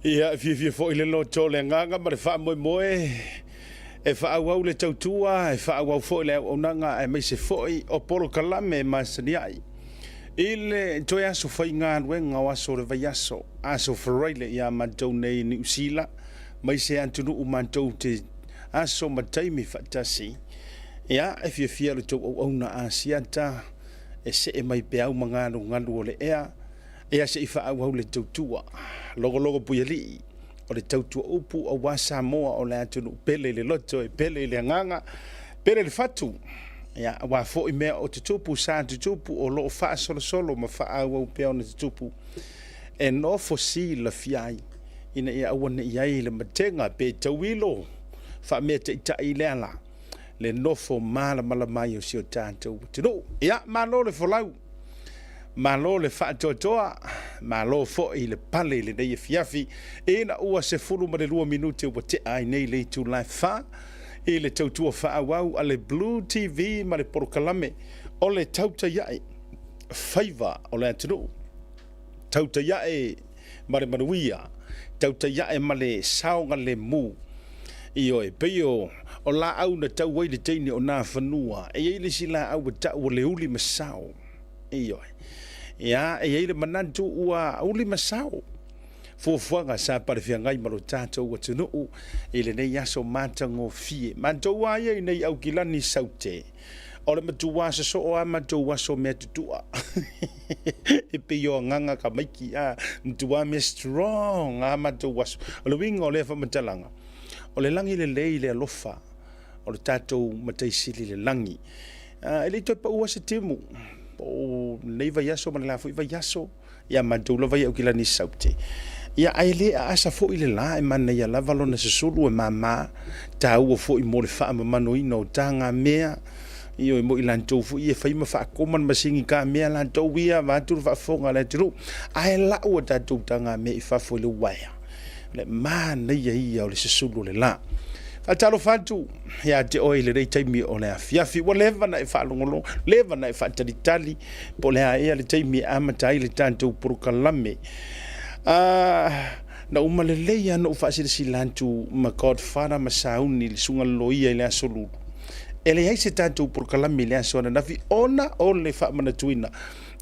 Ia, e fiafia foi le loto o le agaga ma le faamoemoe e faaauau le tautua, e faaauau foi le auaunaga aemaise foi o polokalame e masani ai. I le toe aso faigaluega o aso o le vaiaso, aso Faraile ia matou nei i Niu Sila, mai se atunuu matou te aso ma taimi faatasi. Ia, e fiafia le tou auauna Asiata e see mai peau ma galugalu o le ea, Ia se i faaauau le tautua. Logologo Puialii, o le tautua upu aua Samoa o le atunuu pele i le loto, e pele i le agaga, pele i le fatu. Ia, aua foi mea o tutupu sa tutupu o lo o faasolosolo ma faaauau pea ona tutupu e nofo silafia ai ina ia aua ne i i ai le matega pe tauilo faameataitai i le ala le nofo malamalama ai o si o tatou atunuu. Ia, malo le folau. Malo le faatoatoa, malo foi le pale i lenei afiafi ina ua 12 minute ua tea ai nei le itula e 4 i le tautua faaauau a le Blue TV ma le polokalame o le Tautai Ae Faiva o le Atunuu. Tautai Ae ma le Manuia, Tautai Ae ma le Saogalemu. Ioe, pei o laau na tau ai le teine o Nafanua, e i ai le isi laau ua tau o le uli masao. Ioe. Ia, e i ai le manatu ua uli masao fuafuaga sa palefeagai ma lo tatou atunuu i lenei aso matagofie. Matou a ia i nei Aukilani Saute, o le matua sosoo a matou aso mea tutua. E pei o agaga kamaiki a, matua mea strong a matou aso. O le uiga o lea faamatalaga, o le lagi lelei le alofa o le tatou Matai Sili i le lagi. E le i toe paua se timu po o lenei vaiaso ma le la foi vaiaso ia matou lava ia Aukilani Saute. Ia ae le aasa foi le la e manaia lava lona susulu e mama taua foi mo le faamamanoina o tagamea ioe mo i latou foi e fai ma faakoma le masini kamea latou ia vaeatu le faafofoga a le atunuu ae lau a tatou tagamea i fafo i le uaea le manaia ia o le susulu o le la. Faatalofa atu ia te oe i lenei taimi o le afiafi. Ua leva na e faalogologo, leva na e faatalitali po o le a ea le taimi e amata ai le tatou polokalame. Na uma lelei lava ona ou faasilasila atu ma Godfather ma Sauni le susuga le loia i le aso Lulu. E leai se tatou polokalame i le aso ananafi ona o le faamanatuina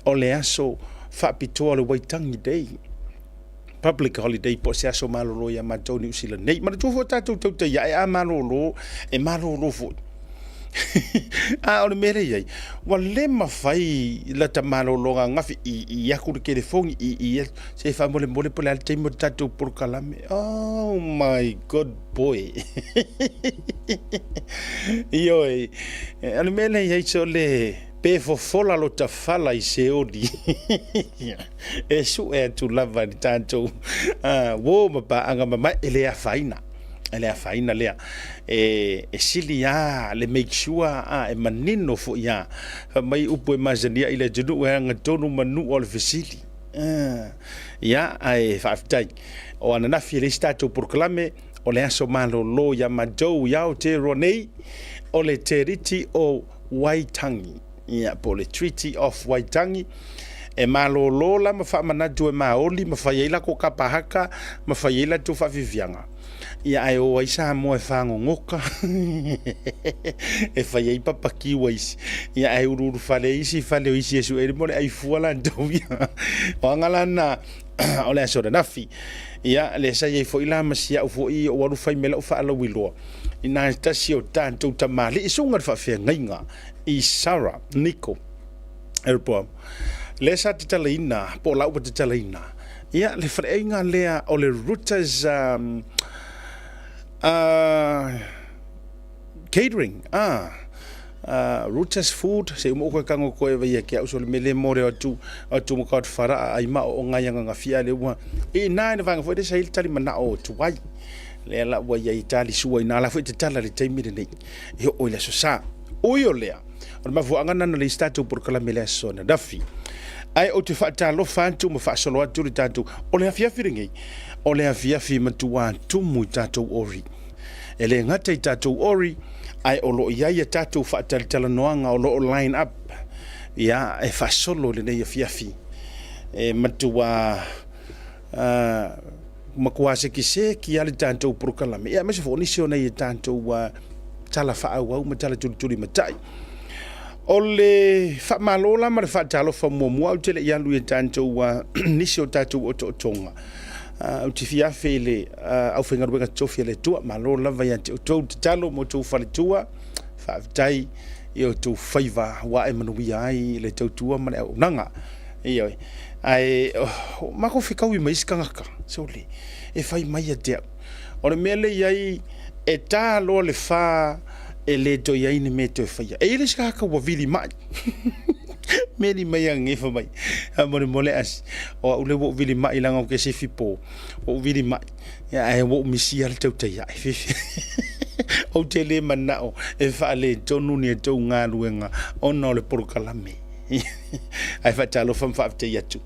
o le aso faapitoa o le Waitangi Day. Public holiday po o se aso malolo ia matou Niu Sila nei. Manatua foi tatou tautai ae a malolo, e malolo foi. A o le mea lea i ai, ua le mafai lata malologa ananafi i i aku le telefoni i i se faamolemole po o le a le taimi o le tatou polokalame. Oh my good boy. Ioe, o le mea lea i ai, so le pe fofola lota fala i Seoli. E sue atu lava i le tatou uo ma paaga mamae, e le afaina, e le afaina lea. E, e sili lava le make sure a, e manino foi lava. Fai mai upu e masani ai i le atunuu, e agatonu manu o le fesili. Ia, ae faafetai. O ananafi e leai se tatou polokalame, o le aso malolo ia matou i Aotearoa nei, o le Teriti o Waitangi. Ia, po o le Treaty of Waitangi, e malōlō la ma faamanatu e Māoli ma fai ai lakou kapa haka ma fai ai latou faafiafiaga. Ia, ae o ai Samoa e fagogoka e fai ai papakiu a isi. Ia, ae uluulu fale isi fale o isi e sue mo le ai fua latou ia. O aga la na o le aso ananafi. Ia, lea sa i ai foi la ma si au foi ou alu fai mai lau faalauiloa i nai tasi o tatou tamalii susuga i le faafeagaiga i Sarah Niko Airport lea sa tatalaina po o la ua tatalaina ia le faleaiga lea o le Reuters catering Reuters food se uma uka kango koe vai ke au so le mele mo le atu atu mo ka fara ai ma o ngai anga ngafia le ua i na ina vanga foi le sai tali mana o tuai le la ua ia itali sua ina la foi te tala le taimi lenei e oo i le aso sa. Ui o lea, o le mafuaaga lena na leai se tatou polokalame i le aso ananafi. Ae ou te faatalofa atu ma faasolo atu le tatou, o le afiafi lenei, o le afiafi matua tumu i tatou ori. E le gata i tatou ori, ae o lo o i ai a tatou faatalatalanoaga o lo o line up, ia, e faasolo i lenei afiafi. E matua Matua sekiseki lava le tatou polokalame, ia aemaise foi o nisi o nai a tatou tala faaauau ma tala tulitulimatai. O le faamalo la ma le faatalofa muamua, ou te le i alu i a tatou nisi o tatou otootoga, ou te fia afe i le aufaigaluega totofi a le Atua. Malo lava ia te outou le tatalo ma outou faletua, faafetai i outou faiva ua ae manuia ai le tautua ma le auaunaga. Ioe. Ae matou fetaui ma isi tagata, sole, e fai mai ia te au. O le mea lea e i ai, e ta loa le fa e le toe i ai ni mea e toe faia. E i ai le isi tagata ua vili mai. Meli mai ananei fai mai, faamolemole Asi, o au lea ua ou vili mai leaga ou te sifi po, ua ou vili mai, ae ua ou misia le tautai ae. Ou te le manao e faaletonu ni a outou galuega ona o le polokalame. Ae faatalofa ma faafetai atu.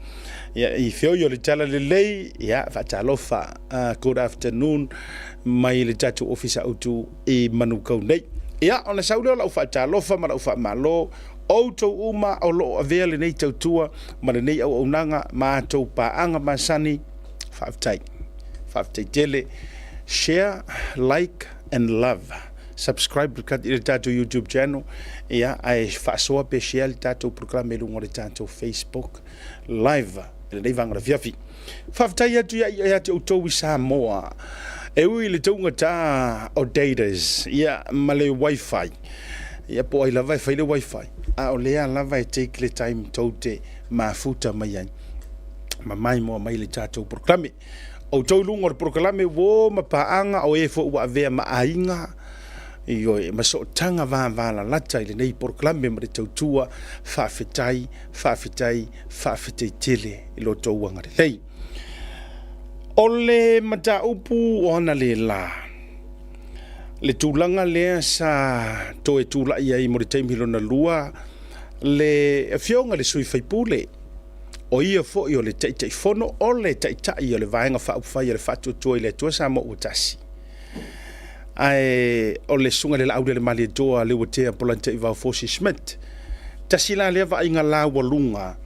Ia, i feoi o le Talalelei, ia, faatalofa, good afternoon mai le tatou Ofisa Autu i Manukau nei. Ia, ona sau lea o lau faatalofa ma lau faamalo, outou uma o lo o avea lenei tautua ma lenei auaunaga ma a outou paaga masani, faafetai. Faafetai tele. Share, like and love. Subscribe i le tatou YouTube channel, ia, ae faasoa pe share le tatou polokalame i luga o le tatou Facebook Live i lenei vaega o le afiafi. Faafetai atu ia te outou i Samoa, e ui i le taugata o datas, ia, ma le wifi, ia, po o ai lava e fai le wifi, a o lea lava e take le time tou te mafuta mai ai ma maimoa mai le tatou polokalame. Outou i luga o le polokalame uo ma paaga o e foi ua avea ma aiga, ioe, ma sootaga vavalalata i lenei polokalame ma le tautua, faafetai, faafetai, faafetai tele i lo outou agalelei. O le mataupu o analeila, le tulaga lea sa toe tulai ai mo le taimi lona lua, le afioga i le sui usufono, o ia foi o le Taitaifono, o le Taitai o le Vaega Faaupufai a le Faatuatua i le Atua Samoa ua Tasi. Ae o le susuga i le Laaulialemalietoa Leuatea Polataivao Fosi Schmidt. Tasi la lea vaaiga laualuga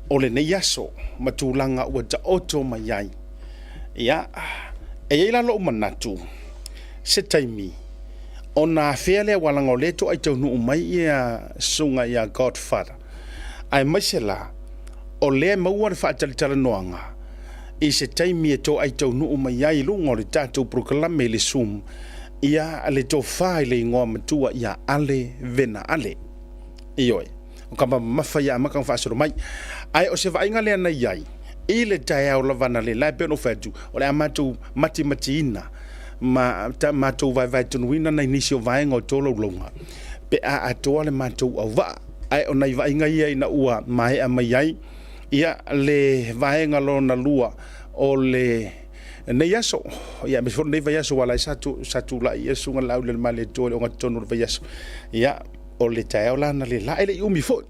o lenei aso ma tulaga ua taoto mai ai. Ia, e i ai la lou manatu, se taimi ona afea lea aua leaga o lea e toai taunuu mai ia susuga ia Godfather, aemaise la o lea e maua le faatalatalanoaga i se taimi e toai taunuu mai ai i luga o le tatou polokalame i le Zoom, ia le tofa i le igoa matua ia Ale Vena Ale. Ioe, o ka mamafa ia amata ona faasolo mai. Ae o se vaaiga lea na i ai i le taeao lava analeila, e pei ona ou fai atu, o le a matou matimatiina ma matou vaevaetonuina nai nisi o vaega o tolaulauga pe a atoa le matou auvaa. Ae o nai vaaiga ia ina ua maea mai ai ia le vaega lona lua o lenei aso, ia aemaise foi lenei vaiaso aua o la e sa tulai ia le Susuga i le Laaulialemalietoa i le ogatotonu o le vaiaso. Ia, o le taeao la analeila, e le i umi foi,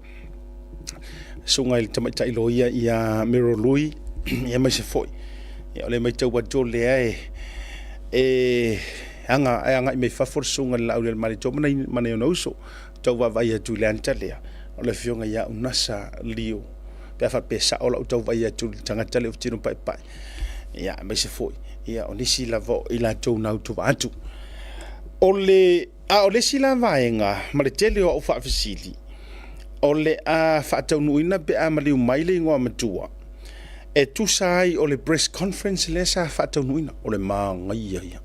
susuga i le tamaitai loia ia Meryl Lui, ia aemaise foi ia o lea e matau atu o lea e aga e agai mai fafo le susuga i le Laaulialemalietoa ma nai ma nai ona uso. Tau vaavaai atu i le anta lea o le afioga ia Unasa Lio pe a faapea e sao lau tau vaai atu i le tagata lea o tino paepae. Ia aemaise foi ia o nisi lava o i latou na autovaa atu. O le a o le isi la vaega ma le tele o au faafesili o le a faataunuuina pe a maliu mai le igoa matua e tusa ai o le press conference lea sa faataunuuina. O le manaia ia.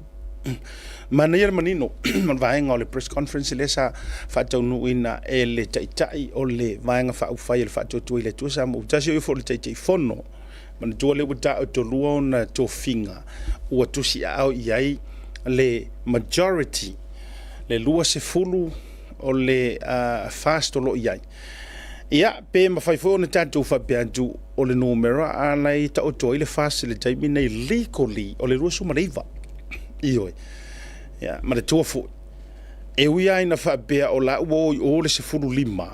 Manaia le manino o le vaega o le press conference lea sa faataunuuina e le Taitai o le Vaega Faaupufai a le Faatuatua i le Atua Samoa ua Tasi, o ia foi o le Taitaifono. Manatua lea ua taotolua ona tofiga ua tusiaao i ai le majority, le 20 o le FAST o lo o i ai. Ia, pe mafai foi ona tatou faapea atu o le numera a la e taoto ai le FAST i le taimi nei legally o le 29. Ioe. Ia, manatua foi, e ui lava ina faapea o la ua o i o le 15,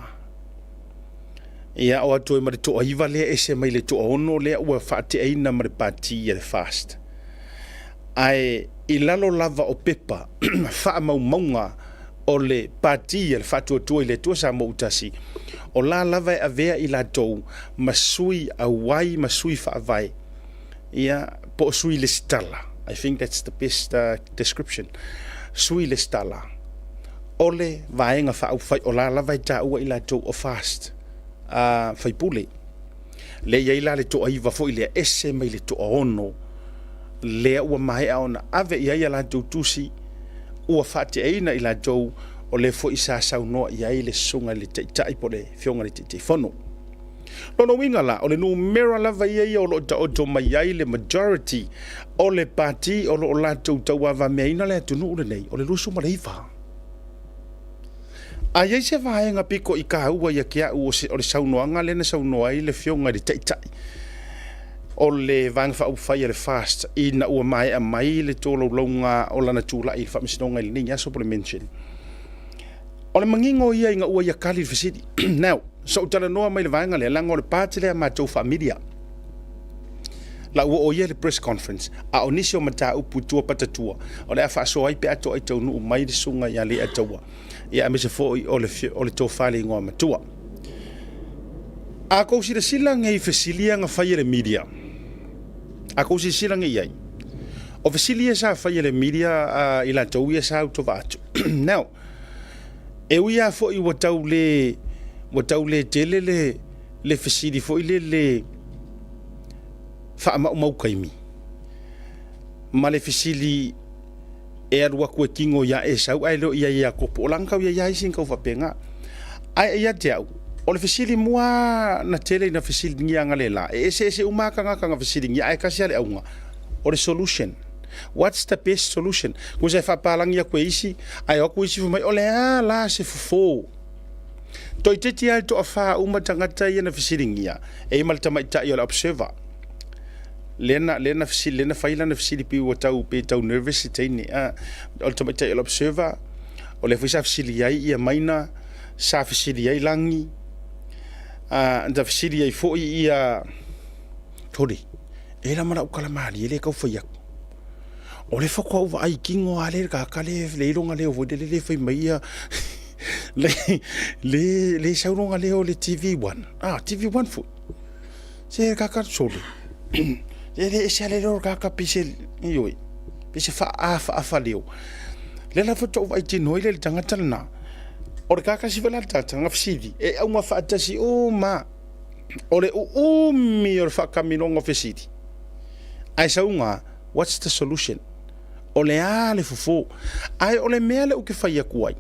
ia o atu ai ma le toaiva lea ese mai le toaono lea ua faateaina ma le pati a le FAST. Ae i lalo lava o pepa faamaumauga o le Pati a le Faatuatua i le Atua Samoa ua Tasi, o la lava e avea i latou ma sui auai ma sui faavae. Ia, po o sui lesitala. I think that's the best description. Sui lesitala o le Vaega Faaupufai, o la lava e taua i latou o FAST faipule. Lea e i ai la le toaiva foi lea, ese mai le toaono lea ua maea ona ave i ai a latou tusi, ua faateaina i latou, o lea foi sa saunoa i ai le susuga i le Taitai po o le Afioga i le Taitaifono. Lona uiga la, o le numera lava ia ia o lo o taoto mai ai le majority o le pati o lo o latou tauavameaina le atunuu lenei, o le 29. A i ai se vaega pito i taua ia te au o le saunoaga lea na saunoa ai le Afioga i le Taitai o le Vaega Faaupufai a le FAST ina ua maea mai le tolaulauga o lana tulai i le Faamasinoga i lenei aso po o le mention, o le manino ia ina ua ia tali le fesili. Now, sa ou talanoa mai i le vaega lea, leaga o le part lea a matou faa-media. La ua oo ia i le press conference, a o nisi o mataupu i tua patatua, o le a faasoa ai pe a toai taunuu mai le susuga ia Leiataua, ia aemaise foi o le, o le tofa i le igoa matua. A tou silasila nei i fesili ia na fai e le media, a tou silasila nei i ai, o fesili ia sa fai e le media i latou ia sa autovaa atu. Now, e ui lava foi ua tau le, ua tau le tele le, le fesili foi lele faamaumau taimi, ma le fesili e alu atu e tino ia Esau ae le o i ai Iakopo. O la na tau i ai lava isi na tau faapena. Ae ia te au, o le fesili mua na tele ina fesiligia analeila, e eseese uma lava tagata na fesiligia ae tasi lava le auga, o le solution. What's the best solution? Tusa e faapalagi atu e isi, ae o atu isi fai mai, o le a la se fofo? Toeitiiti lava le toafa uma tagata ia na fesiligia, e i ai ma le tamaitai o le observer. Lea na, lea na fesili, lea na fai lana fesili pei ua tau, pei tau nervous le teine. Ah, o le tamaitai o le observer, o lea foi sa fesili ai ia Maina, sa fesili ai Lagi, ah, na fesili ai foi ia Toli. E la ma lau tala malie lea e tau fai atu. O le faatoa ou vaai i tino lava lea i le tagata lea e leai lona leo foi lele lea e fai mai ia le, le, le sau lona leo i le TV1. Ah, TV1 foi. Se tagata sole. E le ese lava le leo o le tagata pei se, ioe, pei se faaafaafa leo. Lea la faatoa ou vaai tino ai lea i le tagata lena. O le tagata tasi foi la le tagata na fesili, e auga faatasi uma. O le uumi o le faatamiloga o fesili, ae sauga, what's the solution? O le a le fofo? Ae o le mea lea ou te fai atu ai,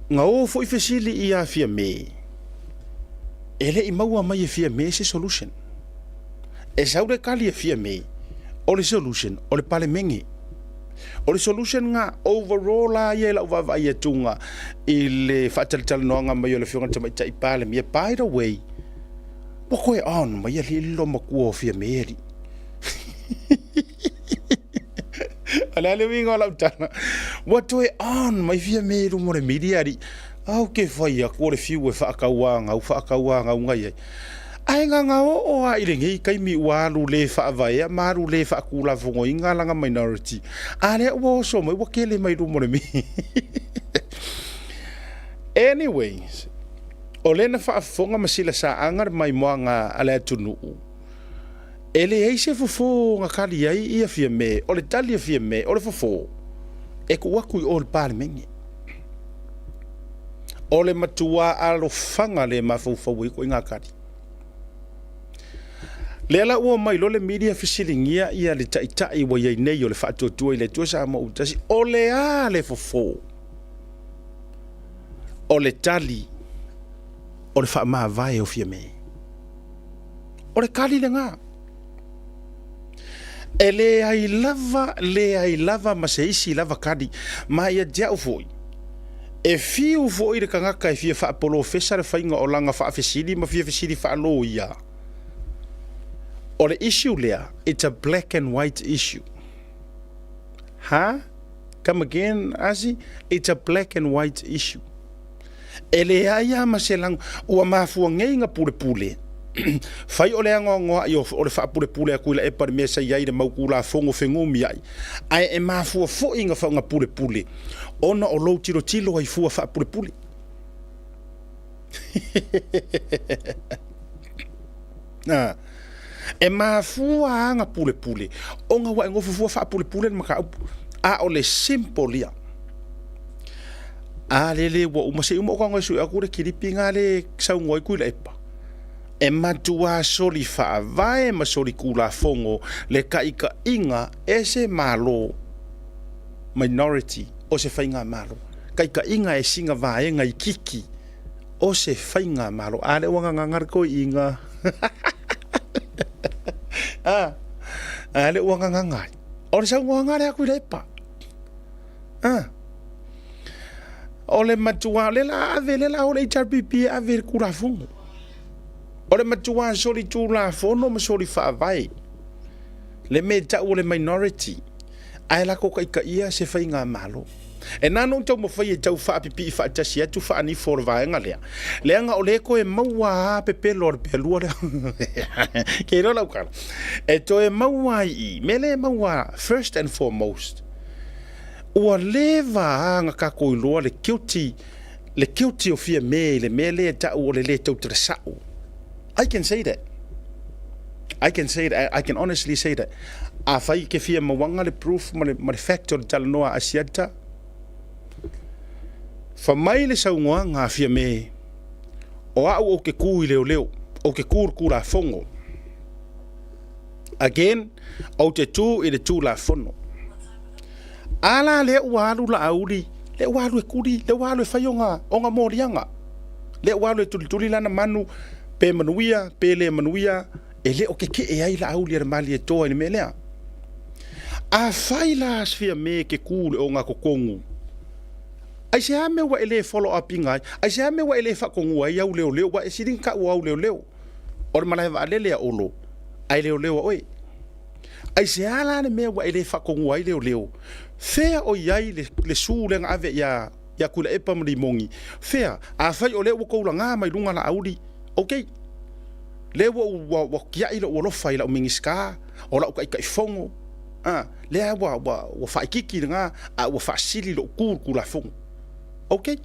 na o foi fesili ia Fiame, e le i maua mai e Fiame se solution. E sau le tali a Fiame, o le solution o le Palemene. O le solution na overall lava ia i lau vaavaai atuga i le faatalatalanoaga mai o le Afioga i le Tamaitai Palemia. By the way, ua toe on mai alii le loomatua o Fiame alii. O le a le uiga o lau tala? Ua toe on mai Fiame i luma o le media alii. Au ke fai atu o le fiu e faatauagau, faatauagau ngai ai. Ae gagaoo lava i lenei taimi ua alu le faavaea ma alu le faatulafonoina lana minority, a lea ua oso mai ua tele mai luma o le media. Anyways, o lea na faafofoga ma silasaaga le maimoaga a le atunuu, e leai se fofo na tali ai ia Fiame, o le tali a Fiame, o le fofo e tuu atu i o i le Palemene. O le matua alofaga le mafaufau ai ituaiga tali. Lea la ua omai loa le media fesiligia ia le taitai ua i ai nei o le Faatuatua i le Atua Samoa ua Tasi, o le a le fofo? O le tali o le faamavae o Fiame. O le tali lena. E leai lava, leai lava ma se isi lava tali. Ma ia te au foi, e fiu foi le tagata e fia faapolofesa le faiga o lana faafesili ma fia fesili faaloia. O le issue lea, it's a black and white issue. Ha? Come again, Asi? It's a black and white issue. E leai lava ma se lago. Ua mafua nei na pulepule. Fai o le anoanoai o le faapulepule a Tuilaepa i le mea sa i ai le mau Tulafono fenumiai, ae e mafua foi na na pulepule ona o lou tilotilo ai fua faapulepule. E mafua aga pulepule ona ua e nofo fua faapulepule le mataupu. A o le simple ia. A lele ua uma, se i uma ou tago e sue atu le kilipi na le saunoa ai Tuilaepa. E matua soli faavae ma soli tulafono le taitaiga e se Malo minority o se faigamalo. Taitaiga e sina vaega itiiti o se faigamalo. A lea ua gagaga le toeaina. A, a lea ua gagaga ai. O le saunoaga lea a Tuilaepa. A. O le matua, o lea la ave, lea la o le HRPP e ave le Tulafono. O le matua soli Tulafono ma soli faavae. Le mea e tau o le minority, ae latou taitaia se faigamalo. E na ona ou taumafai e tau faapipii faatasi atu faanifo o le vaega lea, leaga o lea e toe maua a pepelo a le pealua lea. Ke iloa lau tala. E toe maua ai i, mea lea e maua first and foremost, ua leva a ona tatou iloa le guilty, le guilty o Fiame i le mea lea e tau o le le tautala sao. I can say that. I can say that. I can honestly say that. Afai ke fia mauaga le proof ma le, ma le fact o le talanoa a Asiata, fa mai le saunoaga a Fiame, o au ou te ku i leoleo, ou te ku i le Tulafono. Again, ou te tu i le Tulafono. A la lea ua alu Laauli, lea ua alu e tuli, lea ua alu e fai ona, ona moliaga. Lea ua alu e tulituli lana manu, pe manuia, pe le manuia, e le o kekee ai Laauli a le Malietoa i le mea lea. Afai la Fiame e te ku i le ogatotonu, aisea mea ua e le follow up ina ai? Aisea mea ua e le faatonua ai au leoleo? Ua e sili ona tau o au leoleo. O le malae vaalele a Olo, ae leoleo a oe. Aisea la le mea ua e le faatonua ai leoleo? Fea o i ai le, le su lea na ave ia, ia Tuilaepa ma Limoni? Fea? Afai o lea ua tou laga mai luga Laauli, okay. Lea ua, ua, ua tiai lou alofa i lau Minisita, o lau Taitaifono, a, lea ua, ua, ua faaitiiti lena, a ua faasili lou tu i le Tulafono. Okay.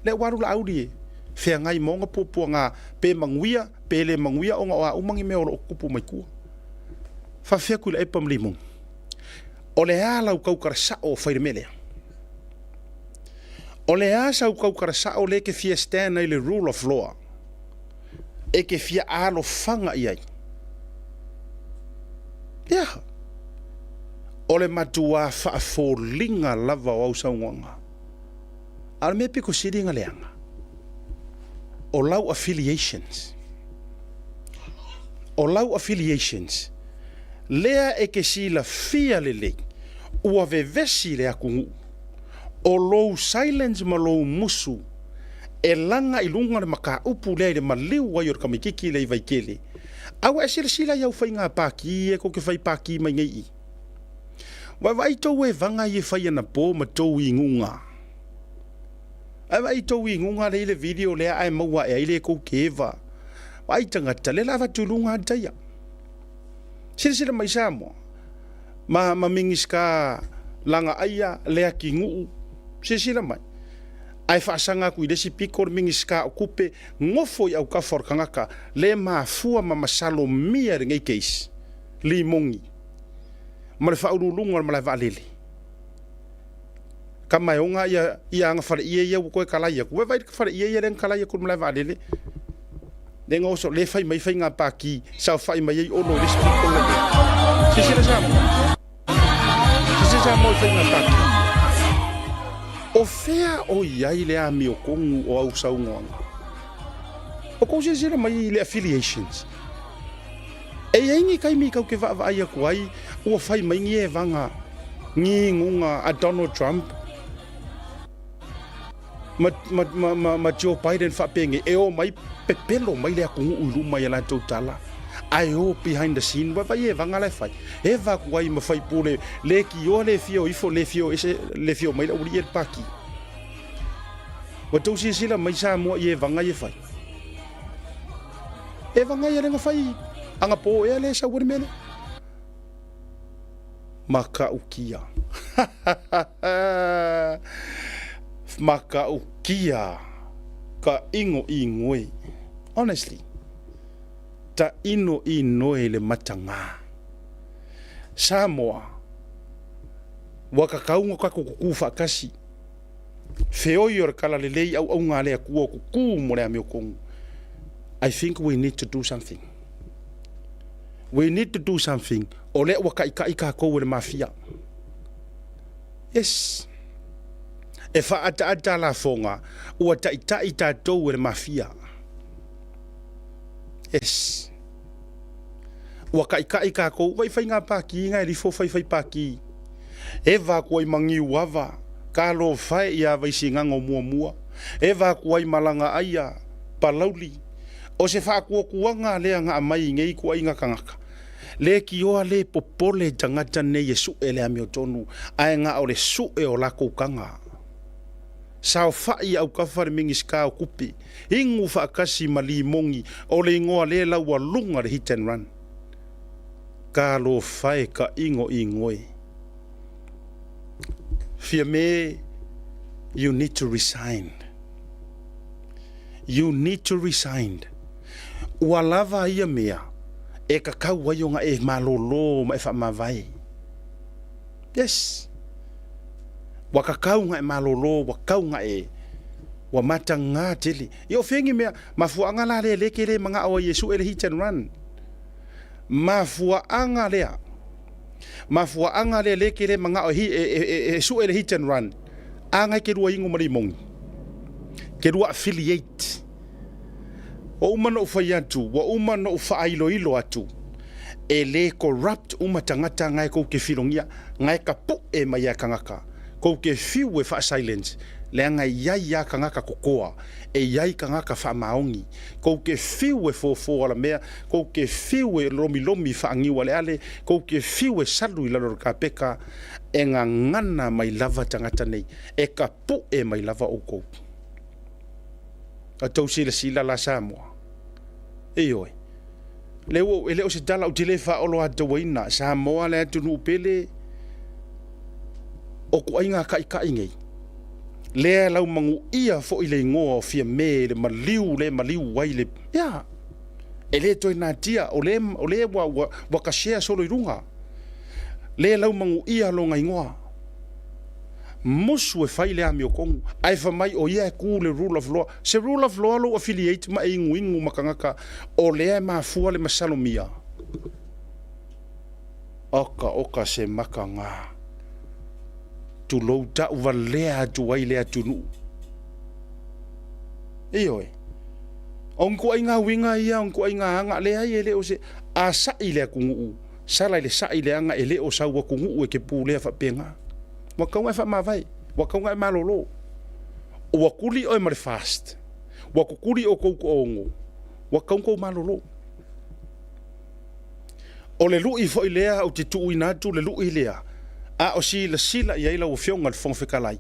Lea ua alu Laauli e feagai ma ona puapuaga, pe manuia, pe le manuia ona o a uma ni mea o lo o tutupu mai tua. Faafefea Tuilaepa ma Limoni? O le a lau tautala sao o fai le mea lea? O le a sau tautala sao lea e te fia stand ai le rule of law? E te fia alofaga i ai? Ia, o le matuā faafoliga lava o au saunoaga. A o le mea pito sili ona leaga, o lau affiliations. O lau affiliations, lea e te silafia lelei, ua vevesi le atunuu, o lou silence ma lou musu e laga i luga le mataupu lea i le maliu ai o le tamaitiiti lea i Vaitele. A ua e silasila i au faiga pākī ia tou te fai pākī mai nei i? Vaavaai tou evaga ia e fai anapo ma tou inuga. Ae vaai tou inuga lea i le video lea ae maua ae ai le tou te eva. Vaai tagata, lea la avatu i luga ata ia. Silasila mai Samoa ma ma Minisita Lagaaia Leatinuu, silasila mai. Ae faasaga atu i le isi pito le Minisita o Tupe, nofo i autafa o le tagata le mafua ma masalomia i lenei case, Limoni ma le faauluuluga o le malae vaalele. Tama e ona ia, ia aga faleie ia ua toe talai atu. Ua vaai le faleie ia lea na talai atu i le malae vaalele. Lea na oso, lea fai mai faiga paki, saofai mai ai Olo i le isi pito la i ai. Silasila Samoa. Silasila Samoa i faiga paki. O fea o i ai le amiotonu o au saunoaga? O kou silasila mai i le affiliations. E i ai ni taimi kau te vaavaai atu ai ua fai mai ni evaga ni inuga a Donald Trump ma, ma, ma, ma, ma Joe Biden faapenei e o mai pepelo mai le atunuu i luma i a latou tala ae o behind the scene vaavaai evaga la e fai eva atu ai ma faipule le kioa le fia o ifo le fia o ese le fia o mai le aualii e le paki. Ua tou silasila mai Samoa i evaga ia e fai. E vagai a le na fai anapo ea le sau ai le mea lea. Matautia. Matautia ka inoinoe. Honestly. Tainoinoe i le mataga. Samoa, ua tatau ona tatou tutu faatasi. Feoi o le talalelei, auauna a le Atua o tutu mo le amiotonu. I think we need to do something. We need to do something. O lea ua taitai tatou e le mafia. Yes. E faaataata lafoga, ua taitai tatou e le mafia. Yes. Ua taitai tatou, vai faiga pati na e lifo faifai pati. Eva atu ai ma Niuava, talofa e ia Vaisigano muamua. Eva atu ai ma Lagaaia, Palauli. O se faatuatuaga lea na aumai i nei ituaiga tagata. Leitioa le popole tagata nei e sue le amiotonu, ae na o le sue o latou taga. Saofai i autafa le Minisita o Tupe, inu faatasi ma Limoni, o le igoa lea laualuga le hit and run. Talofa e tainoinoe. Fiame, you need to resign. You need to resign. Ua lava ia mea e tatau ai ona e malolo ma e faamavae. Yes. Ua tatau ona e malolo, ua tau ona e ua mataga tele. Ia o fea ni mea, mafuaaga la lea lea e te le manao ai e sue le hit and run. Mafuaaga lea. Mafuaaga lea lea e te le manao e sue le hit and run. A ngai ke lua inu ma Limoni. Ke lua affiliate. Ua uma ona ou fai atu, ua uma ona ou faailoilo atu, e le corrupt uma tagata na e kou te filogia, na e tapu'e mai a tagata, kou te fiu e faa-silence, leaga e i ai lava tagata totoa, e i ai tagata faamaoni, kou te fiu e fofo alamea, kou te fiu e lomilomi faaniu aleale, kou te fiu e salu i lalo o le kapeka, e gagana mai lava tagata nei, e tapu'e mai lava outou. A tou silasila la Samoa. Ioe. Le ua e le o se tala ou te le faaoloatauaina Samoa le atunuu pele o ituaiga taitai nei. Lea e laumanuia foi le igoa o Fiame i le maliu le maliu ai le ia. E le toe natia o le o le ua ua, ua kashea solo i luga. Le laumanuia lona igoa. Musu e fai le amiotonu, ae fai mai o ia e tu le rule of law. Se rule of law lou affiliate ma e inuinu ma tagata o lea e mafua le masalomia. Oka oka se makaga. Tulou tau valea atu ai le atunuu. Ioe. O ni ituaiga uiga ia, o ni ituaiga aga, leai e le o se a sa'i le atunuu, sala i le sa'i leaga e le o sau atunuu e te pulea faapena. Ua tatau ona e faamavae, ua tatau ona e malolo. Ua tuli oe ma le FAST, ua tutuli outou toaono, ua tatau ona tou malolo. O le lui foi lea ou te tuuina atu le lui lea, a o silasila i ai lau Afioga i le Fofoga Fetalai,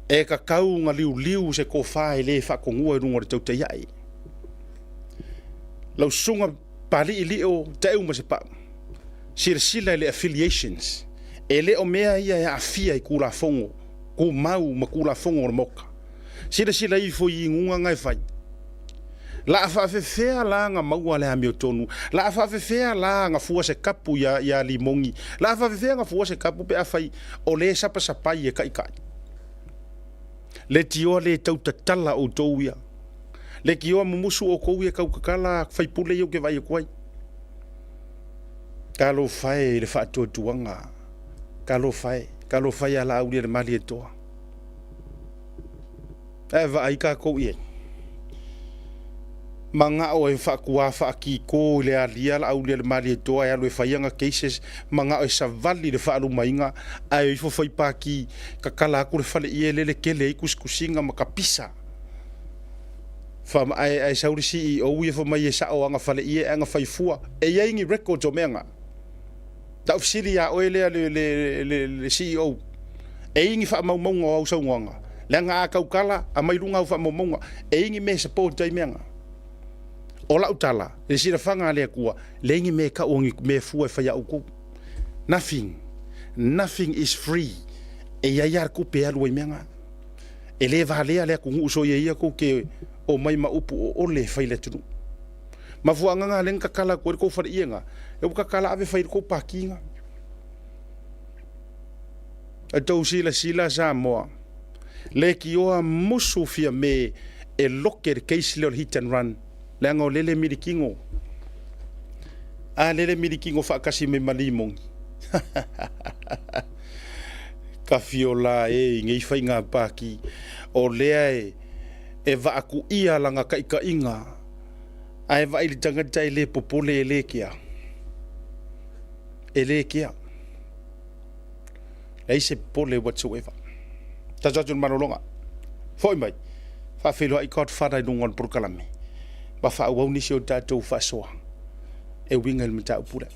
e tatau ona liuliu se tofa e le faatonua i luga o le tautai ae. Lau susuga Papalii Lio Taeu ma Sepau, silasila i le affiliations, e le o mea ia e aafia i Tulafono Tumau ma Tulafono o le Maota. Silasila ifo i inuga na e fai. La faafefea la na maua le amiotonu? La faafefea la na fua se kapu ia ia Limoni? La faafefea na fua se kapu pe afai o le sapasapai e taitai? Leitioa le tau tatala outou ia. Leitioa mumusu outou ia tau tatala faipule ia ou te vaai atu ai. Talofa e i le faatuatuaga. Talofa e. Talofa ia Laaulialemalietoa. Ae vaai tatou i ai. Manao e faatua faakiko i le alia Laaulialemalietoa e alu e fai ana cases, manao e savali le faalumaina, ae o ifo fai paki, tatala atu le faleie lele tele ai tusitusiga ma kapisa. Fa, ae, ae sau le CEO ia fai mai e sao ana faleie ae ana fai fua. E i ai ni records o mea na? Tau fesili ia oe lea le, le, le, le CEO. E i ai ni faamaumauga o au saunoaga? Leaga a tautala, aumai luga au faamaumauga. E i ai ni mea e support ai mea na? O lau tala, i le silafaga a le Atua, leai ni mea e tau o ni mea fua e fai a outou. Nothing. Nothing is free. E i ai lava le tupe e alu ai mea na. E le valea le atunuu soia ia tou te omai ma upu oole e fai le atunuu. Mafuaaga na lea na tatala atu ai le tou faleie na, lea ua tatala ave fai ai le tou pati na. E tou silasila Samoa, leitioa musu Fiame e lote le case lea o le hit and run leaga o lele milikino. A lele milikino faatasi mai ma Limoni. Tafiola e i nei faiga pati o lea e e vaatuia lana taitaiga ae vaai i le tagata e le popole e le kea. E le kea. Leai se popole whatsoever. Tatou atu i le malologa. Foi mai. Faafeiloai Godfather i luga o le polokalame. Ma faaauau nisi o tatou faasoa e uiga i le mataupu lea.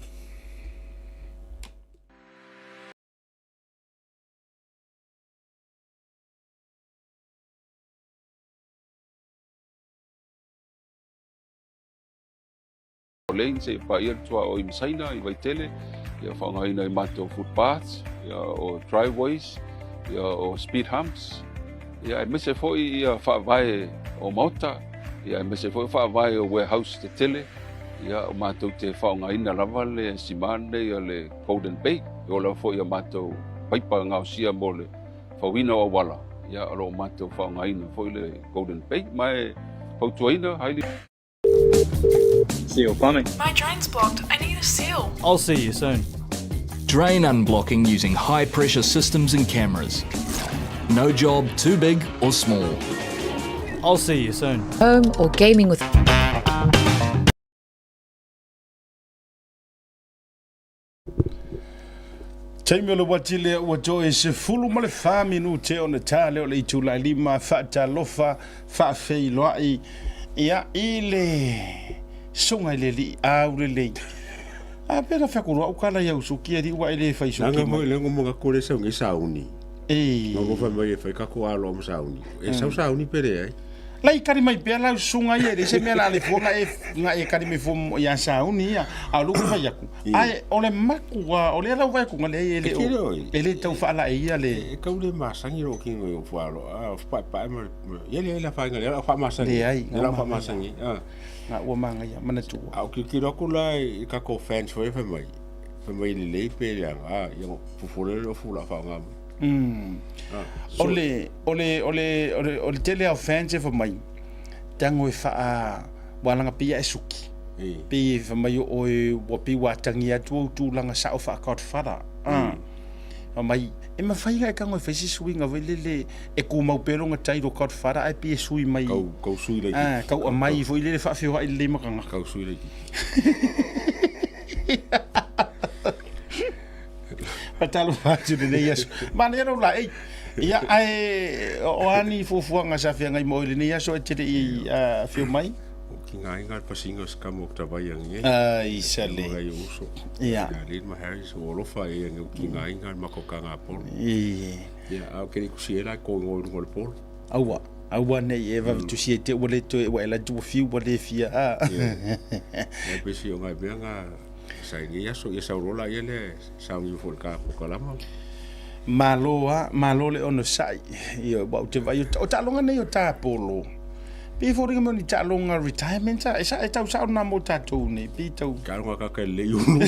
Lane seia paia le tuaoi ma Saina i Vaitele, ia faaaogaina i matou footpaths, ia o driveways, ia o speed humps, ia aemaise foi ia faavae o maota, ia aemaise foi faavae o warehouse tetele, ia o matou te faaaogaina lava le sima lenei o le Golden Bay, e oo lava foi ia matou paipa gaosia mo le fauina o auala, ia o lo o matou faaaogaina foi le Golden Bay, ma e fautuaina highly Seal plumbing. My drain's blocked. I need a seal. I'll see you soon. Drain unblocking using high pressure systems and cameras. No job too big or small. I'll see you soon. Home or gaming with. Taimi o le uati lea ua toe 14 minute ona ta lea o le itula e lima faatalofa faafeiloai ia i le susuga i le alii aulelei. A pe na fai atu au kala i au suki alii ua e le fai suki Langa mai. mo le ngo mo ko le sau ngi sauni. E. Ngo fa mai e fai ka ko alo mo sauni. E sau sauni pere ai. Lai kari mai pea lau susuga ia, e leai se mea la le fua nga e nga e kari mai fua ia sauni ia, a o lou fai aku. Ae o le makua, o lea lau vai aku nga leai e le o, e le tau faalaei ia le. E kau le masangi ro kingo i fua alo, a pa pa ma ia le la fa nga le la fa masangi. Leai, Le la fa masangi. A. Nga ua mangaia, manatua. A o kilokilo aku la i ka ko fans foi fa mai. Fa mai le lei pe le a ia fufule le fula fa nga mai. O le, o le, o le, o le, o le tele o fans e fa mai, tago e faa, ua laga pei e suki. Pei e fa mai o oe, ua pei ua atagia atu ou tulaga sao faa Godfather. Fa mai, e mafai ga e tago e fai se suiga foi lele e tumau pea lona title Godfather ae pei e sui mai. Kau, kau sui laitiiti. Kau aumai foi lele faafeoai lelei ma tagata. Kau sui laitiiti. Faatalofa atu i lenei aso. Manaia lou laei. Ia, ae o a ni fuafuaga sa feagai ma oe i lenei aso e te le i afio mai? O ki ngā inga pasinga o skama o tawai angi e. Ai, sale. Ngai o uso. Ia. Ia le ma Harris o alofa e angi o ki ngā inga mako ka ngā polo. I. Ia, a o kere kusi e lai ko ngoi runga le polo. Aua. Aua nei e vave tusi e te ua le toe ua e la tua fiu ua le fia. Ia. Ia pesi o ngai mea ngā Sa i nei aso, ia sau loa laia lea e sauni ifo i le ka pokalama. Malo a, malo le onosai. Ioe, ua ou te vaai, o taaloga nei o tapolo, pei e foliga mai o ni taaloga retirement a, e sa, e tau sao na mo tatou nei, pei tau. Taaloga kaka e lelei ulu.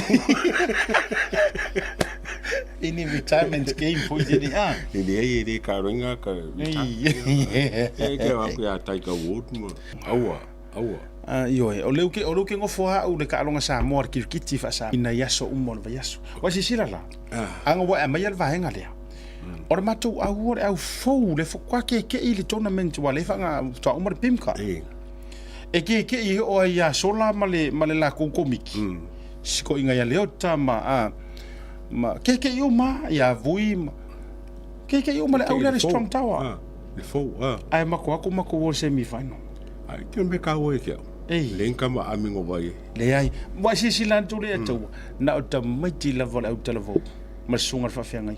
Ini retirement game foi tēnei, a? E leai e le karoinga ka retire. E ke au aku ia Tiger Woods ma, aua. Aua. Ioe, o lea o lea ou te nofo lava au i le taaloga Samoa le kirikiti faa-Samoa i nai aso uma o le vaiaso. Ua silasila la, ana ua e aumaia le vaega lea, o le matou au o le au fou le faatoa keke'i i le tournament ua leva ona faatoa uma le PIMCA. E keke'i e oo ai ia Sola ma le ma le latou komiti, sikoiga ia Leota ma a ma keke'i uma ia Vui ma keke'i uma le au lea le Strong Tower. Le fou, a. Ae matou atu matou o i le semi final. Ai te me ka oe ke au. Ei. Le inka ma ami ngo vai. Leai. Ua silasila atu le Atua, na o tamaiti lava o le autalavou ma le susuga i le faafeagai.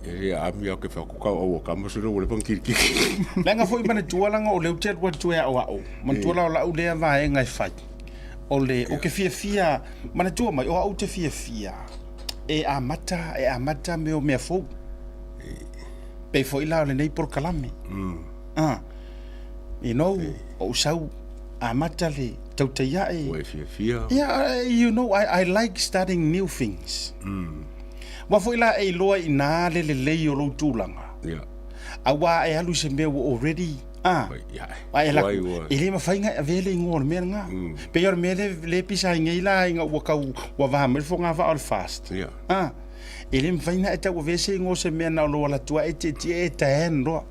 E le ami au ke whaku kau au o kama sura ua le pang kirikiri. Leaga foi manatua leaga o lea ou te alu atu e aoao, manatua la o lau lea vaega e fai, o le, ou te fiafia, manatua mai, o au ou te fiafia e amata, e amata mea o mea fou. Pei foi la o lenei polokalame. Ah, you know, ou sau Amata le tautai ae. Ua e fiafia. Yeah, you know, I like starting new things. Aua foi la e iloa i ina le lelei o lou tulaga. Yeah. Aua e alu i se mea ua already, ah, Ai, e alu atu, e le mafai ona e avea le igoa o le mea lena. Pei o le mea lea e pisa ai nei la ina ua tau, ua va mai le fogavaa o le FAST. Yeah. Ah, e le mafai ona e tau avea se igoa o se mea na o lou alu atu lava e tietie e tan loa.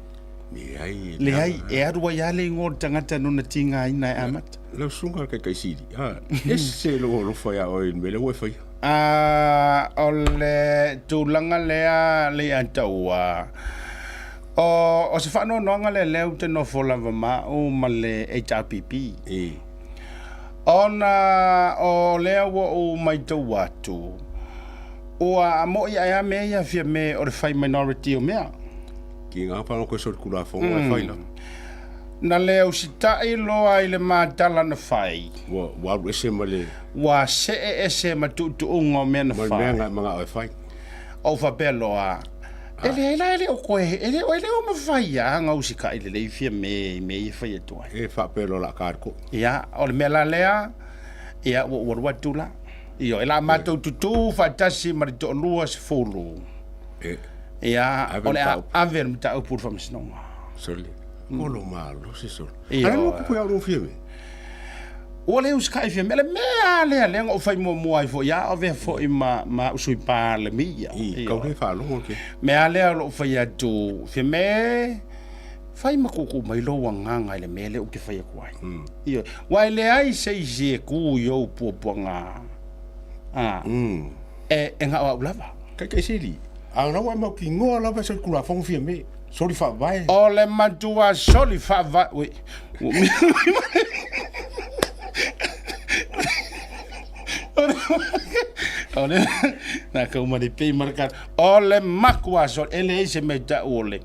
Leai. Leai, e alu ai lava le igoa o le tagata nona tigaina e amata. Lau susuga le Taitaisili, ha, ese lou alofa ia oe i le mea lea ua e faia. A, o le tulaga lea Leiataua, o, o se faanoanoaga lea lea ou te nofo lava ma au ma le HRPP. E. Ona o lea ua ou matau atu, ua mo'i ae a mea ia Fiame o le fai minority o mea. Ki ngā whanau koe soli kulafono e whai la. Na le usitai loa i le matala na fai. Ua, ua alu ese ma le. Ua see ese ma tuutuuga o mea na fai. Ma le mea nga manga o e fai. Ou faapea loa, E leai la e le o koe, e le o, e le o mafai a na usitai lelei Fiame i mea ia e fai atu ai. E faapea loa la ka ko. Ia, o le mea la lea, ia ua ou alu atu la. Ioe, la matou tutū faatasi ma le toalua sefulu. E. Ia, o le a ave le mataupu i le faamasinoga. Sole, olo malosi sole. Ia. Ai mo kupu ia ro fiame. Ua le usikai Fiame, le mea lea lea na ou fai muamua ai foi, a avea foi ma ma au sui Palemia. I, kau le faalogo ke. Mea lea o lou fai atu, Fiame, fai ma kuku mai lou agaga i le mea lea ou te fai atu ai. Ioe, aua e leai se isi e ku i ou puapuaga, a, e, e na o au lava. Taitaisili, a na ua e mautinoa lava e solitulafono Fiame, soli faavae. O le matua soli faavae, ui, o le, na kau ma le pei marka, o le makua soli, e leai se mea tau o le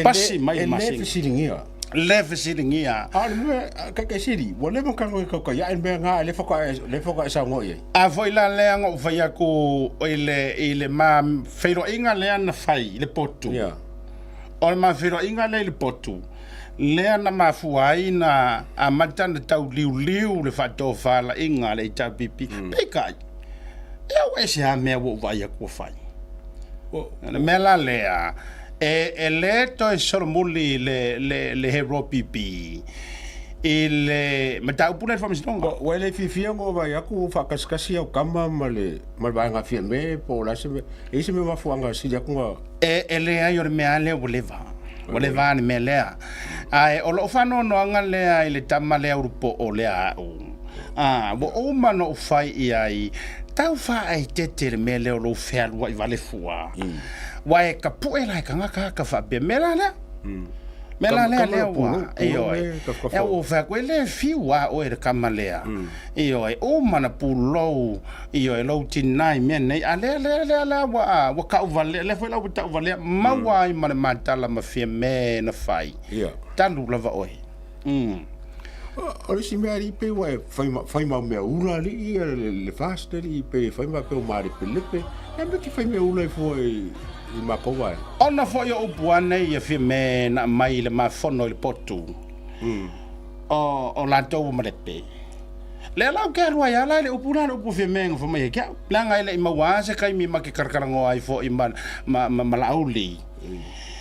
pasi mai le masina. E le fesiligia. Le fesiligia. A o le mea, Taitaisili, ua leva ona tago e tautai ae le mea na, lea faatoa e saunoa i ai. A foi la lea na ou fai atu i le, i le ma feiloaiga lea na fai i le potu. Yeah. O le ma feiloaiga lea i le potu, lea na mafua ai na amata ona tau liuliu le faatofalaiga a le HRPP. Mm. Peitai, ia ua ese lava mea ua ou vaai atu ua fai. O le mea la lea, e, e le toe solomuli le, le, le HRPP i le mataupu lea i le faamasinoga. Ua e le fiafia ona ou vaai atu ua faakasikasi au tama ma le, ma le vaega Fiame po o le a se mea. E i ai se mea mafuaaga sili atu na. E, e leai o le mea lava lea ua leva. Ua leva le mea lea. Ae o lou faanoanoaga lea i le tama lea ulupoo lea a au. A, ua uma ona ou fai i ai, tau faaeteete le mea lea o lou fealuai vale fua. Ua e tapue la e tagata ata faapea, mea la lea. Mea la lea lea ua, ioe. E ua fai atu, e le fiu a oe le tama lea. Ioe, uma ona pulou, ioe, lou tina i mea nei, a lea, lea, lea, lea ua, ua tau valea, lea foi la ua tau valea, maua ai ma le matala ma Fiame na fai. Talu lava oe. O le isi mea alii pei ua e fai, fai mau mea ula alii ia le, le fast alii pei fai ma pei malepelepe. E me te fai mea ula i fua i, i makou vaega. Ona foi o upu a nei ia Fiame na aumai i le mafono i le potu o, o latou ua malepe. Lea la ou te alu ai a la i le upu la le upu Fiame na fai mai ai ke au. Leaga e le i maua a se taimi ma te kalakalanoa ai foi ma, ma, ma, ma Laauli.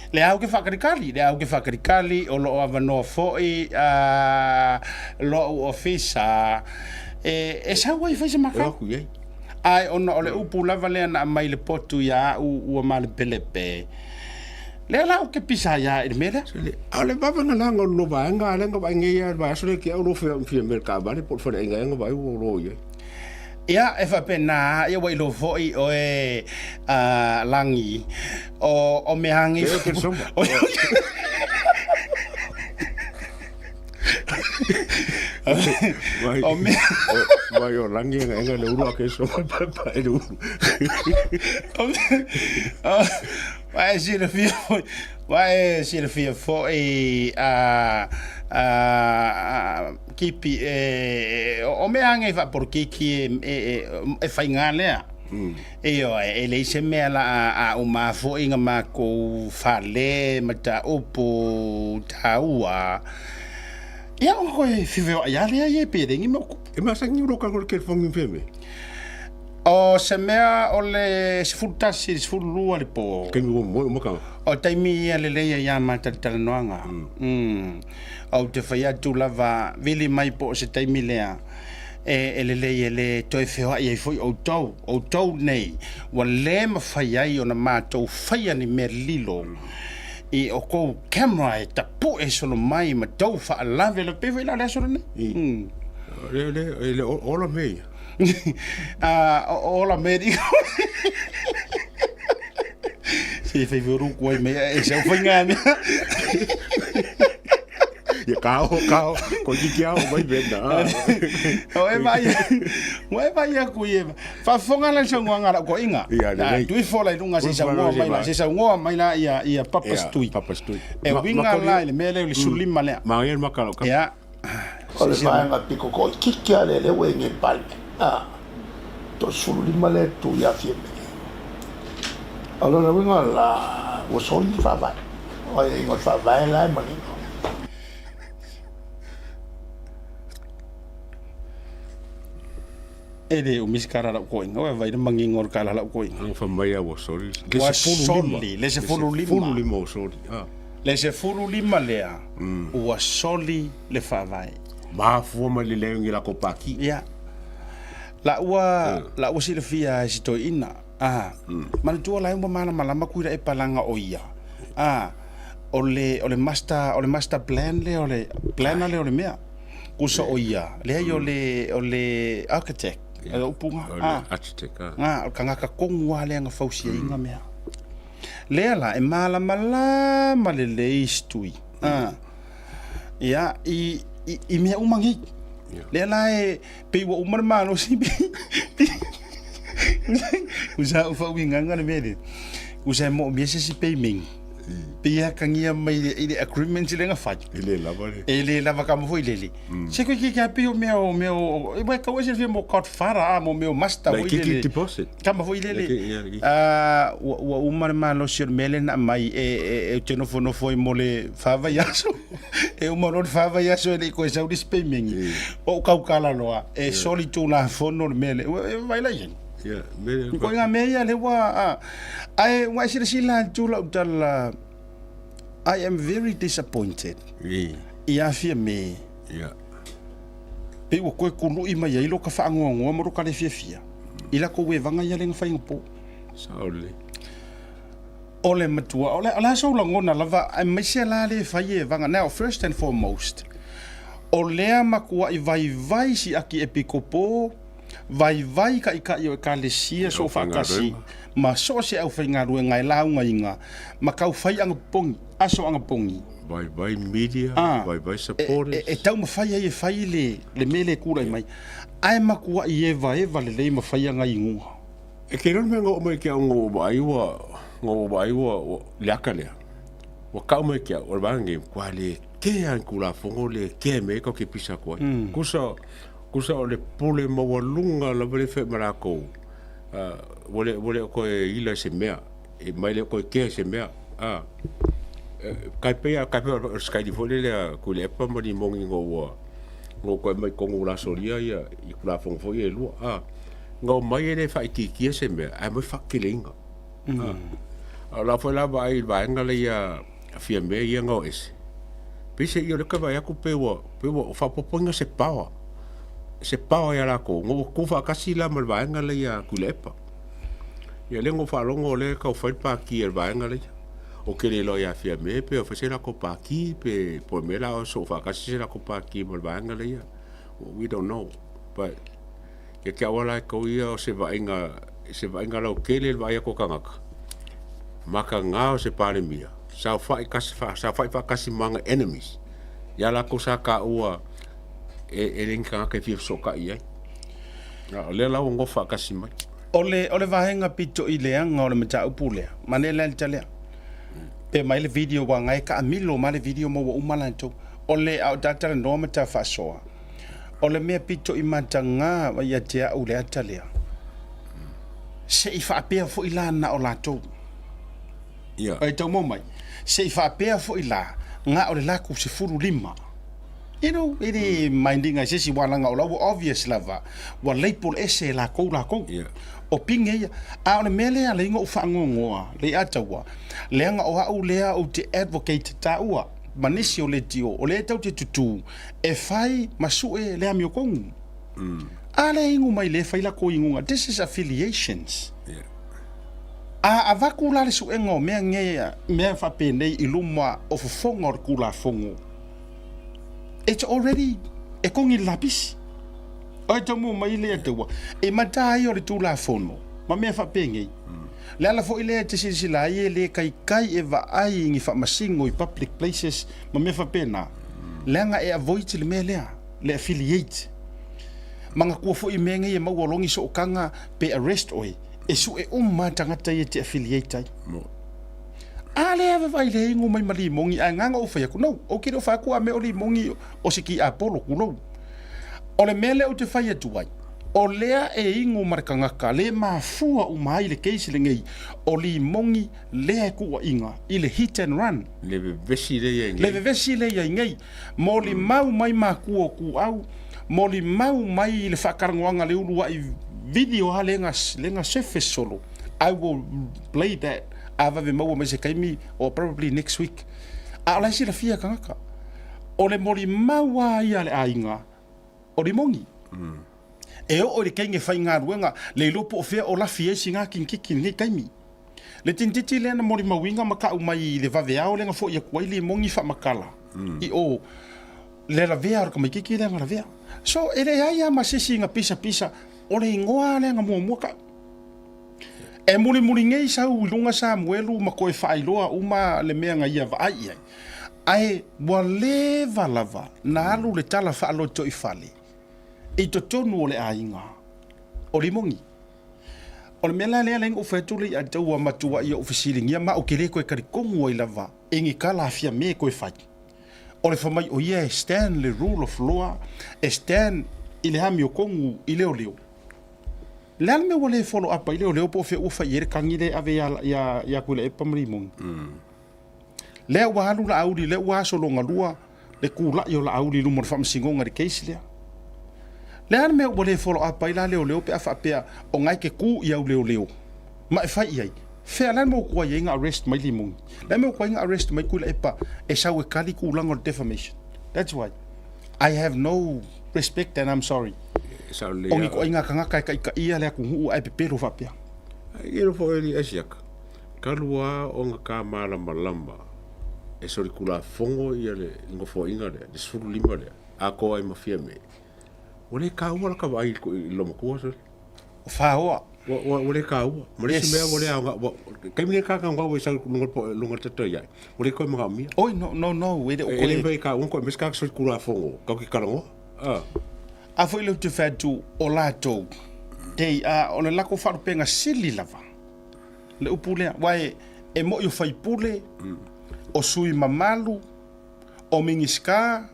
Lea ou te faakalikali, lea ou te faakalikali, o loo avanoa foi a lou ofisa e, e sau ai fai se makau. Ae ona o le upu lava lea na aumai i le potu ia au ua malepelepe, lea la ou te pisa ai a i le mea lea. A o le vave na laga o le lua vaega, a lea na vaai nei lava i le vaiaso lea te au lo fia mea i le taavale po o le faleaiga ea na vaai ua lo i ai. Ia, e faapena, ia ua iloa foi oe a Lagi, o, o mea agi. E ke soma. O mea. Vai o Lagi enga enga le ulu a ke soma pa pa e le ulu. Ua e silafia foi, ua e silafia foi a, a, a Kipi, e, o mea agi faapolokiki e, e, e faiga lea. Ioe, e leai se mea la a uma foi na makou fale mataupu taua. Ia o koe whiwheoai a lea ia pe rengi mo kupu. E masangi uro ka ke fongi feme. O se mea o le 11 i le 12 le po. Taimi ua moe uma ka. O taimi ia lelei ai a mātalitalanoaga. Mm. Ou te whai atu lava, vili mai po o se taimi lea, e, e lelei e le toe feoai ai foi outou, outou nei, ua le mafai ai ona matou faia ni mea lilo i o kou camera e tapue solo mai ma tou faalave la pei foi la o le aso lenei. Mm. Le le le ola me ia. Ah, ola me di. Se fai furu ku ai me e se fai ngā mea. Ia kao kao ko ki kia o mai venda. O e vai. O e vai aku i e. Faafofoga la le saunoaga a lau toaiga. Ia, lelei. Tui fola i luga se i saunoa mai la, se i saunoa mai la ia, ia Papa Stui. Papa Stui. E uiga la i le mea lea o le 15 lea. Manaia le maka o lau kapa. Ia. O le vaega piko toaitiiti lava lea lea ua i nei Palemene, a, 35 lea e tu ia Fiamē. O lona uiga la, ua soli le Faavae. O aiaiga o le Faavae la e manino. E le umi se kala lau koinga, ua vai le mangingo o le kala lau koinga. Ang fa mai a ua soli. Le Ua 15. soli, le 15. 15 ua soli. Ah. Le 15 lea, ua soli le faavae. Mafua mai le leai o ni lako paki. Ia. La ua, la ua silafia e si toeaina. Ah. Manatua la e ua malamalama kui la e palaga o ia. Ah. O le, o le master, o le master plan lea o le, planner lea o le mea. Kusa o ia, leai o le, o le architect, yeah. O upuga. O le ah. architect, ah. Ah, o kangaka kongu a lea nga fausiainga mea. Lea la, e malamalama lelei si tui. Ah. Ia, i, i, i mea uma nei. Yeah. Lea la e, pei ua uma le malosi, Usa u faauigaga le mea lea. Usa e moomia se isi payment. Pei e akagia mai i le agreement lea na fai. E le lava le. E le lava ka mo foi lele. Se koe ke kia pei o mea o mea o e wai kau e silafia mo Godfather a mo mea o master Like foi kiki lele. deposit. Kama foi lele. Like, yeah, like. Ah, ua, ua uma le malosi o le mea lea na aumai e, e, e ou te nofonofo ai mo le fa vaiaso. E uma loa le fa vaiaso e le i koe sau le isi payment. Ou kaukala loa, e soli tulafono le mea lea. Ua e vaai la i ai. Yeah, me Ko ngā mea ia le ua a, ae ua e silasila atu lau tala, I am very disappointed I. i a Fiame. Yeah. Pei ua koe kulu'i mai ai lo ka whaangoangoa mo lo ka le fiafia. I la ko wevaga ia le nga whainga po. Sao lelei. O le matua, o le, o le aso lagona lava, aemaise la le fai e vaga. Now, first and foremost, o lea makua'i vaivai siaki epikopo, vaivai kaʻikaʻi o Ekalesia soofaatasi ma so o se aufaigaluega e laugaina ma taufai agapopogi, aso agapopogi. Vaivai media, Ah, vaivai e, e, supporters. e taumafai ai e fai le, le mea lea e tulai mai. Ae matuaʻi evaeva lelei ma fai agaiuga. E ke iloa le mea na oo mai ke au na ou vaai ua, na ou vaai ua, ua, le aka lea. Ua kau mai ke au, o le vaega lenei, matua le kea ni Tulafono le kea mea ai tatou te pisa atu ai. Kusa, kusa o le pule maualuga lava le fai ma latou, ua le, ua le o toe ila i se mea, e mai le o toe kea i se mea, a. Tai pei a, tai pei o le sikaili foi lele a Tuilaepa ma Limoni ina ua, ina ua toe aumai i totonu o le asolia ia, i Tulafono foi ia e lua, a. Na omai e le faaitiitia se mea, ae aumai fateteleina. A o la foi la vaai i le vaega lea ia Fiamē ia na o ese, peiseai o lea ou te vaai atu pei ua, pei ua faaopoopoina se power, se power ia latou, na ua tutu faatasi la ma le vaega lea ia Tuilaepa. Ia lea na ou faalogo o lea e tau fai le pati a le vaega lea. Ou te le iloa ia Fiamē pe o fai se latou pati pe po o le mea la o soo faatasi se latou pati ma le vaega lea. We don't know. But Ia te awa la e kou ia o se vaaiga, se vaaiga lautele le vaai atu a tagata, mataga o se Palemia, saofai kasi, saofai faatasi ma ana enemies, ia latou sa taua e, e le ni tagata e fia fesootai i ai. A o lea la ua nofo faatasi mai. O le, o le vaega pito i leaga o le mataupu lea, mane lea le talea. Pe mai le video ua ngai kaamilo ma le video ma ua uma latou. O le a o ta talanoa ma ta faasoa, O le mea pito i mataga ia te au le ata lea, se i faapea foi la na o latou. Ia. E tau mau mai, se i faapea foi la na o le latou 15. You know, e le minding ai se isi aua leaga o la ua obvious lava ua label ese e lakou lakou. Yeah. O pinge ia. A o le mea lea e ala ai ona ou faanoanoa le ia taua, leaga o au lea ou te advocate taua ma nisi o leitio o lea e tatou te tutū e fai ma sue le amiotonu. A lea e inu mai lea e fai latou inuga, this is affiliations. Yeah. A avatu la le suega o mea nei, mea faapenei i luma o fofoga o le Tulafono, it's already e togi le lapisi. Oi tau mua mai lea taua, e mata ai o le Tulafono ma mea faapenei. Le ala foi lea e te silasila ai e le kaikai e vaai i ni faamasino i public places ma mea faapena, leaga e avoid le mea lea, le affiliate. Manatua foi mea nei e maua loa ni sootaga pe arrest oe, e sue uma lava tagata ia e te affiliate ai. A lea vaavaai le inu mai ma limogi ae na ona ou fai atu, no, ou te le o fai atu a mea o limogi o se tiapolo, tulou. O le mea lea ou te fai atu ai, o lea e inu ma le tagata le mafua uma ai le case lenei, o limogi lea e tuuaiga i le hit and run. Le vevesi lea i ai nei. Le vevesi lea i ai nei. Molimau mai makua o Kuau, molimau mai i le faatalanoaga le uluai video lava lea na, lea na surface solo. I will play that a vave maua mai se taimi or probably next week. A o la e silafia e tagata. O le molimau lava ia a le aiga o Limogi. E oo i le taimi e faigaluega, le iloa po o fea o lafi ai sina tinikitti i lenei taimi. Le tinititi lea na molimauina ma tau mai i le vaveao lea na foi atu ai Limogi faamatala i o le lavea o le tamaititi lea na lavea. So e leai lava ma se isi na pisapisa, o le igoa lava lea na muamua tau. E mulimuli nei sau i luga Samuelu ma toe faailoa uma le mea na ia vaai i ai. Ae ua leva lava na alu le tala faalotoifale i totonu o le aiga o Limogi. O le mea la lea la ou fai atu le ia te ua matuai ou fesiligia ma ou te le toe talitonu ai lava i ni tala a Fiame e toe fai. O le fai mai o ia e stand le rule of law, e stand i le amiotonu i leoleo. O le a le mea ua le follow up ai leoleo po o fea ua fai i ai le tagi lea e ave ia Tuilaepa ma Limogi? Lea ua alu Laauli, lea ua aso lona lua le tulai o Laauli i luma o le faamasinoga i le case lea. Le a le mea ua le follow up ai la leoleo pe a faapea o na e te tu i au leoleo ma e fai i ai? Fea la le mea ua tuai ai na arrest mai Limoni? Le a le mea ua tuai na arrest mai Tuilaepa e sau e kali tulaga o le defamation? That's why I have no respect and I'm sorry. O ni ituaiga tagata e taitaia le atunuu ae pepelo faapea. Ai e nofo ai le Asiaka. Talu a ona ka malamalama e solitulafono ia le nofoaiga lea, le 15 lea, atoa ai ma Fiame, ua le taua la ka vaai i le loomatua sole. O Faoa. Ua le taua. Ma le isi mea ua le aoga, ua, taimi nei ka taua i sau luga le tata iai, ua le toe manaomia. Oi, no, no, no, e le o koe. E le mafai e taua koe, aemaise ka solitulafono, kau ke talanoa. Ah. A foi le ou te fai atu o latou, they are, o le latou faalupega sili lava. Le upu lea, aua e mo'i o faipule, o sui mamalu, o Minisita,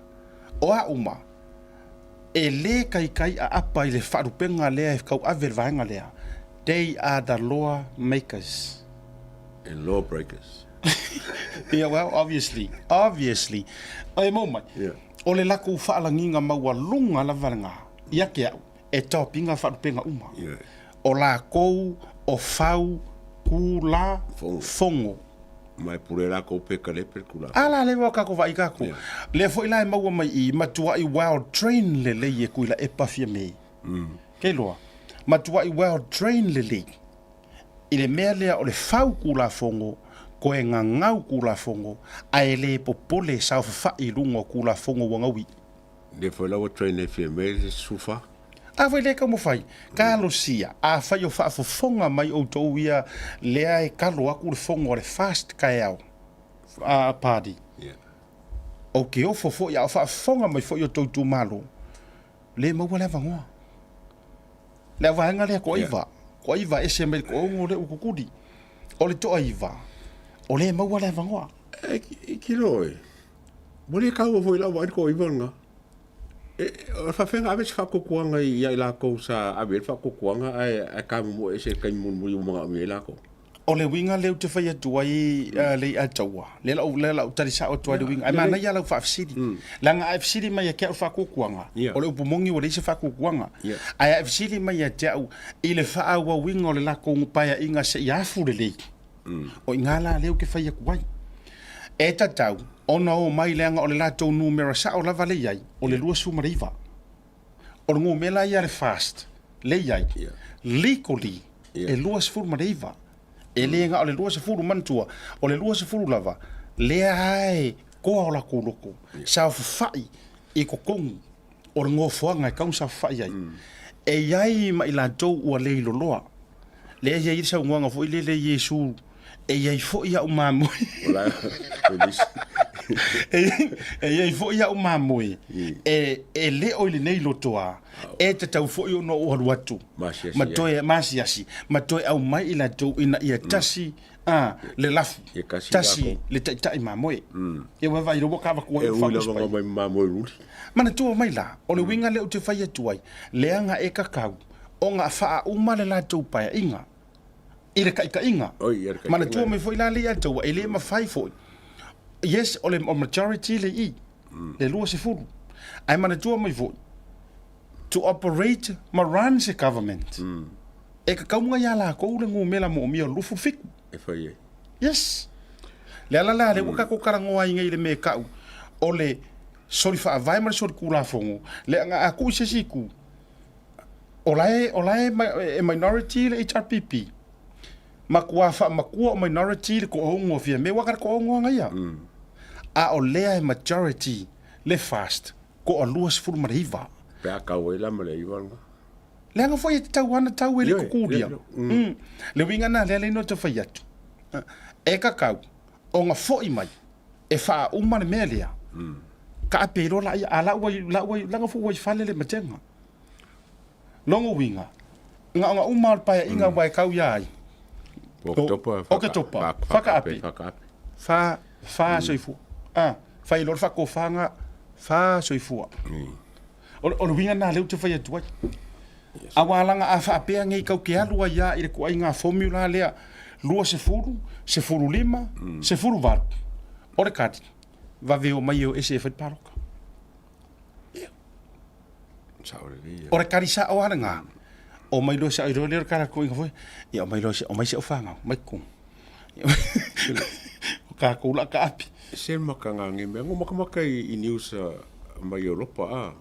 o a uma, e lē kaikai aapa i le faalupega lea e tauave le vaega lea, they are the law makers. And law breakers. Yeah, well, obviously, obviously. E mau mai, Yeah. o le latou faalagiga maualuga lava lena ia te au, e topiga faalupega uma. Yeah. O lakou o fau ku la fogo. Ma e pule lakou pe kalepe le tulafono. A la leva o kako vaai kako. Yeah. Lea foi la e maua mai i matuai well train lelei e Tuilaepa Fiame. Kei loa. Matuai well train lelei i le mea lea o le fau Tulafono, koe gagau Tulafono, ae le popole e saofafai i luga o Tulafono ua gaui. Lea foi la ua train ai Fiame i le sufa. A foi lea taumafai, talosia, afai o faafofoga mai outou ia lea e kalo atu le fono a le fast taeao party. Yeah. Ou te ofo foi a o faafofoga mai foi outou itumalo, le maua le avanoa. Le vaega lea toaiva, toaiva ese mai le toaono lea ua kukuli. O le toaiva, o le maua le avanoa. E kilo e. Ua le taua foi lau vaai le toaiva lena. E, o le faafeaga ave se faakokoaga ia i lakou sa ave ai le faakokoaga ae, ae tamomoe ese i le taimi mulimuli ua manaomia ai lakou. O le uiga lea ou te fai atu ai le ia taua, lea la lea la ou tali sao atu ai le uiga. Ae manaia lau faafesili. Leaga a e fesili mai ia te au le faakuakuaga, o le upu moni ua leai se faakuakuaga. Ae a e fesili mai ia te au i le faaauauina o le latou paeaiga seia afu lelei, o i ina la lea ou te fai atu ai. E tatau ona omai leaga o le latou numera sao lava lea e i ai, o le 29. O le numera ia a le FAST lea e i ai, legally e 29. E le na o le 20, manatua, o le 20 lava lea e toa o latou loto, saofafai i totonu o le nofoaga e tatau ona saofafai ai. E i ai ma i latou ua leiloloa. Lea e i ai le saunoaga foi lele i Iesu, e i ai foi au mamoe. E i ai foi au mamoe e le o i lenei lotoa, e tatau foi ona ou alu atu ma toe maasiasi ma toe aumai i latou ina ia tasi le lafu, tasi le taitai mamoe. Ia ua vaai ua kava E ui lava mai mamoe luli. Manatua mai la, o le uiga lea ou te fai atu ai, leaga e kakau ona faauma le latou paeaiga i le taitaiga. Manatua mai foi la le ia taua, e le mafai foi. Yes, o le majority le i, le 20. Ae manatua mai foi, to operate ma run se government, e kakauga ia lakou le numera moomia o le 27. E fai ai. Yes. Le ala lea, lea ua tatou talanoa ai nei i le mea e tau o le soli faavae ma le soli Tulafono, leaga a tuu i se isi itu, o la e, o la e, e minority le HRPP, matua faamatua o minority le toaono a Fiame, aua na le toaono lava ia. A o lea e majority le FAST, toa 29. Pe a tau ai la ma le iva lena. Leaga foi e tatau lava ona tau e le tutulia. Le uiga lena lea na ou fai atu, e tatau ona foi mai e faauma le mea lea, taape loa laia, a la ua, la ua, leaga foi ua i fale le matega. Lona uiga, na ona uma o le paeaiga aua e tau ia ai? Oketopa, Oketopa, whakaape, wha, wha soifua. Ah, whai loa le whakofa wha soifua. O le uiga lena lea ou te fai atu ai. Aua leaga a faapea nei kau ke alu ai lava i le ituaiga formula lea 20, 15, 18, o le kadi, vave omai e o ese e fai le palota. Ia. O le kadi sao lava lena. Omai loa sao loa lea o le kala ituaiga foi. Ia omai loa omai si au fanau, mai totonu. O tatou o le a taape. Se makaga nge mea ngo makamaka i news mai Europa a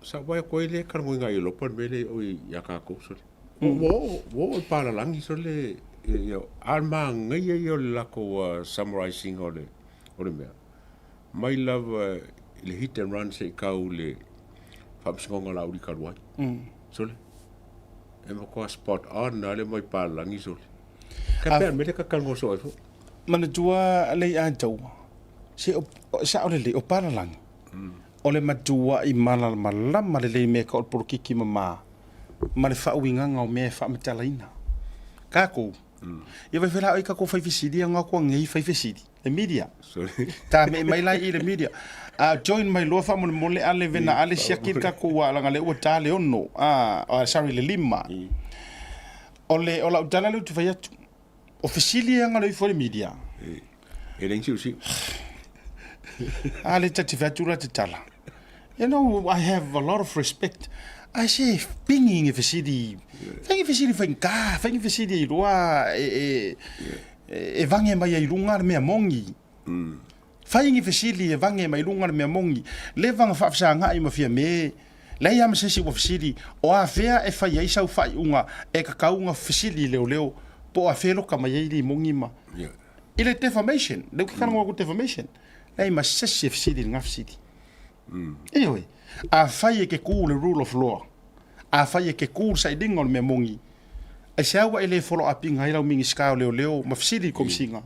sa wai koe le kala ngai Europa le mele o ia ka ko so wo wo o palalangi so le ia a ma ngai ia o le lako summarizing o le mea mai lava le hit and run se kau le faamasinoga la uli kaluai so le e makoa spot on na le mai palalangi so le ka pea mele ka kalongo so ai fo. Manatua le ia taua, se o, sao lelei, o palalagi, o le matua'i malamalama lelei mea ka o le polokiki mama, ma le faauigaga o mea e faamatalaina. Tatou, ia vai fela ai tatou fai fesili, aga koa nei fai fesili, le media. Tamei mai la i le media. A join mai loa faamolemole ale vena ale siaki le tatou leaga lea ua ta le 6, a, sorry le 5. O le, o lau tala lea ou te fai atu, O fesili e aga lea ifo i le media. E leai ni siusiu. A le ta te fai atu la te tala. You know, I have a lot of respect. Ae se pingi nge fesili. Fai nge fesili faigata, fai nge fesili e iloa e, e, e vage mai ai i luga le mea moni. Fai nge fesili e vage mai luga le mea moni. Leva na faafesagai ma Fiame, leai lava ma se isi ua fesili, o afea e fai ai sau faaiuga e kakau na fesili i leoleo po o afea e loka mai ai limoni ma i le defamation. Lea ou te talanoa atu defamation. Leai ma se isi e fesili i lena fesili. Ioe, afai e ke ku le rule of law, afai e ke ku le sailiga o le mea moni, aisea ua e le follow up ina ai lau Minisita o Leoleo ma fesili i le Komesina?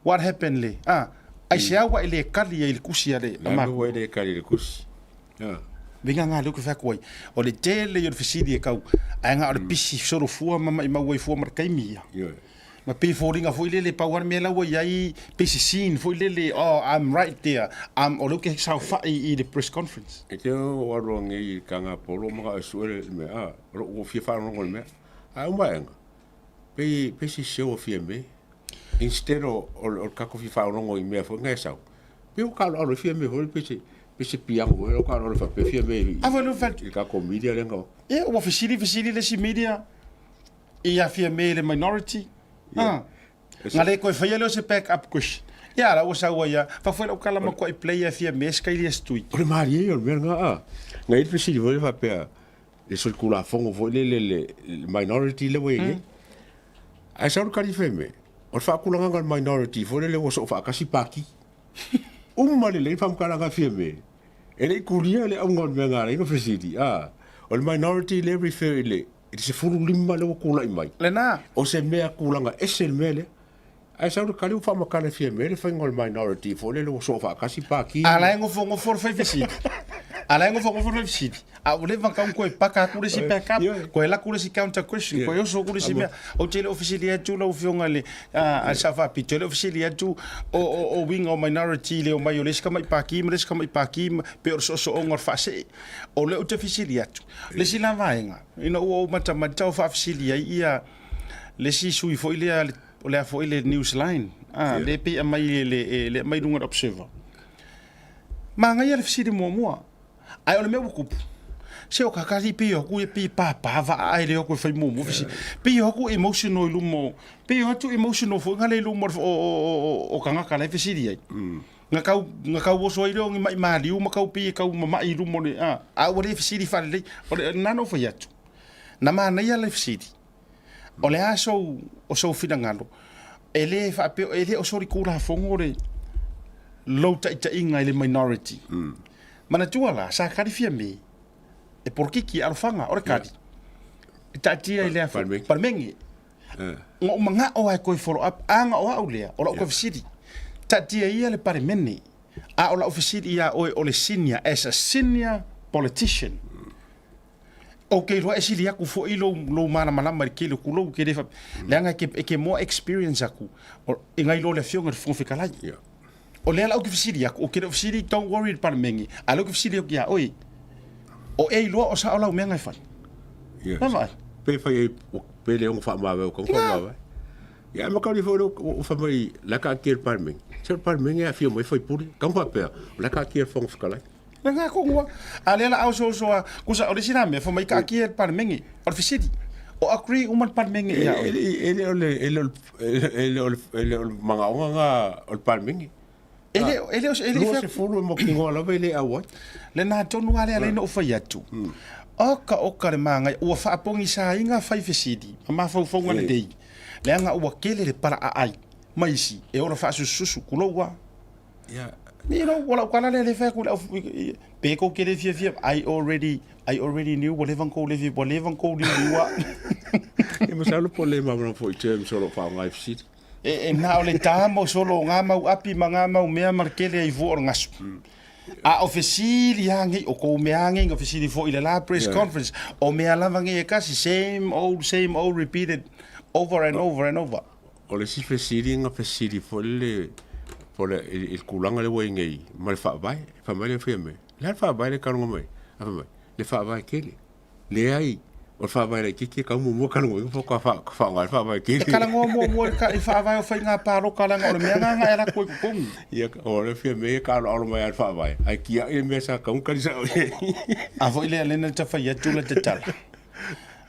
What happened le? Ah, aisea ua e le kali ai i le tusi a le a matou? Ua e le kali i le tusi. Ah. Uiga nga lea ou te fai atu ai, o le tele ia o le fesili e kau, ae na o le pisi solofua ma maimau ai fua ma le taimi ia. Ma pei foliga foi lele, pau lava le mea la ua i ai, pei se scene foi lele, oh, I'm right there, I'm, o lea ou te saofai i le press conference. E te o alu nei i Kagapolo ma ka sue le mea, ah, o lou fia faalogologo i le mea. Ae uma aega. Pei pei se sese o Fiame instead o o le tatou fia faalogologo i mea foi na e sau, pei ua taloalo ai Fiame foi lea pei se pei se piano foi lea ua taloalo faapea Fiame i A foi lea ua fai atu. i le tatou media lea na o. Ia ua fesili fesili le isi media ia Fiame i le minority. Ia. Ah. Na le toe faia lea o se back up question. Ia la ua sau ai lava. Faafoe lau tala matuai play ia Fiame sikaili e se O le malie ia o le mea lena a. Na i ai le fesili foi lea faapea, le solitulafono foi lele le minority lea ua i ai nei. Ae sau le tali fai mai, o le faatulagaga o le minority foi lele ua soo faatasi pati. Uma lelei le faamatalaga a Fiame, e le i kulia le auga o le mea na ala ai ona fesili, a, o le minority lea e refer i le i le 15 lea ua tulai mai. Lena. O se mea tulaga ese le mea lea. Ae sau le tali ua faamatala e Fiame le faiga o le minority foi lele ua soo faatasi pati. A la e nofonofo le fai fesili. A la e nofonofo le fai fesili. A ua leva ona tau toe paka atu le isi back up, toe alu atu le isi counter question, toe oso atu le isi mea. Ou te le o fesili atu lau Afioga i le Sao Faapito, e le o fesili atu o uiga o minority i le omai o le isi tamai pati ma le isi tamai pati pei o le soosooga o le faasee. O lea ou te fesili atu, le isi la vaega, ina ua ou matamata o faafesili ai ia le isi sui foi lea o le a foi le Newsline, lea e pei e aumai le aumai i luga o le Observer. Manaia le fesili muamua. Ae o le mea ua tupu, se o kakali pei o atu ia pei e papa vaa ae le o atu e fai muamua fesili. Pei o atu emotional i luma o, pei o atu emotional foi na le i luma o tagata la e fesili ai. Na tau, na tau oso ai lea o ni mai maliu ma tau pei e tau mamai i luma o le, a, a ua le fesili faalelei. O le, na na ou fai atu, na manaia le fesili, o le a sou, o sou finagalo, e le faapea, e le o solitulafono le lou taitaiga i le minority. Manatua la, sa kali Fiame e polokiki alofaga, o le kali, e taatia i le afu, Palemene. Na ou manao lava e toe follow up, a na o au lea, o lau toe fesili, taatia ia le Palemene, a o lau fesili ia oe o le senior, as a senior politician, Ou te iloa e sili atu foi lou, lou malamalama i le tele o kulou, ke le fa, leaga e ke, e ke more experience atu o, i ngai lo le Afioga i le Fofoga Fetalai. Yeah. O lea la ou te fesili atu, ou te le o fesili, don't worry i le Palemene, a o lea ou te fesili atu ia oe, o e iloa o sao lau mea na e fai. Yeah. Vaavaai. Pe fai ai, pe le ono faamavae o kau faamavae. Ia, ma kauli foi lea ua fai mai la ka atia i le Palemene. Se o le Palemene e afio mai faipule. Kau faapea, o la ka atia i le Fofoga Fetalai. Le ngā kongua. A lea la au so so a, kusa o le isi la mea, fai mai ka akia i le Palemene. O le fesili, o agree uma le Palemene ia oe? E le o le, e le o le, e le o le, e le o le manaoga na o le Palemene. E le, e le o, e le i fea. 20 e mautinoa lava e le auai. Lena tonu lava lea na ou fai atu, oka oka le magaia, ua faapogisaina fai fesili ma mafaufauga lelei, leaga ua tele le pala aai ma isi e ola faasusususu, kulou lava. Yeah. You know, ua lau tala lea le fai atu i le au, pe tou te le fiafia, I already, I already knew ua leva ona tou le fia, ua leva ona tou liuliua. Ia masalo po o le malamalama foi i terms o lo o faaaoga e fesili. E, e na o le ta mo solo o ngā mau api ma ngā mau mea ma le kele ai fua o le gasu. A o fesili lava nei, o kou mea lava nei na fesili foi i le la press conference, o mea lava nei e kasi, same old, same old repeated over and over and over. O le isi fesili na fesili foi le po le i le tulaga lea ua i ai nei ma le faavae, fai mai le Fiame, le a le faavae lea e talanoa mai ai? Ae fai mai, le faavae tele. Leai, o le faavae laitiiti e tau muamua talanoaina faatoa faaaoga ai le faavae tele. E talanoa muamua i le faavae o faiga palota leaga o le mea lena na e alu atu ai i totonu. Ia, o le Fiame e taaloalo mai lava i le faavae, ae tiai le mea sa tatau ona tali sao i ai. A foi lea lea na ta fai atu la tatala.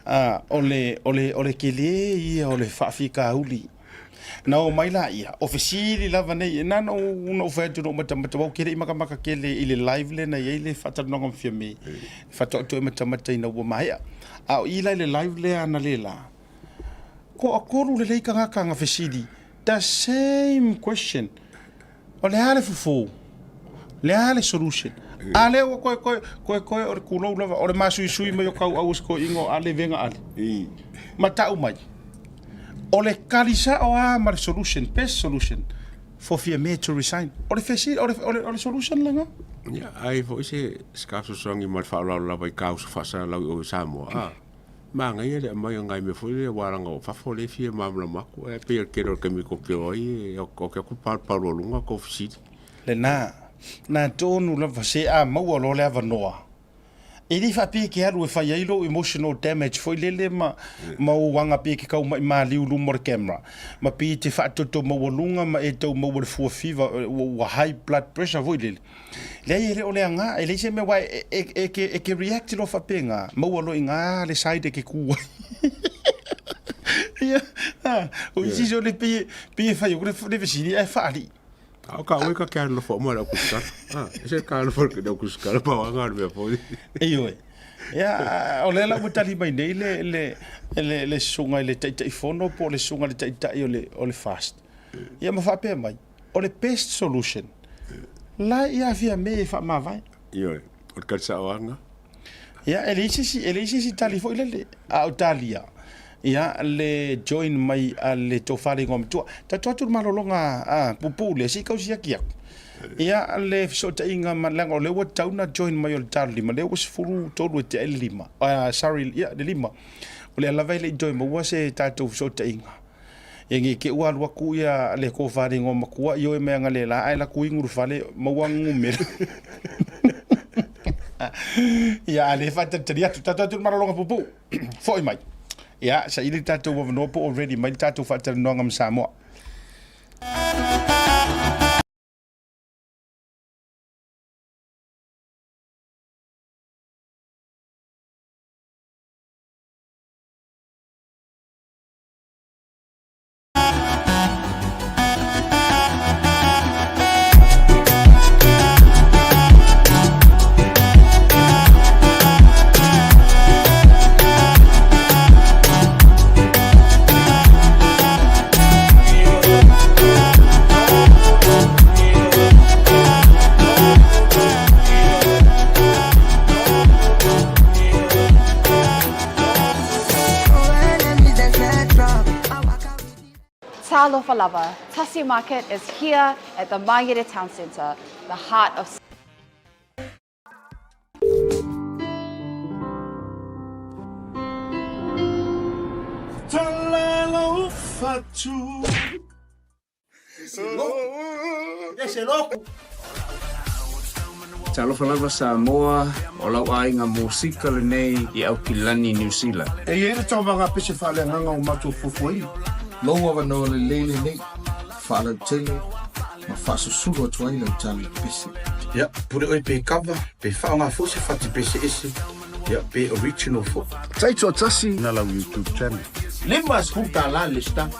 A, o le, o le, o le tele ia o le faafitauli. Na oo mai laia, o fesili lava nei, na ona ou, na ou fai atu na ou matamata, aua ou te le i matamata tele i le live lea na i ai le faatalanoaga ma Fiame, faatoa ou toe matamata ina ua maea. A o i la i le live lea analeila, toatolu lelei tagata na fesili, the same question. O le a le fofo? Le a le solution? A lea ua koe koe koe koe o le kulou lava o le masuisui mai o kauau o se toeaina o Ale Vega Ale. Ma tau mai, o le kali sao lava ma le solution, best solution for Fiame to resign. O le fesili, o le, o le, o le solution lena. Ia, ai foi se se fesoasoani ma le faaaloalo lava i kausa faasalalau i o i Samoa, a. Manaia le aumai o nai mea foi lea aua leaga o fafo lea e fia malamalama atu ae pei o le tele o le taimi tou te o ai e ote atu palopalo luga tou fesili. Lena, na tonu lava se a maua loa le avanoa. E le i faapea e te alu e fai ai lou emotional damage foi lele ma, ma ou aga pei e te tau mai maliu i luma o le camera, ma pei e te faatoto maualuga ma e tau maua le fua fiva, ua high blood pressure foi lele. Leai e le o le aga, e leai se mea, aua e, e, e, e, e te react loa faapena, maua loa i ina le side e te tu ai. Ia, o isi sole pei, pei e fai atu le, le fesili ae faalii. A o ka oe ka ke alofa uma le au kusikala. Ah, e se ka alofa le au kusikala pa wanga le mea foi. Ioe. Ia, o lea la ua tali mai nei le, le, le, le susuga i le Taitaifono po o le susuga i le Taitai o le, o le FAST. Ia ma faapea mai, o le best solution, la e ia Fiame e faamavae. Ioe, o le kalisaoanga. Ia, e leai se isi, e leai se isi tali foi lele, a o talia, ia, le join mai a le tofa le igoa matua. Tatou atu le malologa a, puupuu lea, se i kau siaki atu. Ia, le fesootaiga ma, leaga o lea ua tatau ona join mai o le 5, lea ua 13 e tea i le 5, sorry, ia, le 5. O lea lava e le i toe maua se tatou fesootaiga. Ia ne i te i ua alu atu ia le tofa le igoa matua, ioe mai analeila ae latou inu le fale, maua ana numera. Ia, a lea e faatalitali atu. Tatou atu i le malologa puupuu. Foi mai. Ia, saili le tatou avanoa po o ready mai le tatou faatalanoaga ma Samoa. Talofa lava, Tasi Market is here at the Mangere Town Centre, the heart of Talofa lava Samoa, o lau aiga mosika lenei i Aukilani, New Zealand. E i ai le tauvaga pese faaleagaga o matou fuafuaina. Lou avanoa lelei lenei, faalautele ma faasusulu atu ai lau tala pese. Ia, pule oe pe cover, pe faaaoga foi se fati pese ese, ia, pe original foi. Taitoatasi. Na lau YouTube channel. $50 le lesitala.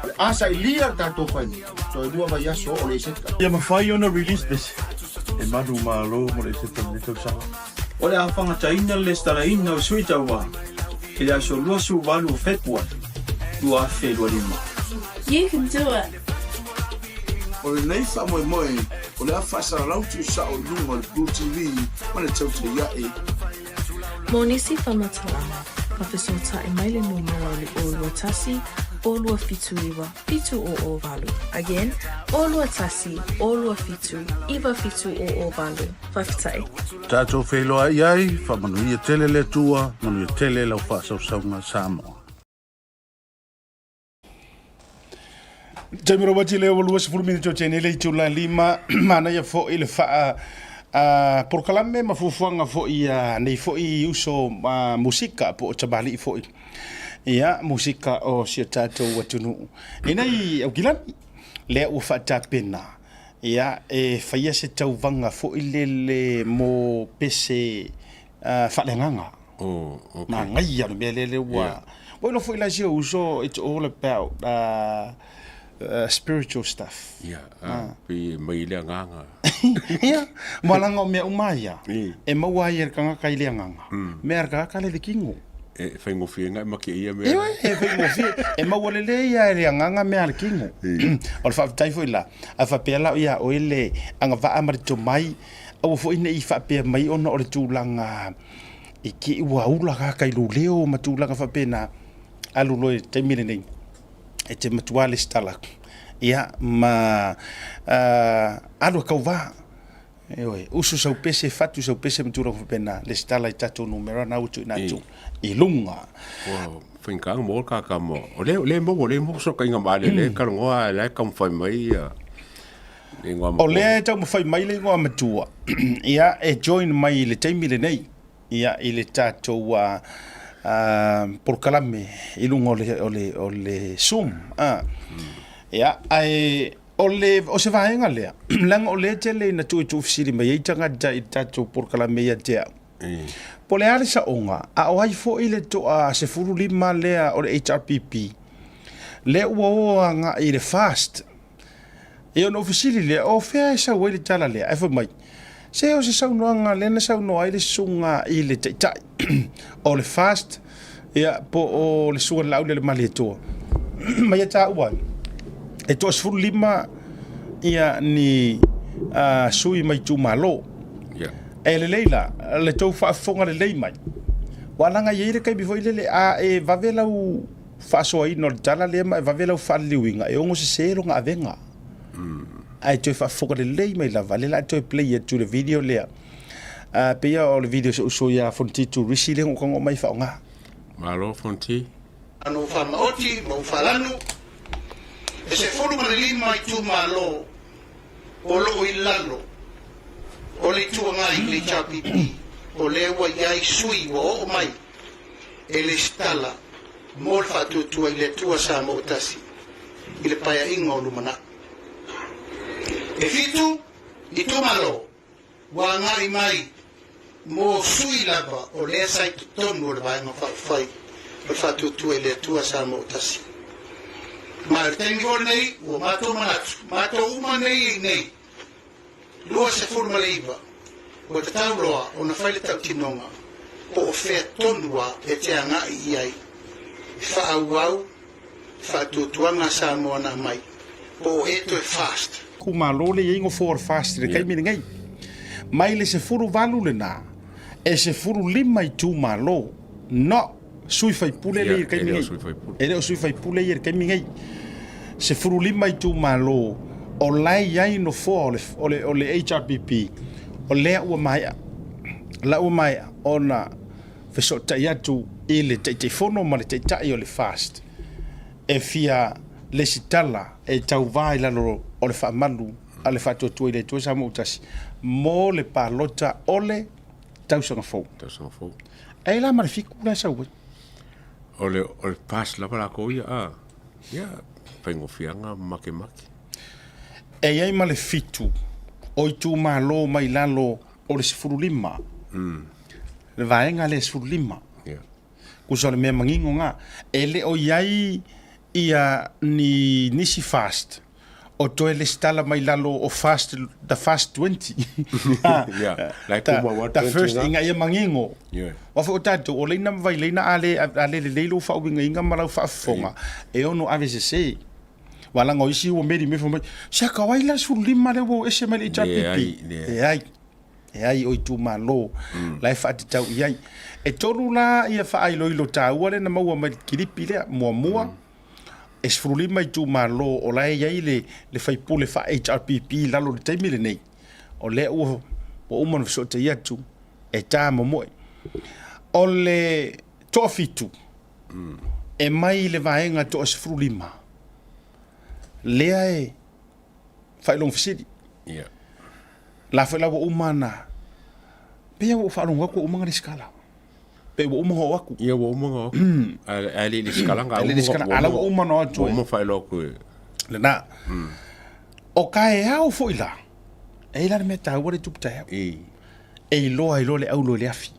O le a sailia le tatou faiga, toe lua vaiaso oo le Iseta. Ia mafai ona release pese e malu malo mo le Iseta o lenei tausaga. O le a fagataina le lesitalaina o Sui Tauā i le aso 28 o Fepuari 2025. You can do it! O lenei faamoemoe o le a faasalalau tuusao i luga o le Blue TV ma le Tautai Ae. Mo nisi faamatalaga, faafesootai mai le numera o le 021 279 7008. Again, 021 27 9708. Faafetai. Tatou feiloai ai, faamanuia tele le Atua, manuia tele lau faasausauga Samoa. Taimi rawa ti lea ua 20 minute o tēnei le itula lima, manaia foi le faa polokalame ma fuafuaga foi a nei foi uso musika po o tamalii foi. Ia, musika o si o tatou atunuu. E nei Aukilani, lea ua faatapena, ia, e faia se tauvaga foi lele mo pese faaleagaga. Oh, okay. Manaia le mea lea lea ua... Yeah. Ua iloa foi la si ou uso, it's all about spiritual stuff. Yeah, pei e mai le agaga. Ia, ma leaga o mea uma ia, e maua ai e le tagata i le agaga, mea a le tagata le kino. E faigofie ngai ma kēia mea. Ioe, e faigofie, e maua lelei lava e le agaga mea a le kino. O le faafetai foi la, a faapea la ia oe le agavaa ma le tomai, aua foi ne i faapea mai ona o le tulaga i te i ua ula kaka i lou leo ma tulaga faapena, alu loa i le taimi lenei e te matua lesitala atu, ia ma alu e tauva. Ioe, usu sau pese, fatu sau pese ma tulaga faapena, lesitala i tatou numera na ua tuuina atu i luga. Ua faigata mo kaka mo. O le le mo le mo so kainga ma le le kalongoa le taumafai mai ia O lea e taumafai mai le igoa matua, ia e join mai i le taimi lenei. ia, i le tatou polokalame i luga o le, o le, o le Zoom. Ia, ae o le, o se vaega lea, leaga o lea e tele ina tuutuufesili mai ai tagata i le tatou polokalame ia te au. Po o le a le saoga, a o ai foi le toa 15 lea o le HRPP, lea ua o agai i le FAST. Ia ona ou fesili lea, o fea e sau ai le tala lea? Ae fai mai, se o se saunoaga lea na saunoa ai le susuga i le Taitai o le FAST, ia, po o le Susuga i le Laaulialemalietoa. Ma ia taua ai, e toa 15 ia ni sui mai itumalo. Yeah. E lelei la le tou faafofoga lelei mai. Ua laga i ai le taimi foi lele a e vave lau faasoaina o le tala lea ma e vave lau faaliliuina e ono sese lona avega. Ae toe faafofoga lelei mai lava, lea la toe play atu le video lea. Uh, pei o le video se uso ia Fonti Turisi lea na ou mai faaaoga. Malo Fonti. Anu faamaoti ma ufalanu, e 15 itumalo o lo o i lalo o le Itu Agai i le HRPP, o lea ua i ai sui ua oo mai e lesitala mo le faatuatua i le Atua Samoa Tasi i le Paeaiga o lumanai. E fitu itumalo ua agai mai mo sui lava o lea sa i totonu o le Vaega Faaupufai o le Faatuatua i le Atua Samoa Tasi. Ma o le taimi foi lenei ua matou manatu, matou uma nei e i nei, 29, ua tatau loa ona fai le tautinoga po o fea tonu a e te agai i ai e faaauau faatuatuaga a Samoa na aumai, po o e toe fast. Itumalo lea e i ai nofo o le FAST i le taimi lenei. Mai le 18 lena, e 15 itumalo no sui faipule lea i le taimi nei. E le o sui faipule ia i le taimi nei. 15 itumalo o la e i ai nofoa o le, o le, o le HRPP, o lea ua maea, la ua maea ona fesootai atu i le Taitaifono ma le Taitai o le FAST e fia lesitala e tauva i lalo o le faamalu a le Faatuatua i le Atua Samoa ua Tasi mo le palota o le tausaga fou. Tausaga fou. Ai la ma le fiku la e sau ai. O le, o le FAST lava lakou ia, a, ia, faigofieaga makemake. E i ai ma le fitu o itumalo mai lalo o le 15. Le vaega lea 15. Yeah. Kusa o le mea manino na. E le o i ai ia ni nisi fast o toe lesitala mai lalo o fast, the fast 20. ah, yeah. Like ta, kuma ta first ina ia manino. Yeah. Wa foi o tatou, o leina ma vaileina a le, a le lelei lou faauigaina ma lau faafofoga, e ono ave sese. Wa laga o isi ua meli mai fai mai, siaka o ai la 15 lea ua o ese mai le HRPP. Leai, E ai o itumalo la e faatatau i ai. E tolu la ia faailoilo taua lea na maua mai le kilipi lea. Muamua, e 15 itumalo o la e i ai le, le faipule faa-HRPP i lalo i le taimi lenei, o lea ua, ua uma ona fesootai atu e ta momoe. O le toafitu, e mai i le vaega toa 15, lea e faailoga fesili. Yeah. La foi la ua uma na, pei ua ou faalogo atu ua uma na lesitala. Pei ua uma ona oo atu. Ia ua uma ona oo atu. Ae le i lesitala Ae le i lesitala, a la ua uma ona oo atu. Ua uma faailoa atu e. Lena. O taeao foi la, e i ai la le mea taua lea e tupu taeao. E iloa ai loa le aulo i le afi.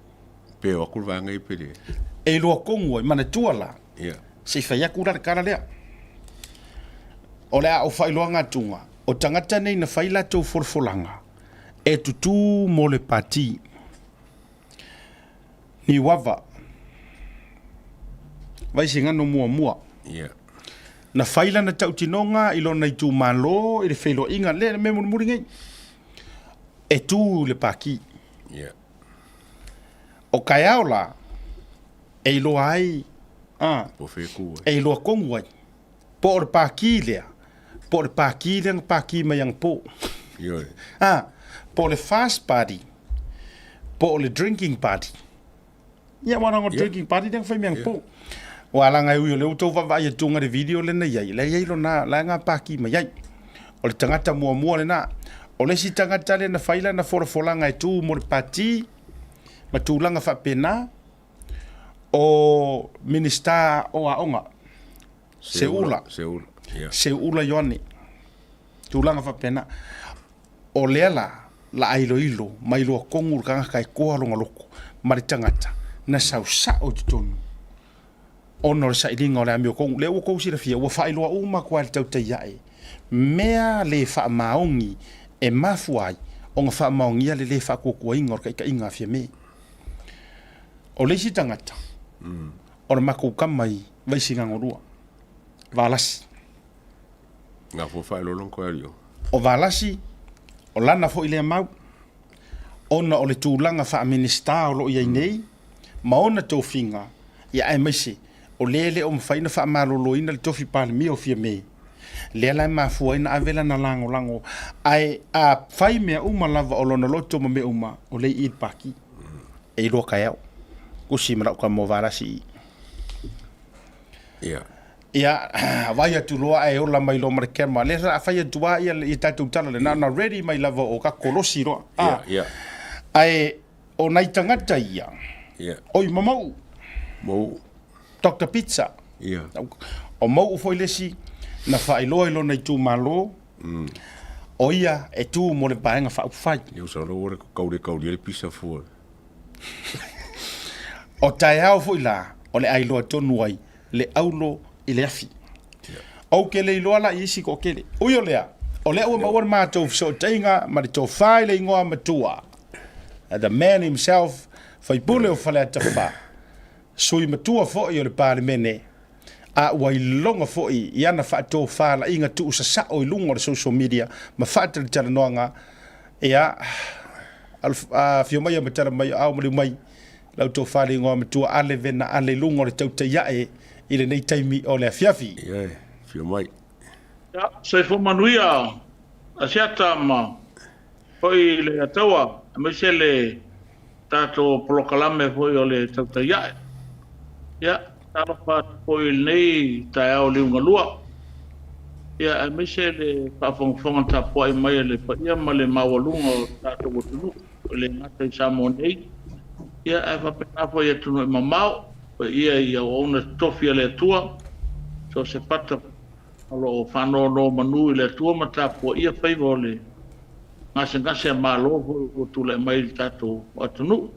Pe o atu le vaega ia pe le. E iloa tonu ai, manatua la, Ia. se i fai atu la le tala lea. O le a ou faailoaga atuga, o tagata nei na fai latou folafolaga e tutū mo le pati. Niuava, Vaisigano muamua. Yeah. Na fai lana tautinoga i lona itumalo i le feiloaiga lea le mea mulimuli nei. E tū i le pati. Yeah. O taeao la, e iloa ai, a, Po o fea e tū ai. E iloa tonu ai. Po o le pākī lea, po o le pākī lea na pākī mai anapō. Ioe. Ā, po o le fast party, po o le drinking party. Ia, aua leaga o le drinking party lea na fai mai anapō. Aua leaga e ui o lea ua outou vaavaai atu i le video lea na i ai, la e i ai lona, la e na pākī mai ai. O le tagata muamua lena. O le isi tagata lea na fai lana folafolaga e tū mo le pāti, ma tulaga faapena. O Minisita o Aoga, Seuula, Seuula Ioane, tulaga faapena. O lea la, la a iloilo ma iloa tonu le tagata e toa lona loto ma le tagata na sau sao i totonu ona o le sailiga o le amiotonu. Lea ua tou silafia, ua faailoa uma atu lava e le tautai ae mea le faamaoni e mafua ai ona faamaonia le le faatuatuaina o le taitaiga a Fiame. O le isi tagata, o le matou tama i Vaisigano 2, Valasi. Nga fua faailoa koe alio. O Valasi, o lana foi lea mau, ona o le tulaga faa-Minisita o lo o i ai nei, ma ona tofiga, ia aemaise o lea e le o mafai ona faamaloloina le tofi Palemia o Fiame, lea la e mafua ai ona ave lana lagolago, ae a fai mea uma lava o lona loto ma mea uma, o lea e i i le Pati. E iloa taeao. Tusi ma lau tama o Valasi i i. Ia. Ia, vaai atu loa ae ola mai loa ma le camera. Lea sa fai atu lava ia, ia tatou tala lena, na ready mai lava o ka kolosi loa. Ia, ia. Ae o nai tagata ia, Ia. oi ma Mauu. Mauu. Doctor Pizza. Ia. O Mauu foi le isi na faailoa i lona itumalo, o ia e tu mo le Vaega Faaupufai. Ia usa loa ua le kaule kaulia le pizza fua. O taeao foi la, o le a iloa tonu ai le aulo i le afi. Ou te le iloa la i isi toatele. Ui o lea, o lea ua maua le matou fesootaiga ma le tofa i le igoa matua, the man himself, faipule o Faleata 4, sui matua foi o le Palemene, a ua iloga foi i ana faatofalaiga tuusasao i luga o le social media ma faatalatalanoaga, ia, afio mai ma tala mai, ao maliu mai lau tofa i le igoa matua Ale Vena Ale i luga o le tautai ae i lenei taimi o le afiafi. Ia, afio mai. Ia, soifua manuia Asiata ma foi le Ataua, aemaise le tatou polokalame foi o le tautai ae. Ia, talofa atu foi i lenei taeao liugalua. Ia, aemaise le faafogafoga tapuai mai a le paia ma le maualuga o le tatou atunuu, e le gata i Samoa nei, ia, ae faapena foi i atunuu e mamao, paia i auauna totofi a le Atua, so o se fata o lo o faanonomanu i le Atua ma tapuaia faiva o le gasegase a Malo foi ua tulai mai i le tatou atunuu.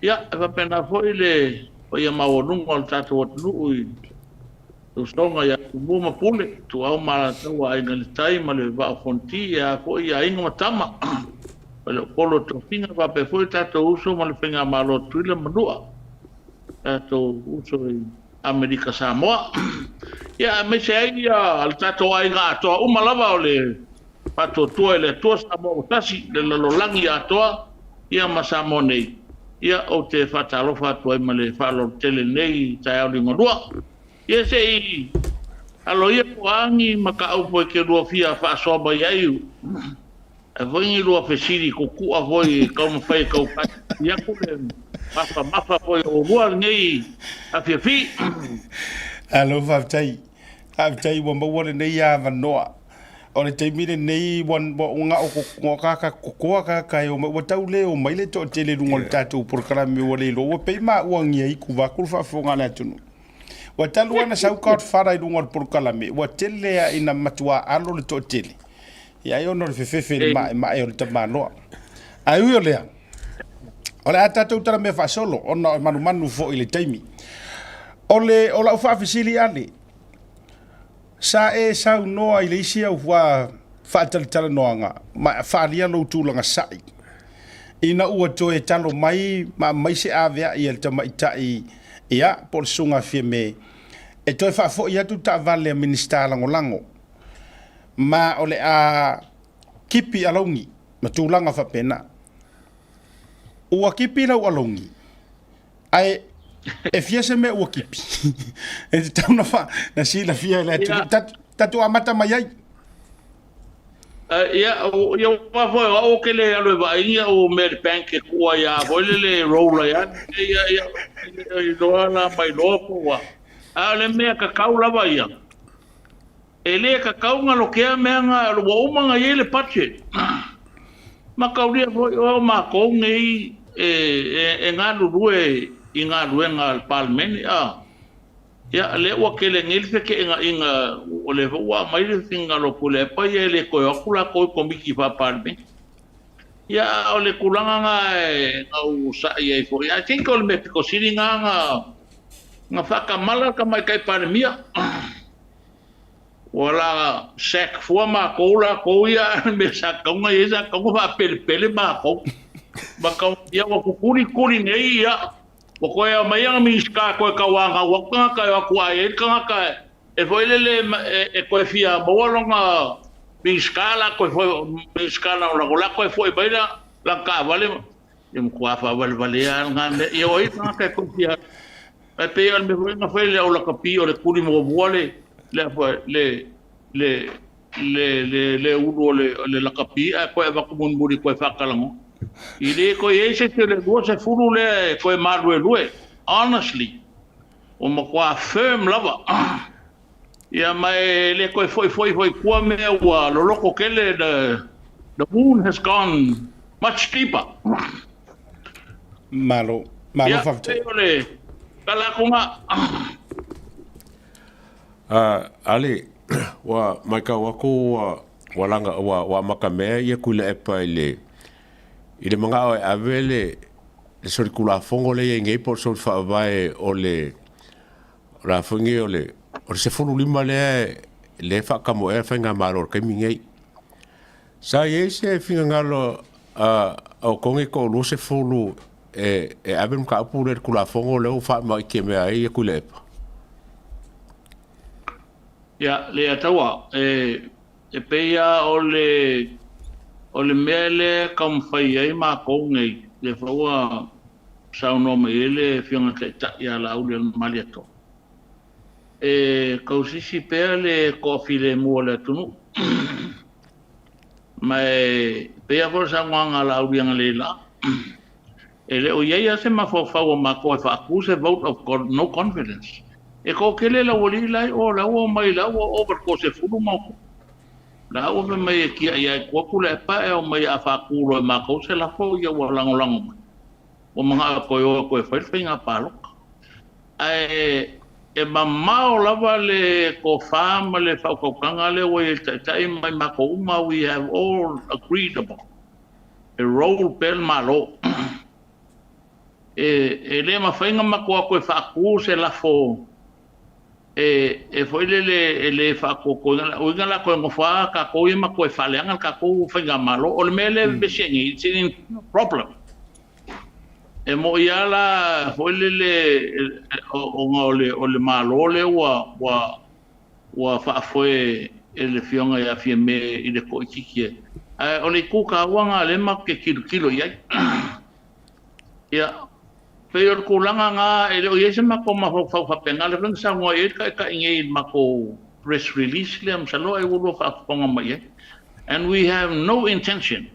Ia, e faapena foi le paia maualuga o le tatou atunuu i le usoga ia Tumua ma Pule, Ituau ma Alataua, Aiga i le Tai ma le Vaa o Fonoti, e a foi Aiga ma Tama, Faleupolu o Tofiga, faapea foi tatou uso ma le Faigamalo a Tutuila ma Manua, tatou uso i Amerika Samoa. Ia, aemaise ai ia le tatou aiga atoa uma lava o le Faatuatua i le Atua Samoa ua tasi, le lalolagi atoa, ia ma Samoa nei. Ia, ou te faatalofa atu ai ma le faaaloalo tele i lenei taeao liugalua. Ia se i aloaia po o a ni mataupu e te lua fia faasoa mai ai, Ai foi ni lua fesili kukua foi e taumafai e tau faatiti atu le mafamafa foi o oulua lenei afiafi. Alo, faafetai. Faafetai ua maua lenei avanoa. O le taimi lenei ua na o ka kokoa ka ka e o mai ua tau le o mai le toatele i luga o le tatou polokalame ua le iloa ua pei maua ngia i kuvaku le faafofoga a le atunuu. Ua talu lava ona sau Godfather i luga o le polokalame ua tele lava ina matua alo le toatele. Ia ai ona o le fefefe i le maemae o le tamaloa. Ae ui o lea, o le a tatou talamea faasolo ona e manumanu foi i le taimi. O le o lau faafesili Ale, sa e saunoa i le isi au faatalatalanoaga ma faaalia lou tulaga sa'i ina ua toe talo mai ma aumai se aveai a le tamaitai ia po o le Susuga a Fiame e toe faafoi atu taavale a Minisita Lagolago ma o le a kipi alauni ma tulaga faapena. Ua kipi lau alauni, ae e fia se mea ua kipi? E tatau na, fa, na silafia e le atunuu. Tatou amata mai ai. Ia, ia ua foi o au ke le alu e vaai o mea le bank e kua ia foi le le roll ia ia ia i loa la mai loa po ua. A o le mea kakau lava ia. E le kakau na lokea mea na ua uma na i ai le budget. Mataulia foi o makou nei. e, e, e galulue i galuega a le Palemene, a. Ia, lea ua tele nei le fekeʻenaʻiga, o lea foi ua aumai le finagalo o Tuilaepa ia e le toe o atu latou i Komiti Faa-Palemene. Ia, a o le tulaga na e na ou saʻi ai foi, I think o le mea pito sili na na na faatamala le Tamaitai Palemia. Ua la sack fua matou latou ia a o le mea sa tatau ona i ai sa tatau ona faapelepele matou. Ma tau ia ua tutulikuli nei ia ua toe aumai ana Minisita toe tauanau atu tagata e o atu a i ai le tagata e foi lele e toe fia maua lona Minisita la toe foi Minisita lagolago la toe foi mai la lana taavale ia matua faavalevalea lava lena mea. Ia o ai le tagata e toe fia Ae pei o le mea foi na fai le au lakapi o le tuli muamua le le le le le le le ulu o le o le lakapi ae toe avatu mulimuli toe faatalanoa. I le toe i ai se isi o le 20 lea e toe maluelue. Honestly, ua matua firm lava. Ia ma e le toe foi foi foi i tua mea ua loloto tele the the wound has gone much deeper. Malo, malo Ia, faafetai. pei o le tala atu na. Ale, ua matau atu ua ua laga ua ua amatamea ia Tuilaepa i le i le manao e ave le le solitulafono lea e i ai nei po o le soli faavae o le O le a foi nei o le o le 15 lea lea e faatamoe le faigamalo o le taimi nei. Sa i ai se finagalo a outou nei toa-20 e e ave le mataupu lea i le Tulafono lea ua faamaoitia ai ia Tuilaepa? Ia, Leiataua, e e pei lava o le o le mea lea e taumafai ai matou nei, lea foi ua saunoa mai ai le Afioga i le Taitai ia Laauli Malietoa, e tausisi pea le toafilemu o le atunuu. Ma e pei lava foi o le saunoaga a Laauli analeila, e le o i ai lava se mafaufau o matou e faatu se vote of no confidence. E toatele le aualii la e i o, la ua omai, la ua ova i le toasefulu ma ono. La ua fai mai e tiai lava i tua Tuilaepa e omai a faatu loa e matou se lafo ia ua lagolago mai. Ua manao e toe o e toe fai le faiga palota. Ae e mamao lava le tofa ma le faautautaga lea ua i ai le Taitai ma i matou uma, we have all agreed upon, e roll pea le Malo. E le mafai ona matou o atu e faatu se lafo e foi lele e le faatotoina, o uiga o le a toe nofo lava tatou ia ma toe faaleaga le tatou faigamalo. O le mea lea e vevesi ai nei, it's an internal problem. E moi lava la foi lele ona o le Malo lea ua ua ua faafoe e le Afioga ia Fiame i le toaitiiti ai. Ae o le itu taua lena lea matou te tilotilo i ai. Ia, pei o le tulaga lena, e le o i ai se matou mafaufau faapena, lea foi na saunoa i ai le Taitai nei i le matou press release lea, masalo ai ua lua faafofoga mai i ai. And we have no intention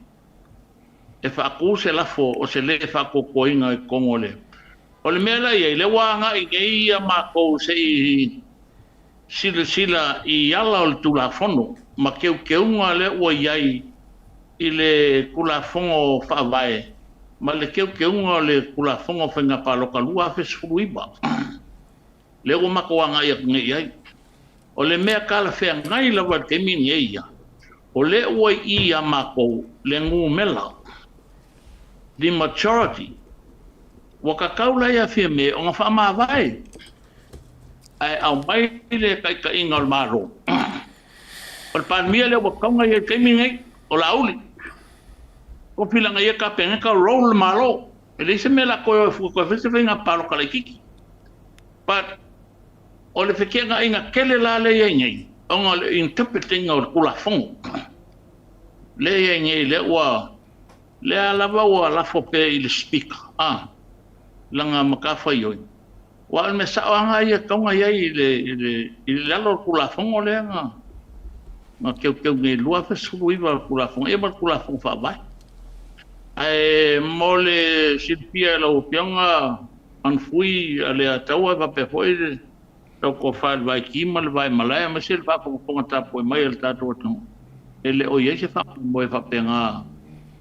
e faatu se lafo o se lē faatoatoaina i totonu o le. O le mea la e i ai, lea ua agai nei ia matou se i silasila i ala o le Tulafono ma teuteuga lea ua i ai i le Tulafono Faavae ma le teuteuga o le Tulafono o Faiga Palota 2019, lea ua matou agai atu nei i ai. O le mea talafeagai lava i le taimi lenei ia, o lea ua i i ia matou le numera, the majority, ua tatau la ia Fiame ona faamavae ae aumai le taitaiga o le Malo. O le Palemia lea ua tatau ona i ai i le taimi lenei, o Laauli. Ua filaga ia Kapeneta roll le Malo. E leai se mea o le a toe o e fua toe fai se faiga palota laitiiti. But o le feteenaiga tele la lea i ai nei, ona o le interpreting o le Tulafono lea i ai nei, lea ua, lea lava ua lafo pea i le Speaker, a, lana matafaioi. Aua o le mea sao lava lena ia e tatau ona i ai i le, i le, i lalo o le Tulafono lea na, na teuteu nei i le 2019 le Tulafono, ia ma le Tulafono Faavae. Ae mo le silafia e lau Afioga Anfui a Leataua e faapea foi le lau tofa i le Vaiki ma le Vaimalae aemaise le faafogafoga tapuai mai a le tatou atunuu, e le o i ai se faamoemoe faapena.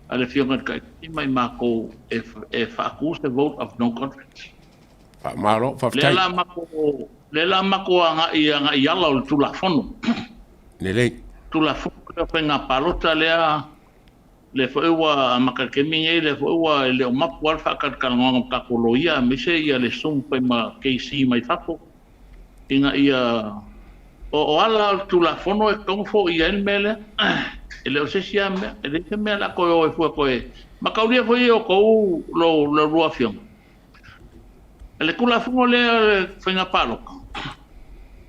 a le Afioga i le Taitai ma i makou e e faatu se vote of no confidence. Faamalo, Lea faafetai. la matou lea la matou agai agai i ala o le Tulafono. Lelei. Tulafono lea o faiga palota lea lea foi ua amata i le taimi nei lea foi ua e le o mapu lava le faatalatalanoaga ma tatou loia aemaise ia le sumu fai ma KC mai fafo ina ia o, o ala o le Tulafono e tatau ona foia ai le mea lea. E le o se isi lava mea, e leai se mea o le a toe o ai fua toe mataulia foi e outou lo lo lua afioga. Le Tulafono lea o le Faiga Palota,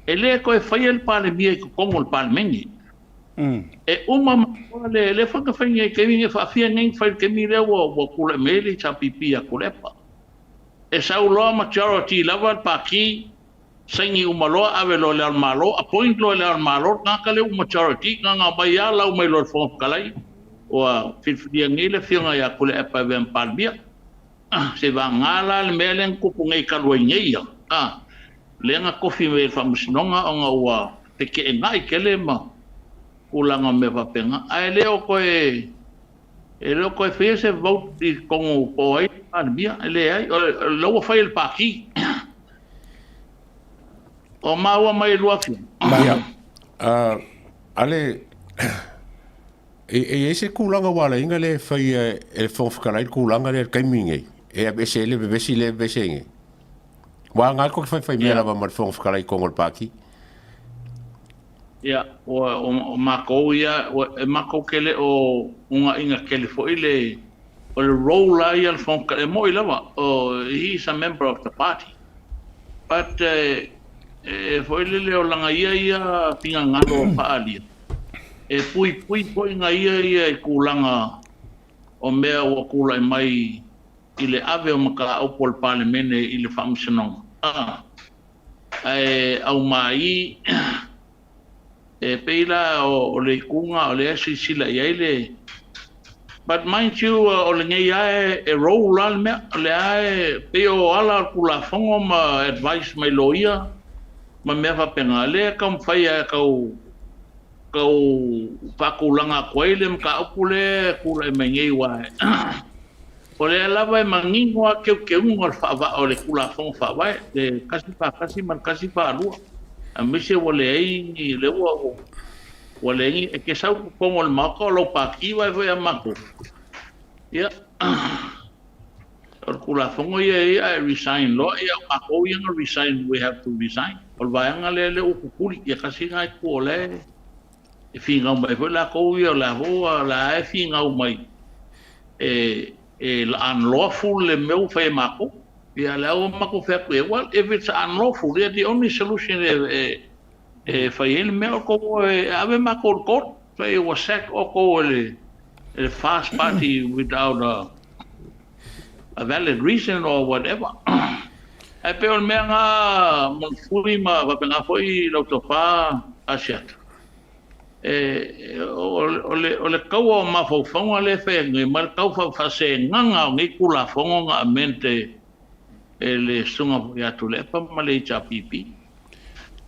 e le toe faia le Palemia i totonu o le Palemene. E uma ma le lea foi na fai nei i taimi nei, faafia nei na fai i le taimi lea ua ua tulai mai ai le HRPP ia Tuilaepa. E sau loa majority lava le Pati, saini uma loa ave loa i Le Ao o le Malo, appoint loa e Le Ao o le Malo le tagata lea ua majority, na ona aumai lava lau mai loa e le Fofoga Fetalai, ua filifilia nei le Afioga ia Tuilaepa e avea ma Palemia. Seivagana la le mea lea na tupu nei talu ai nei ia, a, lea na tofi mai e le Faamasinoga ona ua feteenai tele ma tulaga o mea faapena. Ae le o toe, e le o toe faia se vote i totonu po o ai le Palemia, e leai, o la ua fai e le Pati. O maua mai e lua afioga. Ia, ale, E i ai se tulaga ua ala ai ona le faia e le Fofoga Fetalai le tulaga lea i le taimi lenei, e aveese ai le vevesi lea e vevesi ai nei? Ua agai tou te faifaimea lava ma le Fofoga Fetalai i totonu o le Pati. Ia, ua, o matou ia, ua, e matou te le o unaiina tele foi le, o le role lava ia a le Fofoga Fetalai, e moni lava, o, he is a member of the party, but e foi lele o lana ia ia finagalo faaalia, E puipui foi na ia ia i tulaga o mea ua tulai mai i le ave o mataupu a le Palemene i le Faamasinoga, ae aumai e pei la o le itu na o lea e silasila i ai le. But mind you o lenei lava e roll lava le mea, o lea lava e pei o ala o le Tulafono ma advice mai loia ma mea faapena, lea e taumafai lava e tau tau faatulaga atu ai le mataupu lea e tulai mai nei aua o lea lava e manino lava teuteuga o le faavaa o le Tulafono Faavae, le 141 ma le 142, aemaise ua leai ni, lea ua ua leai ni, e te sau i totonu o le Maota o lau Pati vae foi ia matou. Ia, o le Tulafono ia e i ai a e resign loa, ia o matou ia na resign, we have to resign. O le vaega lea lea ua tutuli, ia tasi lena itu o lea e finau mai foi latou ia, o la foi ua, o la e finau mai e e unlawful le mea ua fai e matou. Ia lea ua matou fai atu i ai, well, if it's unlawful, yeah, the only solution e e e fai ai le mea o tou e ave matou i le court, fai ua sack outou e le e le First Party without a a valid reason or whatever. Ae pei o le mea na Monfui ma faapena foi lau tofa Asiata, e, o, o, le, o le kaua o mafaufauga lea e fai atu nei, ma le tau faasegaga o nei Tulafono na amend e, e le Susuga foi ia Tuilaepa ma le HRPP.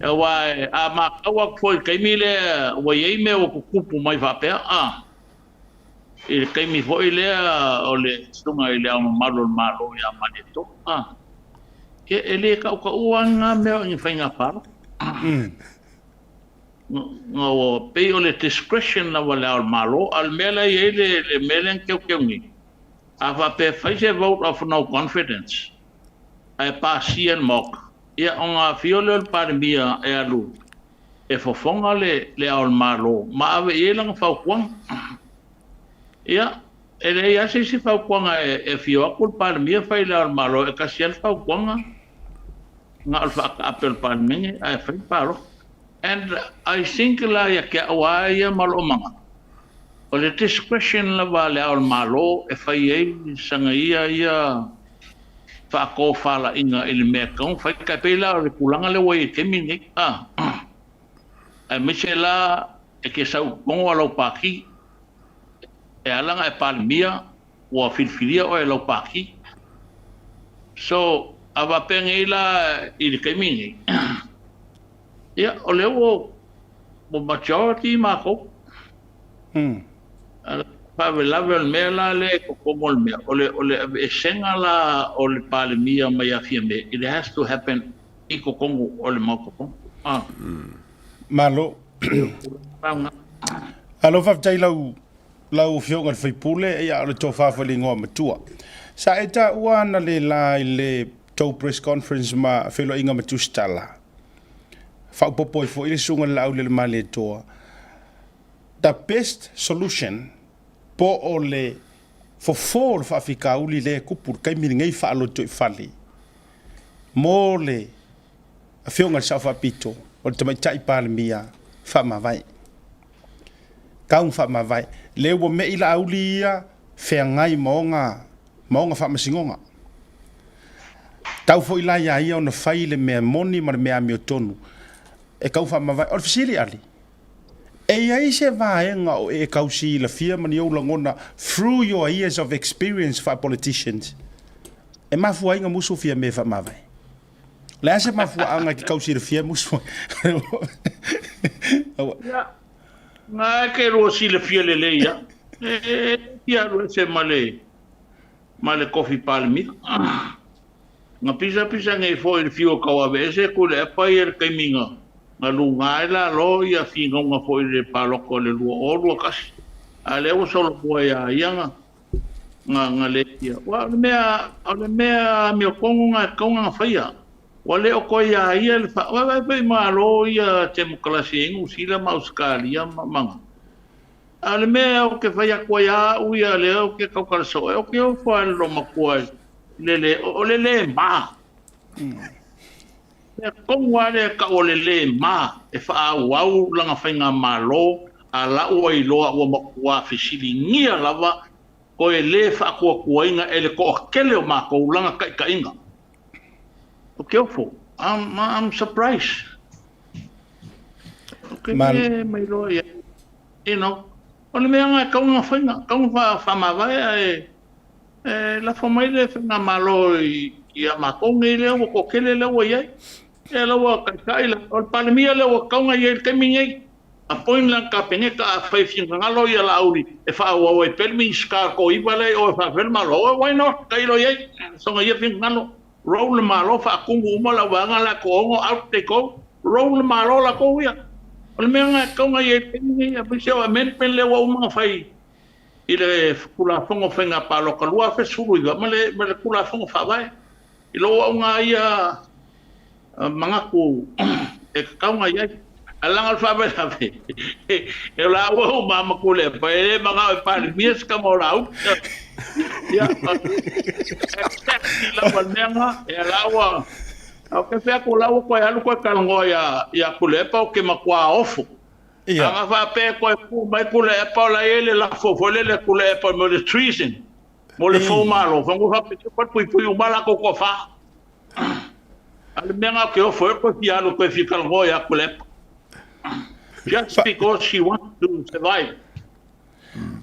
Aua a matau atu foi i le taimi lea ua i ai mea ua tutupu mai faapea, a, i le taimi foi lea o le Susuga i Le Ao Mamalu o le Malo ia Malietoa, a, ia e le tautaua lava na mea o ni faiga palota. Na ua pei o le discretion lava a Le Ao o le Malo, a o le mea la e i ai le, le mea lea na teuteu nei, a faapea e fai se vote of no confidence ae pasia e le Maota, ia ona afio lea o le Palemia e alu e fofoga le Le Ao o le Malo ma ave i ai lana fautuaga. Ia, e leai lava se isi fautuaga e afio atu le Palemia fai i Le Ao o le Malo, e tasi lava le fautuaga, na o le faataape o le Palemene ae fai le palota. And I think la ia te au lava ia ma lou manatu, o le discretion lava a Le Ao o le Malo e fai ai sana ia ia faatofalaiga i le mea e tatau ona fai. E pei la o le tulaga lea ua i ai i le taimi lenei, aemaise la e te sau i totonu o lau Pati, e ala ona e Palemia, ua filifilia oe e lau Pati. So, a faapea nei la i le taimi lenei, ia, o lea ua majority matou. Faalavelave o le mea la lea i totonu o le mea, o le, o le aveesega la o le Palemia mai ia Fiame, it has to happen i totonu o le Maota Fono. Ah. Malo. Alo, faafetai i lau, lau Afioga i le sui usufono, ia o le tofa foi i le igoa matua. Sa e taua analeila i le tou press conference ma feiloaiga ma Tusitala, faaopoopo ai foi le Susuga i le Laaulialemalietoa, the best solution po o le fofo o le faafitauli lea e tupu i le taimi lenei faalotoifale mo le Afioga i le Sao Faapito o le Tamaitai Palemia faamavae. Tau na faamavae. Lea ua me'i Laauli ia feagai ma ona ma ona faamasinoga. Tau foi la iā ia ona fai le mea moni ma le mea amiotonu e tau faamavae. O le fesili Ali, E i ai se vaega o e tau silafia ma ni ou lagona through your years of experience faa-politicians e mafua ai na musu Fiame faamavae? O le a se mafuaaga e te tau silafia e musu ai? Ia, na e ke lua silafia lelei ia. E fia alu ese ma le ma le kofi Palemia. Na pisapisa nei foi i le fiu o Tauaveese Tuilaepa ia le taimi na na luga ai lalo ia finauga foi i le palota o le 2021. A lea ua solomua ia ia na na na le fia. Ua o le mea o le mea amiotonu na e tatau ona faia. Ua le o toe ia ia le fa vaai foi i Malo ia temokalasi ai Niu Sila ma Ausetalia ma ma A o le mea ou te fai atu ai a au ia lea ou te tautala soo ai, ou te ofo lava i le loomatua i le le, o le le ma. Mea tonu lava lea e tau o le le ma e faaauau lana faigamalo a la ua iloa ua matua fesiligia lava toe le faatuatuaina e le toatele o matou lana taitaiga. Ou te ofo, I'm, I'm surprised. Ou te le mailoa i ai. You know, o le mea na e tau na faina, tau na faamavae ae e lafo mai le faigamalo i ia matou nei lea ua toatele lea ua i ai. Ia la ua taitai la, o le Palemia lea ua tatau ona i ai i le taimi nei. Appoint lana Kapeneta afai e finagalo ia Laauli e faaauau ai pea le Minisita o le toaiva lea i o e faafefea le Malo. Oh, why not? Tailo i ai, soona ia finagalo. Roll le Malo, faatumu uma lau vaega la toaono, out they go. Roll le Malo latou ia. O le mea lena e tatau ona i ai i le taimi lenei, aemaise o amendment lea ua uma ona fai i le Tulafono o Faiga Palota 2019 ma le, ma le Tulafono Faavae. I lou au lena ia manatu e tatau ona i ai. Ae leaga o le faalavelave, e o laua uma lava ma Tuilaepa, e le manao e Palemia se tama o Laauli. Ia, exactly lava le mea lena. Ia laua, ou te fai atu o la ua toe alu toe talanoa ia, ia Tuilaepa ou te matua ofo. Ia. A na faapea e toe tu mai Tuilaepa o la e i ai le lafo foi lele a Tuilaepa mo le treason, mo le foumalo, fanua faapea puipui uma latou toafa. A o le mea lena ou te ofo ai, o le toe fia alu e toe fia talanoa ia Tuilaepa. Just because she wants to survive.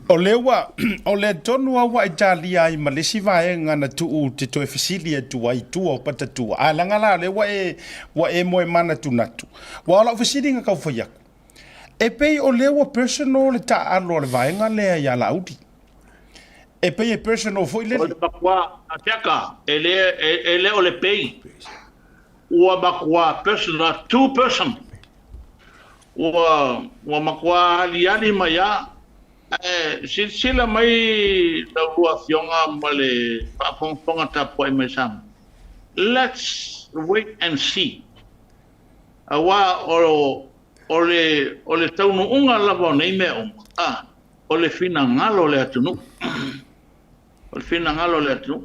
O lea ua, o lea tonu lava ua e talia ai ma le isi vaega na tuu te toe fesili atu ai i tua o Patatua. A leaga la o lea ua e, ua e moemanatunatu. Aua o lau fesili na tau fai atu, e pei o lea ua personal le taaalo a le vaega lea ia Laauli. E pei e personal foi lele. O le matua Asiata, e le, e, e le o le pei. Ua matua personal, too personal. Ua, ua matua aliali mai a. Ae silasila mai lau lua afioga ma le faafogafoga tapuai mai Samoa. Let's wait and see. Aua o, o le, o le taunuuga lava o nei mea uma, a, o le finagalo o le atunuu. O le finagalo o le atunuu.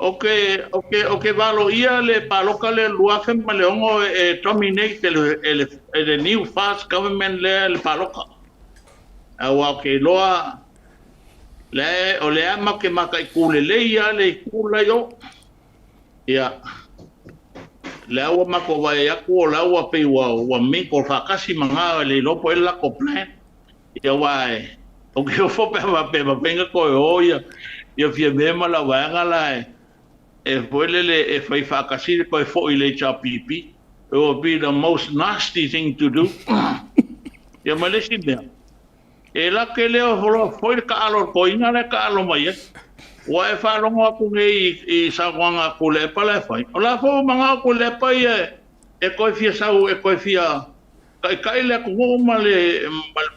Ou te, ou te, ou te valoia le paloka lea 2006 e dominate e le, e le, e le new fast government lea le paloka. Aua ou te iloa, le, o lea matou te mataitu lelei lava le itu la i o. Ia, lea ua matou vaai atu o la ua pei ua, ua mingle faatasi ma na, le iloa po o ai le latou plan. Ia aua e, ou te ofo pe a faapea e mafai ona toe o ia, ia Fiame ma lau vaega la e, e foi lele e fai faatasi le toe foi i le HRPP. It will be the most nasty thing to do. Ia ma le isi mea, E lake lea o loa foi le taalo o le toeaina la e taalo mai ai. Ua e faalogo atu nei i saunoaga a Tuilaepa la e fai, o la foi ua manao Tuilaepa ia e toe fia sau e toe fia taitai le atunuu ma le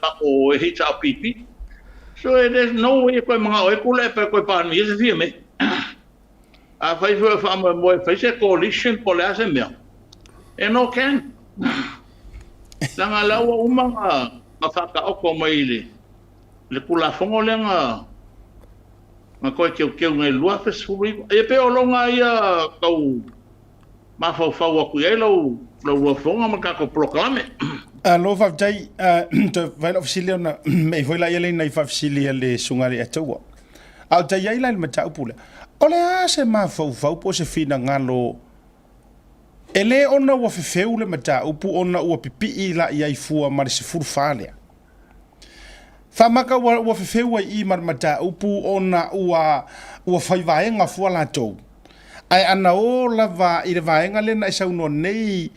matou HRPP. So there's no way e toe manao ai Tuilaepa e toe Palemia se Fiame. Afai foi o faamoemoe e fai se coalition po o le a se mea, e no can. Leaga la ua uma ona faataoto mai i le Tulafono lea na toe teuteu nei i le 2019. Ia pei o lona ia tau mafaufau atu i ai lau Afioga ma le tatou polokalame. Alo, faafetai. Toe fai lau fesili ona mei foi laia lea i nai faafesili a le Susuga i le Ataua. A o tai ai la i le mataupu lea, o le a se mafaufau po o se finagalo e le ona ua fefeu le mataupu ona ua pipii la i ai fua ma le 14 lea? Faamaka ua fefeu ai i ma le mataupu ona ua fai vaega fua latou. Ae ana o lava i le vaega lea na e saunoa nei,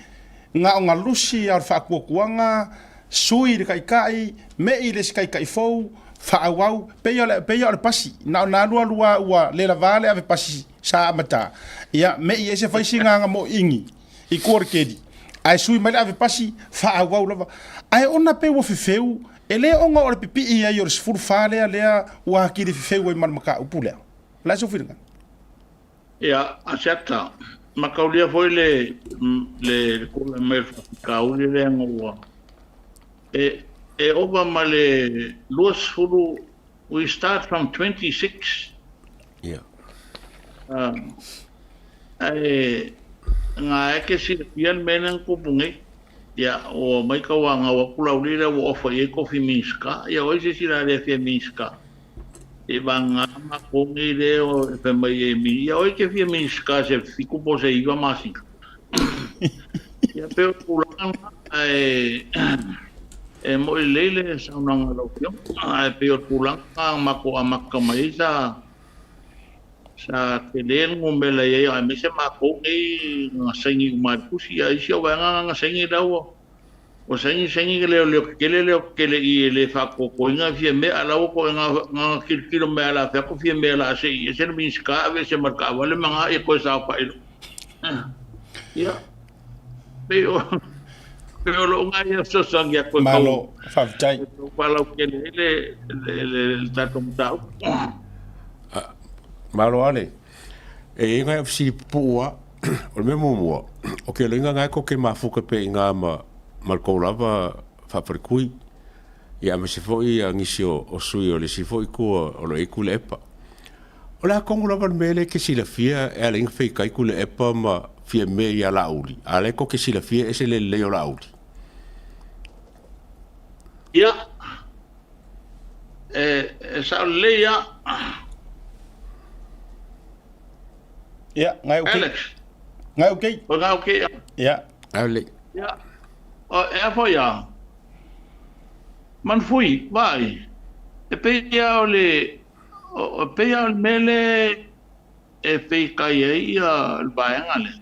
na o galusi a o le faatuatuaga, sui i le taitai, me'i i le isi taitai fou, faaauau, pei o le, pei o le pasi, na ona alu alu lava ua le lava le ave pasi sa amata, ia me'i ese fai sina aga moiingi i tua o le keli, ae sui mai le ave pasi, faaauau lava. Ae ona pei ua fefeu, e le ona o le pipii ai o le 14 lea lea ua atili fefeu ai ma le mataupu lea. O le a sou finagalo? Ia, Asiata, mataulia foi le le tulai mai o le faafitauli lea na ua e ova ma le 20, we start from 26. Ia. Ae na e ke silafia le mea lea na tupu nei. Ia, ua omai tauanau atu Laauli lea ua ofa i ai tofi Minisita. Ia, o ai se isi la le fia Minisita? E vagana matou nei lea e fai mai e ia oi ke fia Minisita se 7 po o se 9 masina. Ia pei o le tulaga lena, ae e moi lelei le saunoaga a lau Afioga, ae pei o le tulaga lena na matou amata mai ai sa sa tele le numera i ai aemaise matou nei na saini uma ai i le tusi. A o isi o vaega na saini la ua Ua saini saini ke leoleo kekele leo kekele i e le faatoatoina Fiame a la ua toe na tilotilo mai a la fea ko Fiame la a sei ese le Minisita ave ese ma le taavale ma na ia toe saofai loa. Ia, pei o pei o lou na ia fesoasoani atu e tau Malo, faafetai. tau faalautele ai le le le le tatou mataupu. Malo Ale. E i ai nai au fesili pupuu lava. O le mea muamua, o ke loiga na e koke mafuka pe i ngā ma, ma le kou lava faafalikui. Ia aemaise foi ia nisi o, o sui o le isi foi itu o lo i Tuilaepa. O le a tonu lava le mea lea e te silafia e ala ai ona feitai Tuilaepa ma Fiame ia Laauli, a o la e tou te silafia e ese le lelei o Laauli. Ia, e sao lelei lava. Ia, ngai okei. Alex. Ngai okei. O ngai okei. Ia. Ale. Ia. O e a foi a. Manfui, vai. E pei ia o le o pei ia o le mele e feitai ai ia le vaega lea.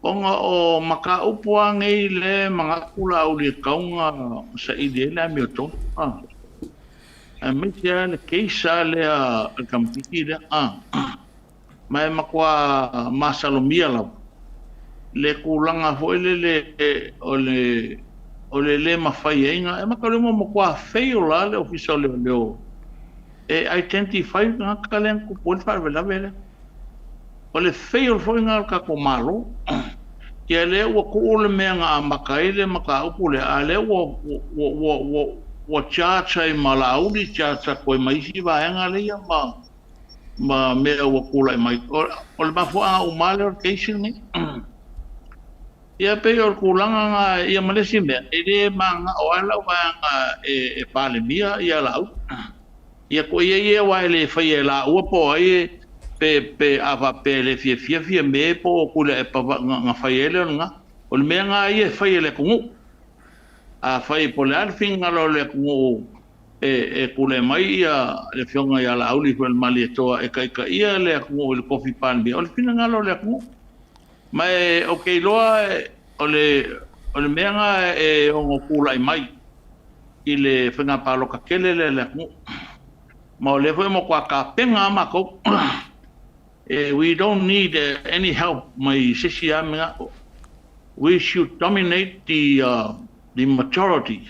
Ona o mataupu lava nei lea e manatu Laauli e tatau ona saili ai le amiotonu. Aemaise lava le case lava lea a le tamaitiiti lea. Ma e matua masalomia lava le tulaga foi lele o le o le le mafai ai ona, e mataulia ua matua fail lava le Ofisa o Leoleo e identify le tagata lea na tupu ai le faalavelave lea. O le fail foi lena o le tatou Malo. Ia lea ua tuu le mea na amata ai le mataupu lea, a lea ua ua ua ua ua charge ai ma Laauli, charge atu ai ma isi vaega lea ma ma mea ua tulai mai. O le mafuaaga uma lea o le case lenei. Ia pei o le tulaga lena, ia ma le isi mea, e le manao lava lau vaega e Palemia ia Laauli. Ia ko ia ia aua e le faia e laua po o ai e pe pe a faapea e le fiafia Fiame po o Tuilaepa na fai ai lea o lena. O le mea lena ia e fai e le atunuu. Afai po o le a le finagalo o le atunuu e tulai mai ia le Afioga ia Laauli foi o le Malietoa e taitaia le atunuu i le tofi Palemia, o le finagalo o le atunuu. Ma e ou te iloa o le mea lena e ono tulai mai. i le faiga palota tele lea a le atunuu. Ma o lea foi e matua tapena lava matou. We don't need any help mai se isi lava mea. We should dominate the the majority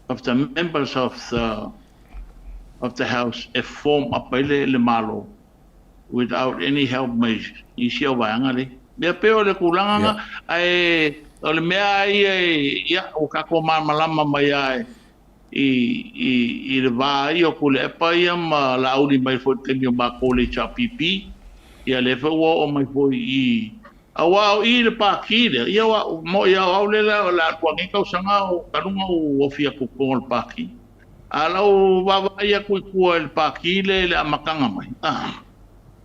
of the members of the of the house e form up ai le Malo without any help mai isi au vaega lea. Ia pei o le tulaga na, ae o le mea lava ia ia ua tatou malamalama mai lava i, i, i le va ia o Tuilaepa ia ma Laauli mai foi i le taimi o matou i le HRPP, ia lea foi ua oo mai foi i Aua o i i le Pāti lea, ia ua mo'i lava o au lea o le a lua nei tausaga o talu ona ou ofi atu i totonu o le Pāti. A o lau vaavaai atu i tua i le Pāti lea i le amataga mai,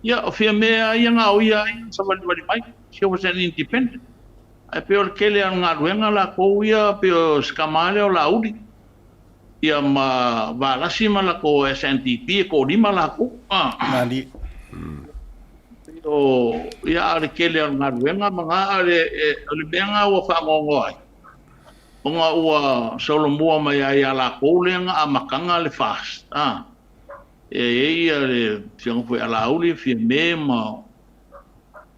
ia, o Fiame lava ia na o ia ai na savalivali mai, she was an independent. Ae pei o le tele lava o le galuega latou ia pei o si tama lea o Laauli, ia ma Valasi ma latou SNDP e toalima latou. Malie. O, ia, a o le tele o le galuega ma na, a o le, o le mea na ua faanoanoa ai, ona ua solomua mai lava ia latou lea na amataga le FAST, a, e i ai ia le afioga foi ia Laauli, Fiame ma,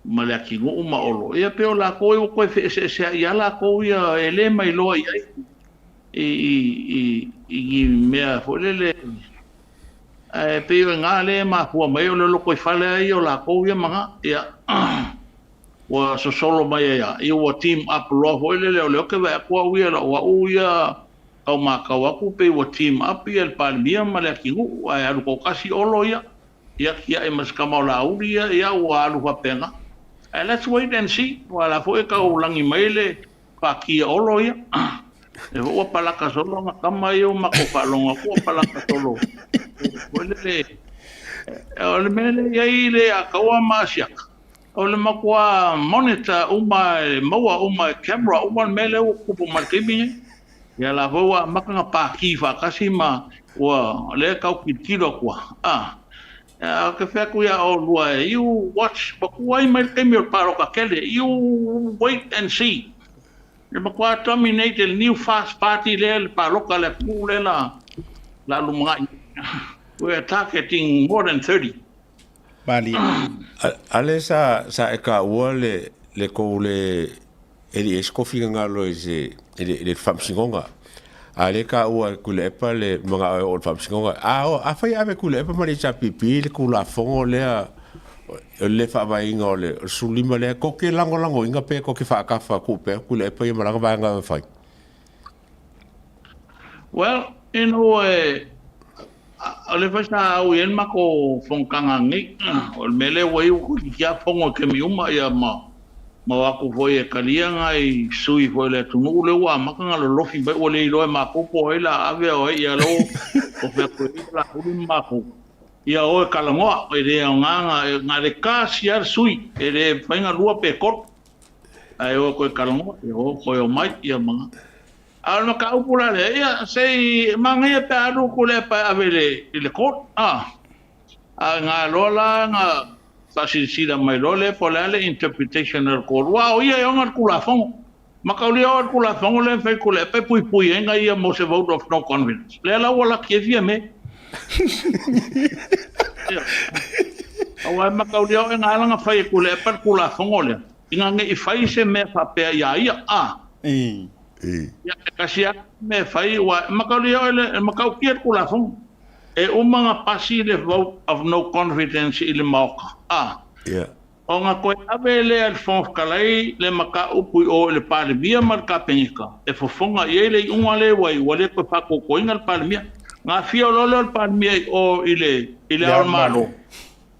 ma Leatinuu ma Olo, ia pei o latou ia ua toe feeseeseai lava latou ia, e le mailoa i ai i, i, i, i ni mea foi lele, Ae pei o i ina lea e mafua mai ai o le lotoifale lava ia o latou ia ma na, ia, ua sosolo mai ai lava, ia ua team up loa foi lele, o lea ou te vaai atu au ia, lau au ia tau matau atu pei ua team up ia le Palemia ma Leatinuu, ae alu toatasi Olo ia, ia tiai ma si tama o Laauli ia, ia ua alu faapena. Ae let's wait and see, aua o la foi e tau lagi mai le Pākia Olo ia. Lea foi ua palaka solo ana tama ia ua matou faalogo atu ua palaka solo. Foi lele, o le mea lea e i ai le Ataua ma Asiata, o le matua monitor uma e maua uma e camera uma le mea lea ua tutupu mai i le taimi lenei. Ia la foi ua amata ona pāki faatasi ma ua lea e tau tilotilo atu lava. Ou te fai atu ia oulua e, you watch, ua tuai mai le taimi o le palota tele, you wait and see. E matua dominate e le new fast party lea le palota a le atunuu lea la la lumanai. We are targeting more than 30. Malie. Ale sa sa e taua le le tou le e le i ai se tou finagalo i se i le i le faamasinoga. A lea e taua e Tuilaepa le manao e oo i le faamasinoga. A o afai e ave e Tuilaepa ma le HRPP le Tulafono lea o le le faavaeina o le 15 lea, tou te lagolagoina pe tou te faatafa tuu pea Tuilaepa ia ma lana vaega e fai? Well, you know, e, o le foi sa au i ai le matou fonotaga nei, o le mea lea ua iu toeitiiti lava fono i taimi uma, ia ma, ma o atu foi e talia nai sui foi o le atunuu lea ua amata ona lolofi mai, ua le iloa e matou po o ai la ave a o ai, ia lea ua fai atu e ia la uli ma matou, ia o e talanoa, e le aoga na, na o le tasi lava le sui, e le mafai ona lua pe tolu. Ae o koe talanoa, ia o koe omai, ia ma. A o le mataupu la lea, ia se i manaia pe a alu Tuilaepa e ave i le, i le court, a. A na loa la na faasilasila mai loa lea po o le a le interpretation a le court, aua o ia e ona le Tulafono. Mataulia o le Tulafono lea na fai e Tuilaepa e puipui ai na ia mo se vote of no confidence. Lea la ua laki ai Fiame. Ia. Aua e mataulia o e na ala na fai e Tuilaepa le Tulafono lea, ina ne i fai se mea faapea ia ia, a. Ia, e tasi lava le mea e fai, aua e mataulia o e matautia le Tulafono. E uma ona pasi le vote of no confidence i le Maota, a. Ia. Ona toe ave lea e le Fofoga Fetalai le mataupu i o i le Palemia ma le Kapeneta e fofoga i ai le iuga lea ua iu, ua le toe faatoutoina le Palemia. Gafia loa lea o le Palemia i o i le i Le Ao o le Malo,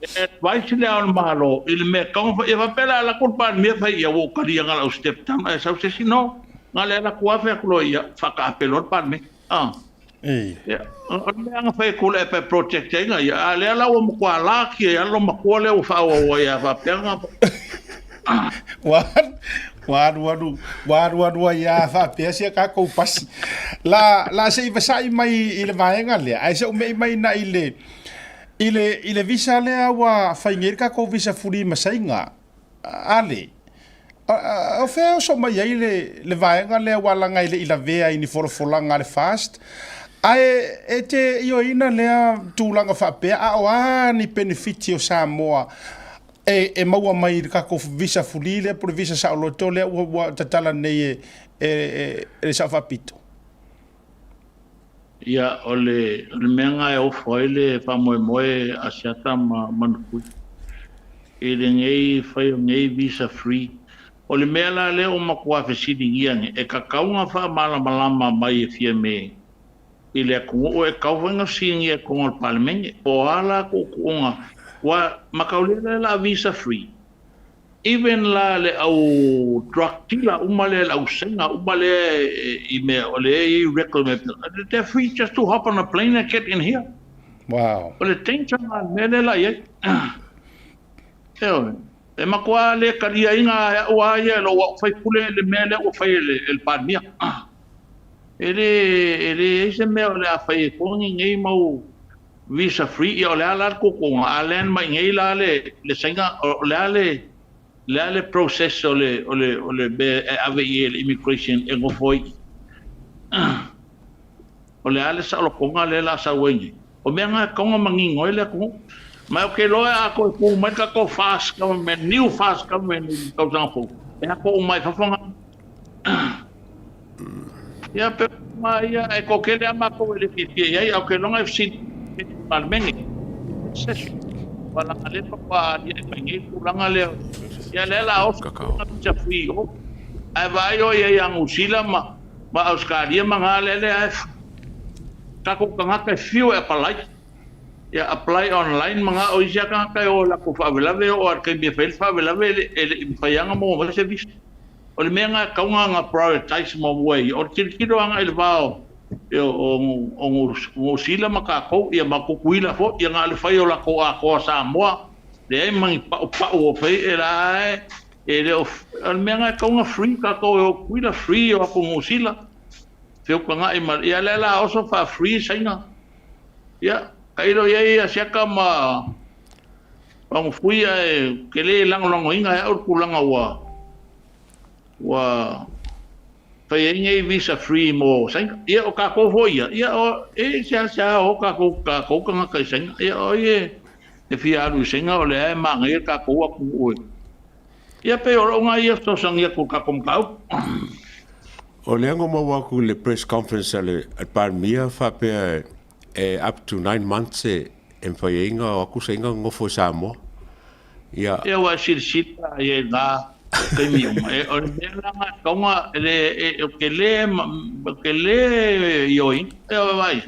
e advise Le Ao o le Malo i le mea e tatau ona fai. Ia faapea la e alu atu le Palemia fai ia ua ou talia na o lau step down ae sau se isi, no. Na o le alu atu lava fai atu loa ia, faataape loa le Palemia. A. Ia, o le mea na fai e Tuilaepa e protect ai na ia, a lea la ua matua laki ai lava lou matua lea ua faaauau ai lava faapea na. Ua ua alu alu ua alu alu ai lava faapea si a tatou pasi. La la se i vasai mai i le vaega lea, ae se i ou me'i mai na i le i le i le visa lea ua fai nei le tatou visa free ma Saina. Ale, o fea e oso mai ai le, le vaega lea aua leaga e le i lavea i ni folafolaga a le FAST? Ae e te ioeina lea tulaga faapea, a o a ni penefiti o Samoa e, e maua mai i le tatou visa fulī lea po o le visa saoloto lea ua, ua tatala nei e, e, e, e le Sao Faapito? Ia, o le, o le mea lena e ofo ai le faamoemoe a Asiata ma Manupui i lenei fai o nei visa free. O le mea la lea ua matua fesiligia nei, e tatau ona faamalamalama mai e Fiame i le atunuu, e tatau foi ona fesiligia i totonu o le Palemene, po o a la tuutuuga, aua mataulia lea o le a visa free, even la le au drug dealer uma lea, le au Saina uma lea i mea o lea e i ai record ma mea faapena, they're free just to hop on a plane and get in here. Wow. O le danger lena o le mea lea la i ai. Ioe. E matua le taliaina e au a ia e lou au faipule le mea lea ua fai e le, e le Palemia. E le, e leai se mea o le a fai ai fua ni nei mau visa free, ia o le a la le tuutuuga, a land mai nei la le, le Saina, o le a le, le a le process o le, o le, o le mea e ave i ai e le immigration e nofo ai i i. O le a le saolotoga lea o le a sau ai nei? O mea na e tatau ona manino ai le atunuu. Ma ou te iloa a toe tu mai le tatou fast government, new fast government i le tausaga fou, e ato uma ai fafo na. Ia pe ma ia e toatele lava matou e le fiafia i ai, ae ou te iloa e fesili i le Palemene i le session. Aua leaga o lea faatoa aliae mai nei le tulaga lea, ia lea o le a oso visa free i o. Ae vaai oe i ai ia Niu Sila ma ma Ausetalia ma na lea lea e tatou tagata e fiu e apalai ia apply online ma na o isi a tagata e o i latou faalavelave e oo lava i le taimi e fai ai le faalavelave e le i mafai lava ona maua mai se visa. O le mea na e tatau ona prioritize muamua e ia o le tilotilo agai i le va o o Niu Sila ma tatou ia ma Tutuila foi ia na o le fai o latou atoa Samoa leai ma ni paupau o fai e la e E le o, o le mea lena e tatau ona free tatou e o Tutuila, free e o atu Niu Sila, feutaga'i ma, ia lea la oso faa-free Saina. Ia, tailo i ai Asiata ma Magufui ae ou te le lagolagoina e au le tulaga ua ua fai ai nei visa free mo Saina. Ia o tatou foi ia, ia o, e seasea o tatou tatou tagata i Saina. Ia o ai e e fia alu i Saina o lea e manaia le tatou atunuu e Ia pei o lou na ia fesoasoani atu i le tatou mataupu. O lea na maua atu i le press conference a le Palemia faapea e up to 9 months e mafai ai ona o atu Saina nonofo i Samoa. Ia. Ia ua e silasila i ai i na taimi uma, e, o le mea la na e tatau ona, e le, e, ou te le, ou te le ioeina, ia vaai,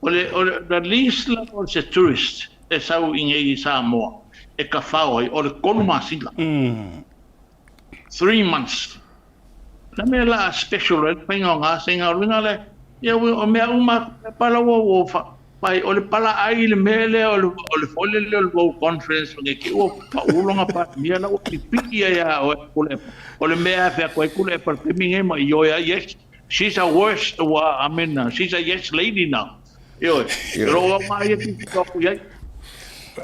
o le, o le, the least lava o se tourist e sau i nei i Samoa e tafao ai, o le tolu masina, 3 months. O le mea la special ai le faiga o gasega, o le uiga lea, ia o mea uma pala ua ua fa, vai, o le pala ai i le mea lea o le, o le foi lele o le low conference nge ke ua pau longa Palemia la ua pipii ai a oe Tuilaepa. O le mea e fai atu ai Tuilaepa i le taimi nei ma ioe ai, yes, she's a worst, ua, I mean, she's a yes lady now. Ioe, o lou au lava ia tilotilo atu i ai.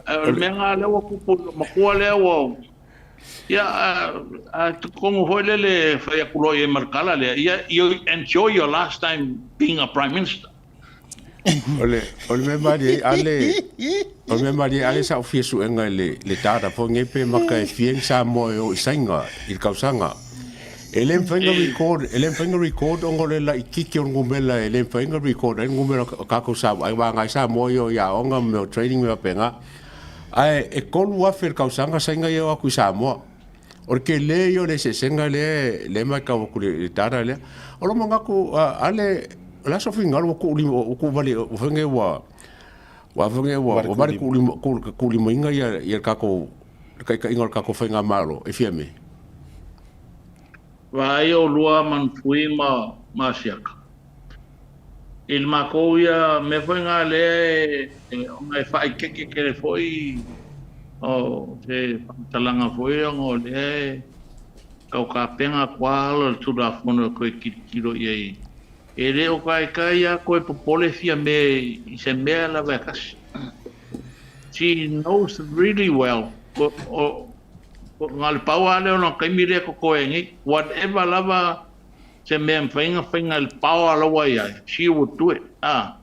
Ae o le mea lena lea ua tupu i lou matua lea ua, ia, a talitonu foi lele e fai atu loa i ai ma le tala lea, ia, you enjoy your last time being a Prime Minister. O le, o le mea malie ai, ale, o le mea malie ai, ale sa ou fia suega i le, le data foi nei pe maka e fia ni Samoa e o i Saina i le tausaga. E le mafai ona record, e le mafai ona record ona o le laitiiti o le numera e le mafai ona record ai le numera o tatou Samoa, ai vaega ai Samoa ia o i aoga ma mea o training ma mea faapena. Ae e 3,000 i le tausaga Saina ia e o atu i Samoa. O le tele ia o le eseesega lea lea e matau atu i le data lea. O lou manatu, ale, o le a sou finagalo ua tuulima, ua tuuvale, ua fai nei ua, ua fai nei ua vale tuulima, tuulimaina ia le tatou, le taitaiga o le tatou faigamalo e Fiame. Vaai oulua Manufui ma Asiata i le matou ia mea foi na lea e ona e faaikeke tele foi o se faamatalaga foi ona o lea e tau tapena atu lava ala o le Tulafono e toe tilotilo i ai. E le o taitai lava toe popole Fiame i se mea lava e tasi. She knows really well o, na o le pau lava lea o lona taimi lea e totoe ai nei. Whatever lava. se mea e mafai ona faiga i le power la ua i ai, she would do it, a.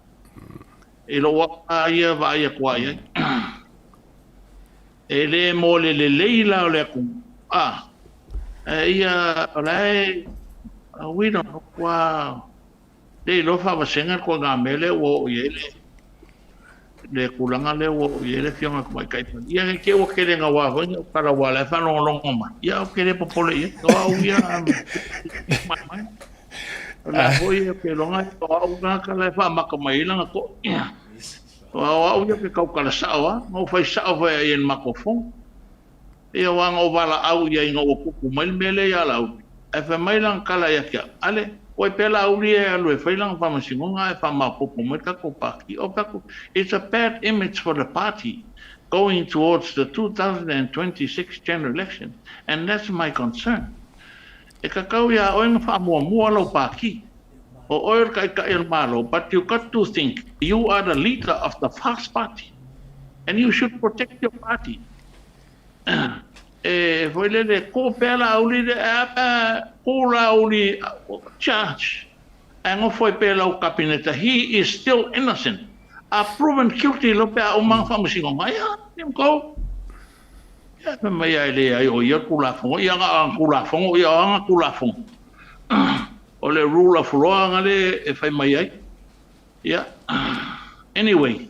I lou au lava ia vaai atu lava i ai. E le mo le lelei la o le atunuu, a, ae ia, o la e, we don't know, ua le iloa faavasega le ituaiga mea lea ua oo i ai le, le tulaga lea ua oo i ai le Afioga i le Tamaitai Palemia. Ia, ne i te i ua tele naua foi na ou tala aua o la e faalogologo mai, ia ou te le popole i ai, o au ia, my mind. O la foi ou te iloa o au le tagata la e faamata mai ai lana toʻa. O au ia ou te tautala sao lava, na ou fai sao foi i ai i le matou fono. Ia aua na ou valaau i ai ina ua tupu mai le mea lea ia Laauli, ae fai mai lana tala ia te au, Ale, ua i pea Laauli e alu e fai lana faamasinoga ae faamaopoopo mai le tatou pati. Ou fai atu, It's a bad image for the party going towards the 2026 general election and that's my concern. E tatau iā oe na faamuamua lau pati. O oe o le Taitai o le Malo, but you got to think you are the leader of the first party and you should protect your party. E foi lele, ko pea Laauli le, ae a pe a ko Laauli charge, ae nofo ai pea i lau Kapeneta, he is still innocent, a proven guilty loa pe a uma ana faamasinoga, ia, let him go. Ia, fai mai a e leai o ia le Tulafono, ia na o ana Tulafono, ia o ana Tulafono. O le rule of law ana lea e fai mai ai. Ia, anyway,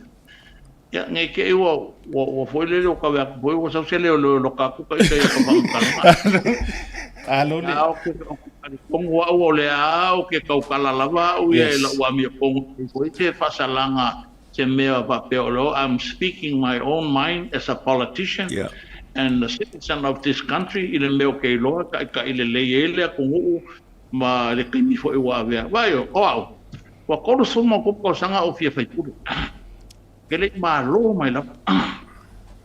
ia, nei te i ua, ua, ua foi lele o kawe atu foi, ua sau se leo leo loka atu ka ita ia ka whangatanga. Alo le. A o ke, o ke talikongo au o le a o ke kaukala lava au ia e lau amio kongo nei foi se whasalanga se mea whapea o leo. I'm speaking my own mind as a politician Yeah. and a citizen of this country i le mea o ke iloa ka ika i le lei e le atunuu ma le taimi foi ua avea. Vaai o au, ua 30 ma ono tausaga ou fia faipule. Ke le i malo mai lava.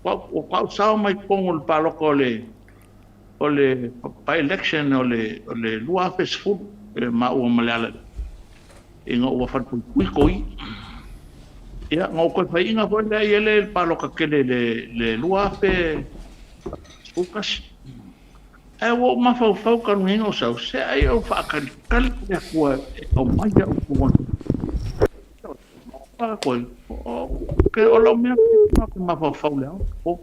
Ua kau sao mai totonu o le palota o le o le by-election o le o le 2010 e maua ma Lealailepule ina ua falepuipui toi. Ia, na ou toe faiina foi lea i ele i le palota tele i le 2011. Ae ua ou mafaufau talu nei ona ou sau, se ai ou faatalitali le Atua e aumai au i totonu o lau mea ou te mafaufau i le ao po.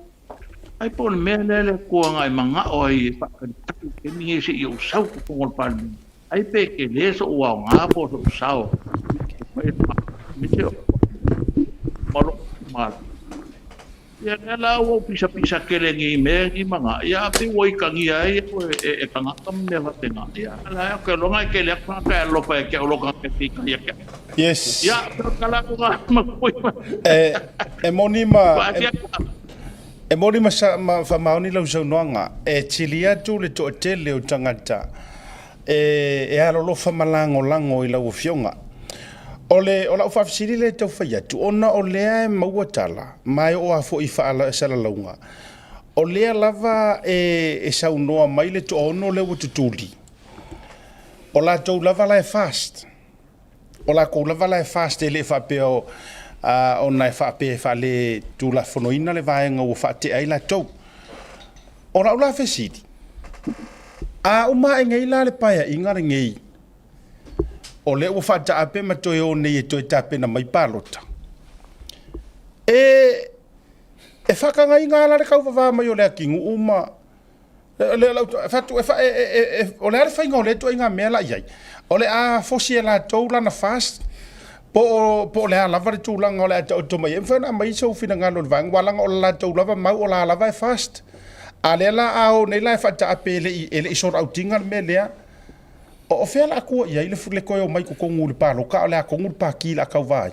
Ai po o le mea lea le Atua na e manao ai e faatalitali i le taimi lenei seia ou sau i totonu o le Palemene. Ai pe tele so'u aoga po o so'u sao e fai aemaise o ma lo'u itumalo. Ia lea la ua ou pisapisa tele nei i mea nei ma na, ia a pei ua itagia ai au e tagata ma mea faapena. Ia a la ou te iloa e tele atu tagata e alofa ia te au i lo tagata e pita ia te au. Yes. Ia, o le tala atu lena ma Kuipa. E moni ma e moni ma sa ma faamaoni lau saunoaga, e tili atu le toatele o tagata e, e alolofa ma lagolago i lau Afioga. O le, o lau faafesili lea e tau fai atu, ona o lea e maua tala, ma e oo lava foi i faasalalauga, o lea lava e, e saunoa mai le toaono lea ua tutuli, o latou lava la e fast. O latou lava la e fast e le faapea o, ona e faapea e faaletulafonoina le vaega ua faatea ai latou. O lau la fesili, a uma ae nei la le paeaiga lenei, o lea ua faataape ma toe o nei e toe tapena mai palota, e, e faatagaina la le tauvavā mai o Leatinuu ma, O le a le faiga o lea ituaiga mea la i ai? O le a fosi e latou lana fast po o, po o le a lava le tulaga o le a taoto mai ai? E mafai ona aumai sou finagalo i le vaega, aua leaga o le latou lava mau o la lava e fast. A lea la a o nei la e faataape e le i, e le i sold-out-ina le mea lea, o, o fea la a tua i ai le, le toe omai i totonu i le palota a o le a tonu le pati o le a tauva ai?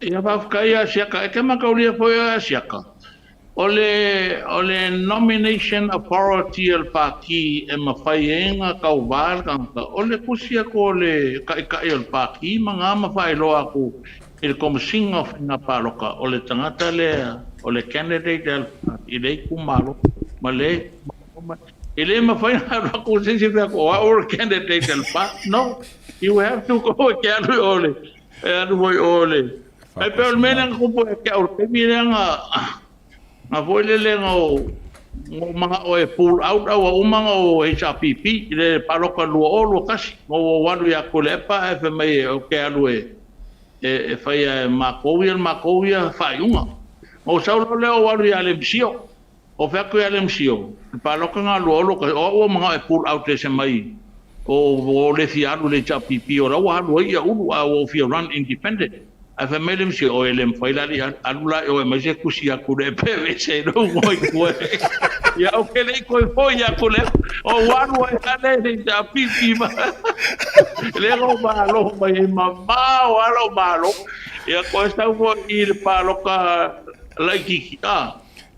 Ia faafetai ia Asiata. E te mataulia foi oe Asiata, o le, o le nomination authority a le Pati e mafai ai ona tauva le tagata, o le tusi atu o le Taitai o le Pati ma na ma faailoa atu i le Komesina o Faiga Palota, o le tagata lea, o le candidate a le Pati i lea itumalo ma lea itumalo ma, e le mafai ona alu atu se isi fai atu o au o le candidate a le Pati. No, you have to go e te alu i o le E alu foi o le... E pei o le mea lea na tupu ia te au i le taimi lea na... na foi lele na o... Na ou mana'o e pull out a ua uma ona ou HRPP i le paloka 2021. Na ou alu ia Tuilaepa ae fai mai ou te alu e e faia e matou ia le matou ia faaiuga. Na ou sau loa lea ou alu ia Lemisio. Ou fai atu ia Lemisio, le palota lena 2021, o au ua manao e pull out ese mai o le fia alu i le HRPP o la ua alu ai ia Ulu ae ua ou fia run independent. Ae fai mai Lemisio, oi e le mafai la alii alu la i o e aumai se tusi ia Tuilaepa e aveese ai lou igoa i tua. Ia ou te le i toe foi ia Tuilaepa, ou alu ai lava lea i le HRPP ma lea na ou malo mai ai mamao lava lou malo. Ia toe sau foi i le palota laitiiti a.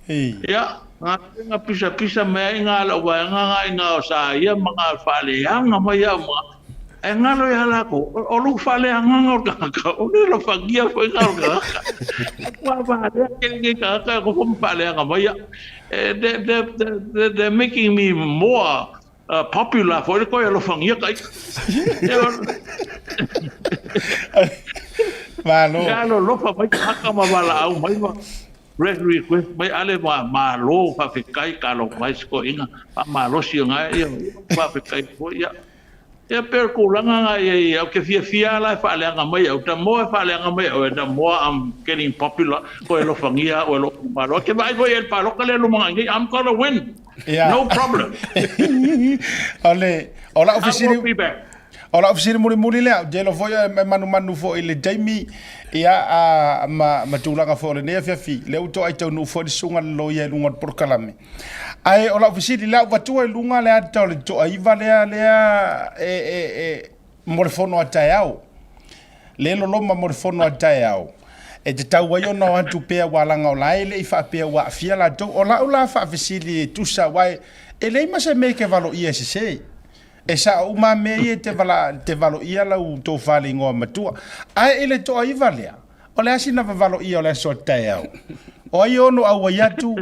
Ia, na pisapisa mai ai na lau vaega na i na o Saia ma na faaleaga mai au ma ae galo ia latou, o lou faaleagaga o le tagata, o le alofagia foi na o le tagata. Ua valea tele nei tagata e nofo ma faaleaga mai au. They're making me more popular foi le toe alofagia ta ita. Malo. Ia alolofa mai tagata ma valaau mai ma Red request mai ale ma malo faafetai talofa mai se toeaina faamalosi o na ia faafetai foi ia ia pei o le tulaga na ia ia ou te fiafia la e faaleaga mai au the more e faaleaga mai au the more I'm getting popular koe alofagia au e lou itumalo e te vaai foi i le palota lea lumanai nei I'm gonna win no problem o le o lau fesili I will be back. O lau fesili mulimuli lea, ou te iloa foi e manumanu foi i le taimi, ia, a, ma, ma tulaga foi o lenei afiafi, lea ua toai taunuu foi le susuga i le loia i luga o le polokalame. Ae o lau fesili, lea ua vatua i luga le ata o le toaiva lea, lea e, e, e, mo le fono a taeao. Le loloma mo le fono a taeao. E tatau ai ona o atu pea aua leaga o la e le i faapea ua aafia latou. O lau la faafesili e tusa, aua e leai ma se mea e te valoia e sese. E sao uma a mea ia e te vala, te valoia lau tofa le igoa matua. Ae i le toaiva lea, o le a sina vavaloia o le aso a taeao? O ai e ono auai atu,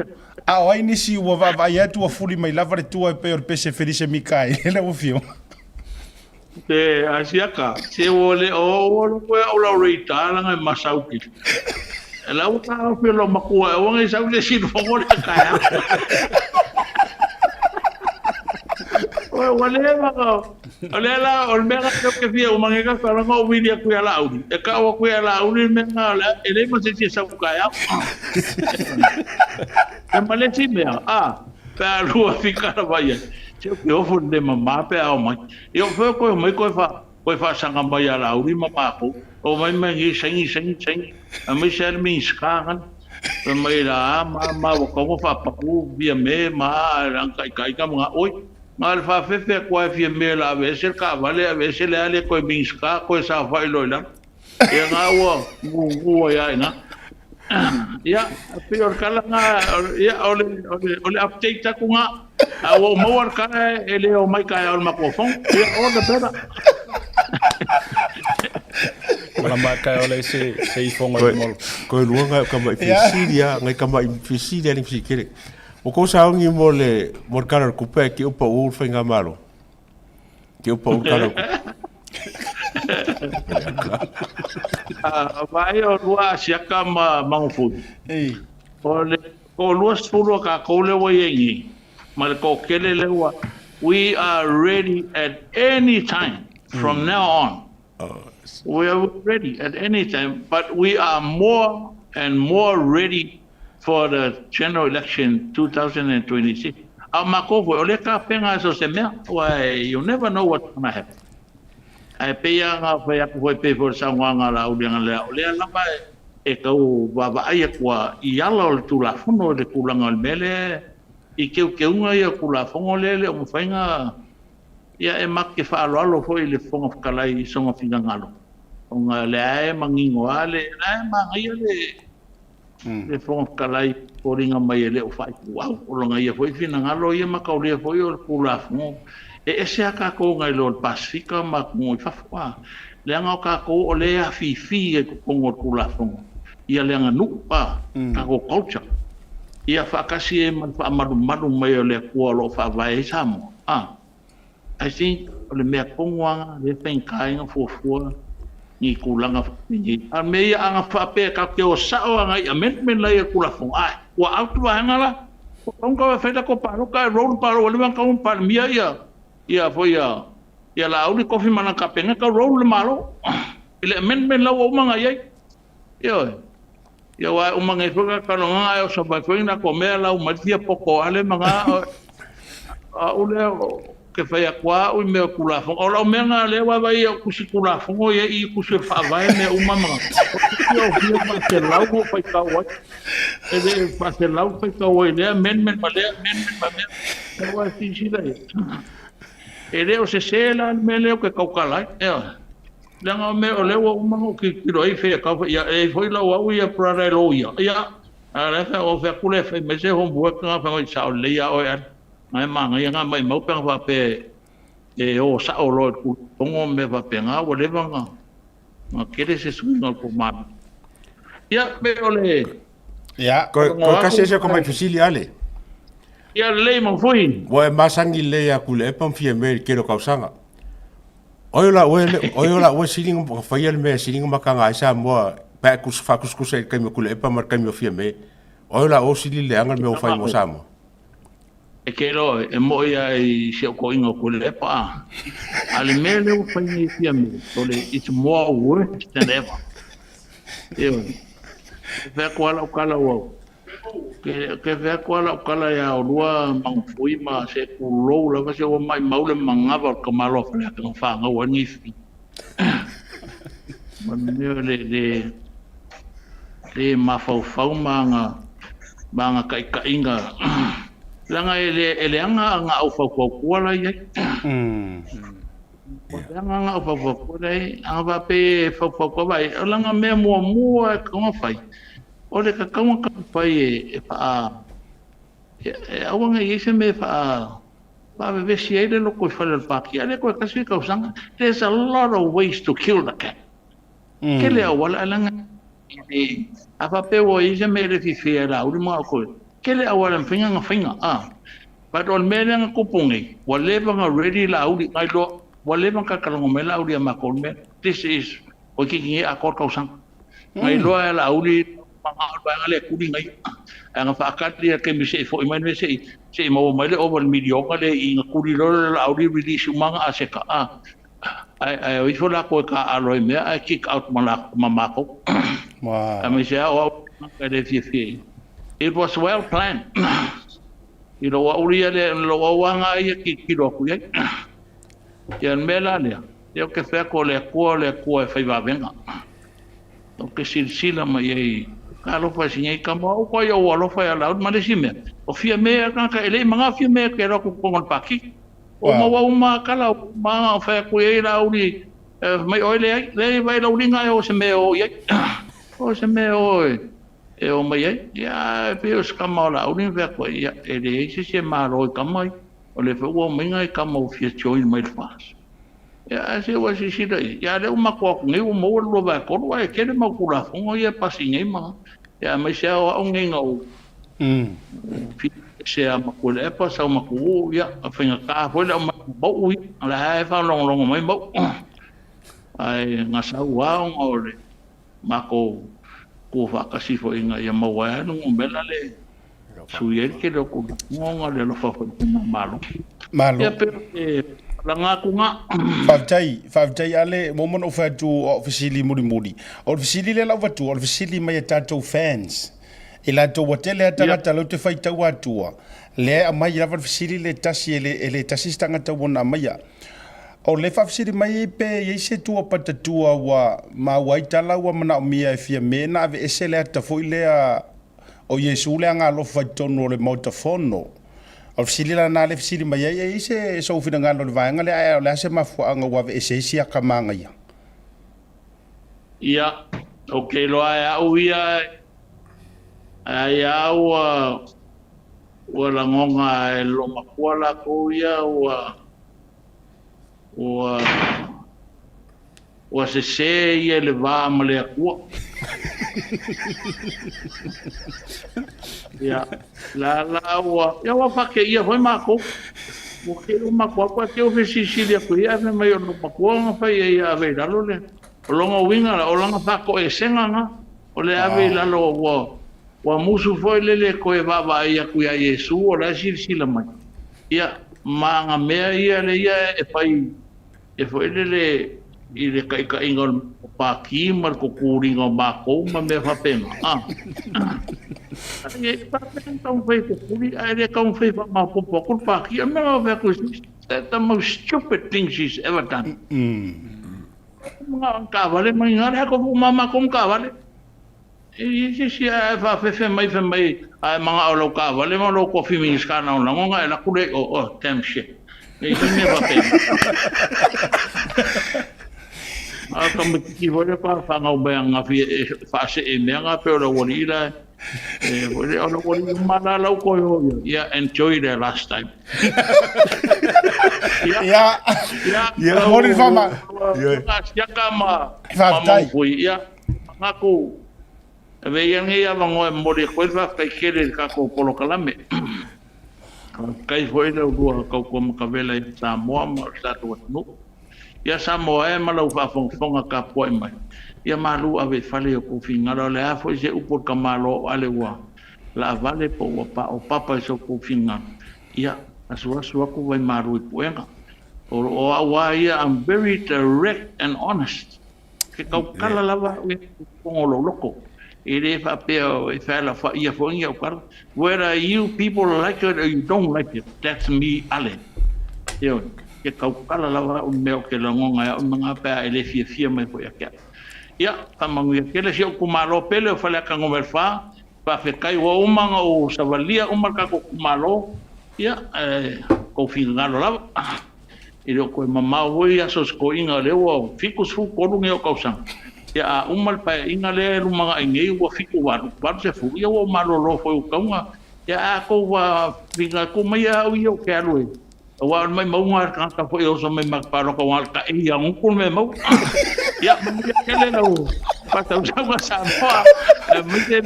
a o ai nisi ua vaavaai atu ua fuli mai lava le tua e pei o le pese Felise Mikaele lau afioga? Te asiaka, se ua le o ua loko e au lau reita langa e masau ki. E lau ta au lo makua e wanga i sau le sinu fongo le kaea. Ua le maka, o le la, o le mea nga ke fia umange ka ka langa o wili aku ia lauli. E ka o aku ia lauli me nga le e le ma se si sau kaea. E ma le si mea, a, pe a lua fika la vai. Se o ke ofo le mama pe a o mai. Ia o fea koe omai koe wha, koe whaasanga mai a Lauri ma mākou. O mai mai ngi saini saini saini. A mai se ale mi ska ngana. Fai mai la a ma ma ua kaunga whaapaku fia me ma a kai kai ka mga oi. Nga le whaafefe a koe fia me la ave ese le kaavale ave ese le ale koe mi ska koe sa whai loi lalo. Ia ngā ua ngu ai ai ngā. Ia, pei o le kala ngā, ia, o le, o le, o le update aku ngā. A ua maua le kala e le o mai ka e o le makuafongo. Ia, all the better. Mala mai kai ole se se ifongo i molo. Koe lua ngai ka mai fesili a, ngai ka mai fesili a ni fesili kere. O ko saongi mo le mo le kala le kupe ki upa u whainga malo. Ke upa u kala kupe. Vai o lua asiaka ma Mangofuli. O le ko 20 o kākou le ua iai nei, ma le toatele le ua, we are ready at any time from now on. We are ready at any time, but we are more and more ready for the general election 2026. A o mākou foi, o lea kapenga so se mea, why you never know what's gonna happen. Ae pei lava na fai atu foi pei foi o le saunoaga a Laauli analeila, o lea lava e tau vaavaai atu a i ala o le Tulafono i le tulaga o le mea lea i teuteuga ia o Tulafono lea e le o mafai ona ia e matou te faaaloalo foi i le Fofoga Fetalai i sona finagalo ona o lea e manino lava le la e manaia le le Fofoga Fetalai foliga mai e le o faaituau. O lona ia foi finagalo ia ma taulia foi o le Tulafono. E ese lava tatou nai lo le Pasefika ma atunuu i fafo, a. Leaga o tatou o lea e afifi ai totonu o le Tulafono ia le aganuu, a, tatou culture. Ia faatasi ai ma le faamalumalu mai o le Atua o lo o faavae ai Samoa, a. I think o le mea tonu lava lena lea e faigata ai ona fuafua ni tulaga faapenei. A o le mea ia ana faapea tatou te o sao agai i amendment la ia i le Tulafono, ae ua out vaega la. Ua ka fai la ko paloka e roll palo ua leva ona tatau ona Palemia ia ia foi ia ia Laauli Kofi ma lana Kapeneta roll le Malo i le amendment la ua uma ona i ai. Ioe. Ia aua e uma nei foi ka talanoaga ae o survive foi na ko mea lau mai fia poto ale ma na au lea ke fai atu a au i mea o Tulafono. O lau mea na lea vaavaai i au tusi Tulafono ia i tusi o le Faavae mea uma ma o fia faaselau na ou faitau ai. E le faaselau faitau ai lea amendment ma lea amendment ma mea. Aua e silasila i ai. E le o sese la le mea lea ou te tautala ai. Ioe. Leaga o mea o lea ua uma ona ou tilotilo ai fea tau ia e foi lau au ia brother e loia ia a lea fea o fea kule e fai mai se homework nga fai mai sao lelei a oe ale nga e manaia nga maimau pe ana faapea e o sao loa i le tulafono ma mea faapena ua leva ona ona tele se suiga o le tou malo. Ia pei o le Ia. Koe koe kasi ese ko mai fesili ale. Ia lelei Maufui. Ua e masani lelei ia Tuilaepa ma Fiame i le tele o tausaga. Oi la ue oi la ue silinga ma faia le mea silinga makanga ai Samoa pe a kus faakusikusa i le taimi o Tuilaepa ma le taimi o Fiame. Oi la o sili leaga le mea ua fai mo Samoa. E ke loa e moʻi a i si ou toʻina o Tuilaepa a. A le mea lea ua fai nei e Fiame, o le it's more worse than ever. Ioe. Ke fai atu lava lau tala ua Ke fai atu lava lau tala iā olua Magafui ma se tulou lava se ua maimau le manava o le tamaloa Faleata na fanau ai lenei fili. Ma le mea le le le mafaufau ma ana ma ana taitaiga leaga e le e leaga ana au faufautua la e i ai. Ua leaga ana au faufautua la e i ai. Ana faapea e faufautua vaai, o lana mea muamua e tatau ona fai, O le tatau ona taumafai e faa e aua ne i ai se mea e faa faavevesi ai le lotoifale o le Pāti, a le toe tasi le tausaga. There's a lot of ways to kill the cat. Tele auala, ae leaga e le, a faapea ua i ai se mea e le fiafia e Laauli ma outou, tele auala e mafai ona faiga, a. But o le mea lea na tupu nei, ua leva ona ready Laauli, na iloa, ua leva ona talatalanoa mai Laauli ia matou i le mea lea. This is, Toeitiiti nei atoa le tausaga. Na iloa e Laauli manao le vaega lea e tuli nai ae na faatali le taimi se i foi mai le se i se i maua mai le ova i le miliona lea i na tuli loa le Laauli release uma ana aseta a ae ae o ifo latou e taaalo ai mea ae kick out ma la ma matou. Wow. Aemaise lava o au tagata e le fiafia i It was well planned. I lou au ia lea, lou auaga ia tilotilo atu i ai. Ia le mea la lea, ia ou te fai atu o le Atua o le Atua e fai vavega. Ou te silasila mai ai, talofa i si nei tama, o au koe ou alofa ia Lauli ma le isi mea, o Fiame a tagata e le i manao Fiame e te alu atu i totonu o le pati. Ua maua uma a tala, ua uma ona fai atu i ai Lauli, fai mai oe leai, leai vaai lau liga e o se mea e o i ai. O se mea e o e o mai ai. Ia e pei o se tama o Lauli na fai atu ai, ia e leai se isi e malo i tama ia. O lea foi ua omai nai tama ua fia join mai le FAST. Ia ae se ua silasila i ai. Ia lea ua matou o atu nei ua maua le 2/3 ae tele mau Tulafono ia e pasi nei ma ia aemaise lava o au nei na ou fia ese lava ma Tuilaepa sau ma Tuuu ia faigata foi le aumai o Mauu ia o la e faalogologo mai Mauu ae na sau lava ona o le matou tu faatasi foi ina ia maua ai le numera le sui ai le tele o tulafono ona le alofa foi i le faigamalo. Malo. Ia pei o le laga atu na. Faafetai, faafetai Ale, ua uma ona ou fai atu o au fesili mulimuli. O le fesili lea la ua avatua, o le fesili mai a tatou fans. I latou ua tele lava tagata lea ou te faitau atua, lea e aumai lava le fesili lea e tasi, e le tasi se tagata ua na aumaia. O le faafesili mai pe i ai se tua patatua ua maua ai tala ua manaomia e Fiame na aveese le ata foi lea o Iesu le agaalofa i totonu o le Maota Fono. O le fesili la lena lea e fesili mai ai, e i ai se sou finagalo i le vaega lea ae o le a se mafuaaga ua aveese ai si aka manaia? Ia, ou te iloa e au ia, ai a ua ua lagona e loomatua latou ia ua Ua ua sese ia i le va ma le Atua. Ia, la la ua, ia ua faateia foi matou. Ua tei o matou atu ae tei o fesilisili atu i ai, ae fai mai o lou matua na fai ai ia ave i lalo le, o lona uiga la, o lana faatoesega na, o le ave i lalo ua. Ua musu foi lele e toe vaavaai aku iā Iesu o la e silasila mai. Ia, ma ga mea ia le ia e fai e foi lele i le taʻitaʻiga o le pākī ma le kukūliga o mākou ma mea faapena, a. Ia, e faapea ona taumafai e kukuli ae le taumafai e faamaopoopo atu le pākī. O le mea la ua fai atu e Sis, that's the most stupid thing she's ever done. Manao i taavale ma ina le atoa foi ma matou ma taavale. E i se isi ae faafefe mai fai mai a e manao i lau taavale ma lou tofi Minisita Lagolago ona e alu atu lea i o, oh damn shit. E i se mea faapena. A o le tamaitiiti foi lea pa fanau mai ananafi e faasee i mea na pei o le aualii la e foi lea o le aualii uma la la ua toe o i ai. Yeah, enjoy their last time. Ia. Ia. Ia. Momoli le faama. Ia. Siaka ma Faafetai. Maupui. Ia. Manatu, ave ia lenei avanoa e momoli atu ai le faafetai tele i le tatou polokalame. Faafetai foi le ulua tautua matavela i Samoa ma le tatou atunuu. Ia Samoa e ma lau faafogafoga tapuai mai, ia malu ave i fale i o tou finagalo. O le a foi se upu a le tamaloa o Ale ua laavale po ua paopapa i so tou finagalo, ia asuasu atu vai malu i puega. O au lava ia, I'm very direct and honest. Ke tautala lava au ia i totonu o lou loto. E le faapea e fealafaia foi ni au tala. Whether you people like it or you don't like it, that's me Ale. Ioe, ke tautala lava au i mea o ke lagona e au ma nga pe a e le fiafia mai foi ia te au. Ia, faamanuia tele si ou itumalo pele o Faleata 4, faafetai ua uma ona ou savalia uma le tatou itumalo, ia, e tou finagalo lava. E le o toe mamao foi aso o se toeaina o lea ua 73 nei ou tausaga. Ia a uma le paeaiga lea e lumanai nei ua 78, 80, ia ua ou malolo foi ua tatau ona, ia a tou finagalo mai au ia ou te alu e, aua o le maumauga lava o le tagata foi e oso mai ma te palota aua o le taei agutu le mea e maua. Ia manuia tele lau faatausauga Samoa aemaise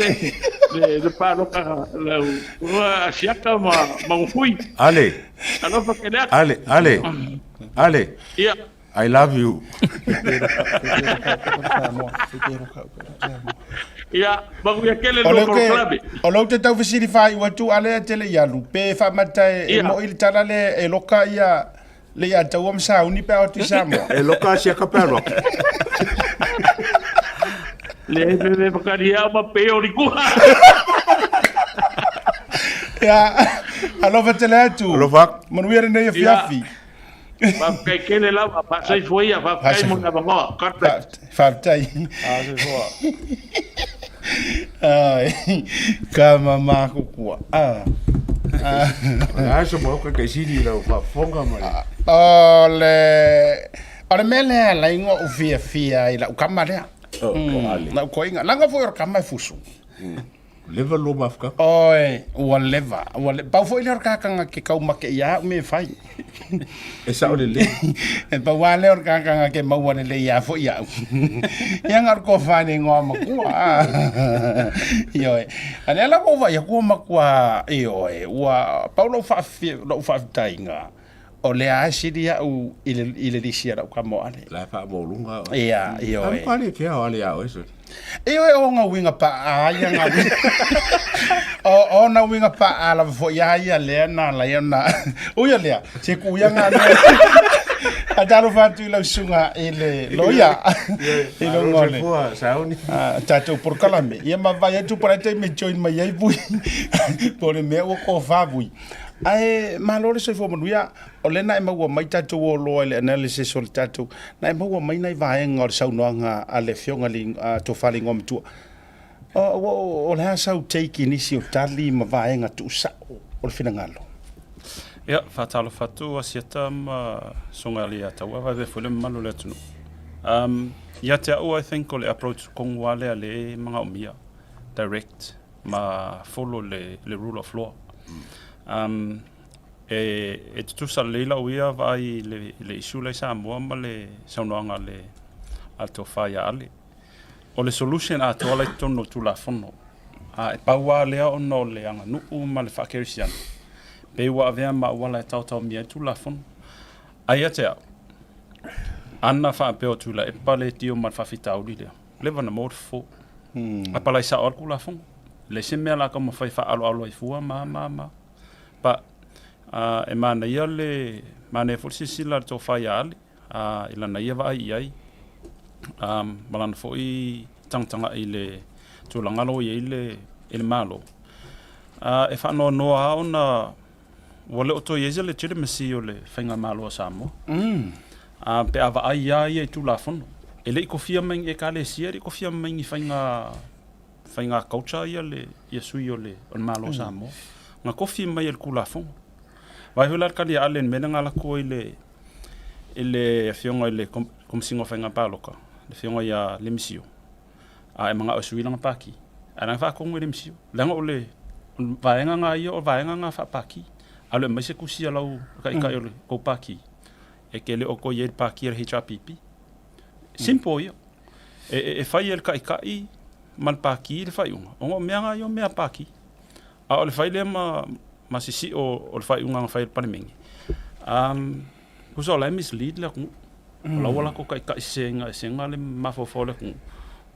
le palota lau Asiata ma Magufui. Ale. Alofa tele atu. Ale, Ale, Ale. Ia. I love you. Ia, manuia tele lua polokalame. O lou te tau fesili faaiu atu ale e tele i alu pe faamata e moi le tala lea e loka ia le ia taua ma sauni pe a o atu i Samoa. E loka asiaka pe alu atu. Le pe whakaria ma pe o rikua. Ia, alofa tele atu. Alofa. Manuia lenei afiafi. Faafetai tele lava, faasoifua ia, faafetai mo le avanoa. God bless. Faafetai. Ai, ka mama kukua. Ah. A so mo ka kai sini lau faafofoga ma le. O le o le mea lea la ingoa u fiafia i lau kama lea. Oh, o Ale. Lau koiga. Langa foi o le kama e fusu. Leva lua mafuka. Oi, ua leva. Ua le, pau foi lea o le kakanga ke kaumake ia au me fai. E sao lelei. E pau lava lea o le kakanga ke maua lelei ia foi au. Ia nga o le kofa ni ngoa makua. Ioe. A lea la ua ou vaai atu ua matua, ioe, ua pau lou faafia, lou faafetaiga, o lea lava e sili au i le, i le lisi a lau kama o Ale. La e faamaualuga oe. Ia, ioe. A le kea o Ale ia oe, sorry. Ioe, o ona uiga paa ia nga uiga. O ona uiga paa lava foi a ia lea na ala ai ona... Ui o lea, se kuu ia nga mea. A talofa atu i lau susuga i le loia. I luga o le tatou polokalame. Ia ma vaai atu po o le a le taimi e join mai ai Vui. Po o le mea ua tofa Vui. Ae malo le soifua manuia, o lea na e maua mai tatou oloa i le analysis o le tatou, na e maua mai nai vaega o le saunoaga a le Afioga i le Tofa i le Igoamatua. O, o le a sau take i nisi o tali ma vaega tuusao o le finagalo? Ia, faatalofa atu Asiata ma Susuga i le Taua, vaivai foi le mamalu o le atunuu. Um, ia te au, I think o le approach tonu lava lea lea e manaomia, direct. ma follow le, le rule of law. Um, e, e tutusa lelei lau ia vaai i le, i le issue la i Samoa ma le saunoaga a le, a le tofa ia Ale. O le solution atoa la i totonu o Tulafono, a e pau lava lea ona o le aganuu ma le faakerisiano, pei ua avea ma auala e taotaomia ai Tulafono. Ae ia te au, ana faapea o Tuilaepa le tio ma le faafitauli lea, leva na maua le fofo. Ae palai sao lava le Tulafono. Leai se mea la taumafai e faaaloalo ai fua ma ma ma. But uh, e manaia le manaia foi le silasila a le tofa ia Ale uh, i lana ia vaai i ai um, ma lana foi tagatagai i le tulaga la ua i ai le, i le Malo. Uh, e faanoanoa lava ona ua le o toe i ai se legitimacy o le Faigamalo a Samoa. Mm. Uh, pe a vaai lava ia i Tulafono. E le i kofia mai ni Ekalesia, e le i kofia mai ni faiga faiga culture ia le ia sui o le o le Malo o Samoa. Na kofi mai e le Tulafono. Vaai foi la le tali a Ale i le mea lea na alu atu ai le i le afioga i le Komesina o Faiga Palota, le afioga ia Lemisio, a e manao e sui lana pati. Ae la e faatonu e Lemisio. Leaga o le vaega na ia o vaega na faapati. Alu e aumai se tusi a lau taitai o le tou pati e te le o toe i ai le pati a le HRPP. Simple ia. E, e, e fai e le taitai ma le pati le faaiuga, ona o mea na ia o mea pati. A o le fai lea ma, ma sisi'o o le faaiuga na fai e le Palemene, um, tusa o la e mislead le atunuu. O la ua latou taitai seseina esega le mafaufau o le atunuu.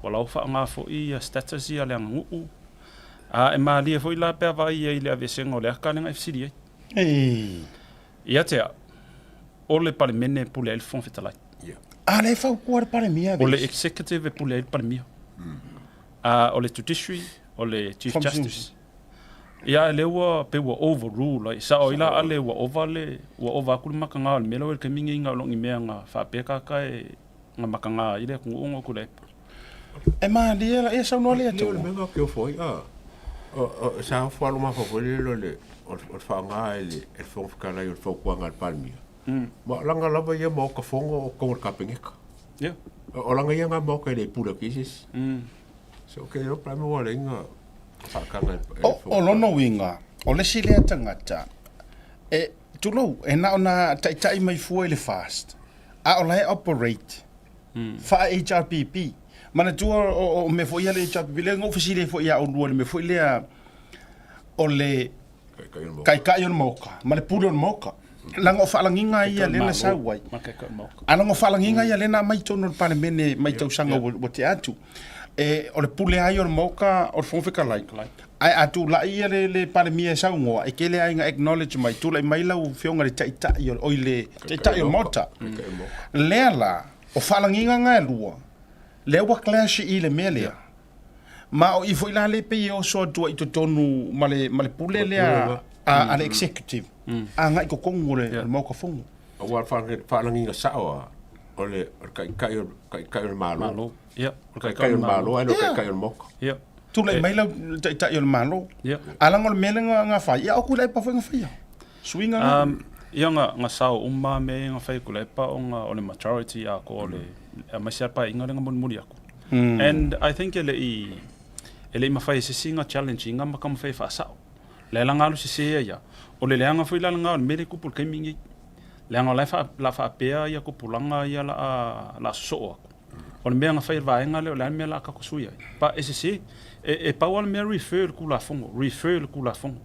Ua la ua faaaoga foi ia status ia le aganuu. A e malie foi la pe a vaai i ai i le aveesega o le ata lea na e fesili ai. Ia te au, o le Palemene e pule ai le Fofoga Fetalai. A lea e fautua le Palemia. O le executive e pule ai le Palemia. A o le judiciary, o le Chief Justice. Ia lea ua pei ua overrule ai. Sao ai la ale ua ova le ua ova atu le makaga o le mea lea ua i le taimi nei na o lo o ni mea na faapea tagata e na makaga ai le atunuu ona o Tuilaepa. E malie la, ia saunoa le Atua. O le mea na ke ofo ai, a, o, sa ofo alo mafa foi le o le, o le whaanga e le, e le Fofoga Fetalai o le fautuaga a le Palemia. Ma langa lava ia maoka fono o tonu o le Kapeneta. Yeah. O langa ia ngā maoka e le pule atu i se isi. So, ke o prime wa le inga whaakanga e O, o lona uiga, o le isi lea tagata, e, tulou, e na ona taitai mai fua i le fast, a o la e operate faa-HRPP. Manatua o, o mea foi ia le HRPP, lea na ou fesili ai foi ia oulua i le mea foi lea o le Taitai o le Maoka ma le Pule o le Maoka. Leaga o faalagiga ia lea na sau ai. A leaga o faalagiga ia lea na aumai i totonu o le Palemene mai tausaga ua tea atu. E, o le pule lava ia o le Maoka o le Fofoga Fetalai. Ae a tulai ia le, le Palemia e saunoa, e tele lava ina acknowledge mai, tulai mai lau Afioga i le Taitai o, oi le Taitai o le Maota. Lea la, o faalagiga na e lua, lea ua clash i le mea lea. Ma o i foi la lea pei e oso atu ai i totonu ma le, ma le pule lea a, a le executive agai i totonu o le, o le Maota Fono. Aua le faalagiga sao a, o le, o le taitai o, taitai o le Malo. Malo. Ia, o le taitai o le Malo, ae le o le taitai o le Maota. Ia. Tulai mai lau taitai o le Malo. Ia. A leaga o le mea lea na fai, ia o Tuilaepa foi na faia. Suiga na. Ia nga, nga sao uma mea ia na fai e Tuilaepa ona o le majority atoa o le, aemaise lava le paeaiga lea na mulimuli atu. And I think e le i, e le i mafai e se isi na challenge ina ma taumafai e faasao. Lea la na alu sese ai ia. O le leaga foi la lena o le mea lea e tupu i le taimi lenei. Leaga o la e faa, la faapea ia tupulaga ia la a, la a sosoo atu. O le mea na fai e le vaega lea o le a le mea la a tatou sui ai. But e sese. E, e pau lava le mea refer i le Tulafono, refer i le Tulafono.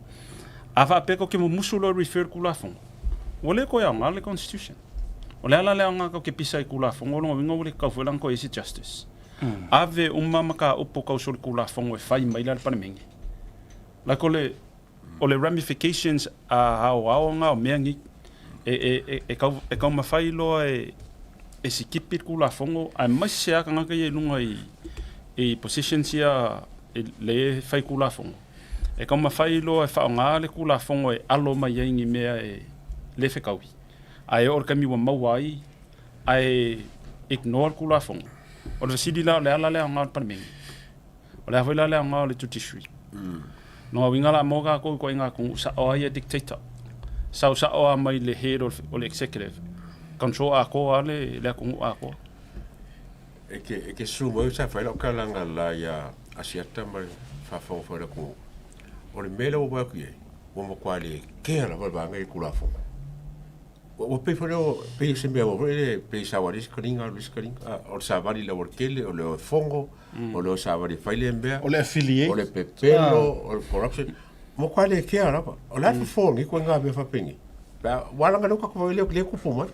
A faapea tou te mumusu loa e refer i le Tulafono, ua le toe aoga le Constitution. O le a la le aoga tou te pisa i Tulafono, o lona uiga ua le tatau foi la ona toe i ai se justice. Ave uma mataupu tau solitulafono e fai mai la le Palemene. Like o le, o le ramifications a aoao na o mea nei. E, e, e, e, kau, e taumafai loa e, e sikipi le Tulafono, aemaise se a tagata ia i luga i, i positions ia e, le e fai Tulafono. E taumafai loa e faaaoga le Tulafono e alo mai ai ni mea e le fetaui. Ae oo i le taimi ua maua ai, ae ignore le Tulafono. O le fesili la, o le a la le aoga o le Palemene? O le a foi la le aoga o le judiciary? Lona uiga la mo tatou ituaiga atunuu sao lava ia dictator. Sau sao lava mai le head o le executive, control atoa lava le atunuu atoa. E ke, e ke susu mai sa fai lau tala la ia Asiata ma le faafofoga foi a le atunuu. O le mea lea ua vaai atu i ai, ua matua le kea lava le vaega i le Tulafono. Ua pei foi lea, pei o se mea foi lea, pei savali isi kaliga, alu isi kaliga. O le savali i le aualatele, o le o e fono, o le o savali e fai lea mea. O le affiliate. O le pepelo, o le corruption. Matua le kea lava. O le a le fofo o nei ituaiga mea faapenei? Pe a, ua laga lea ua tatou vaai lea e tupu mai.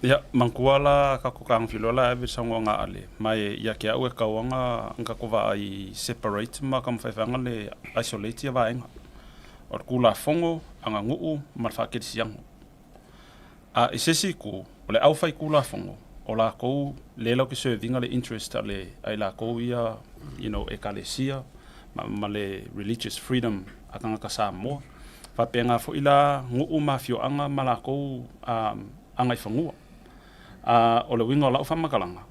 Ia, manatua la kako kagafilo la ave le saunoaga a Ale, ma e ia te a'u e tatau lava ona tatou vaai separate ma taumafai le isolate ia vaega. O le Tulafono, aganuu ma le faakerisiano. A i se isi itu, o le aufaitulafono, o latou lea latou te serve ina le interest a le a i latou ia ekalesia ma le religious freedom a tagata Samoa. Faapena foi la nuu ma afioaga ma latou agaifanua. O le uiga o lau faamatalaga,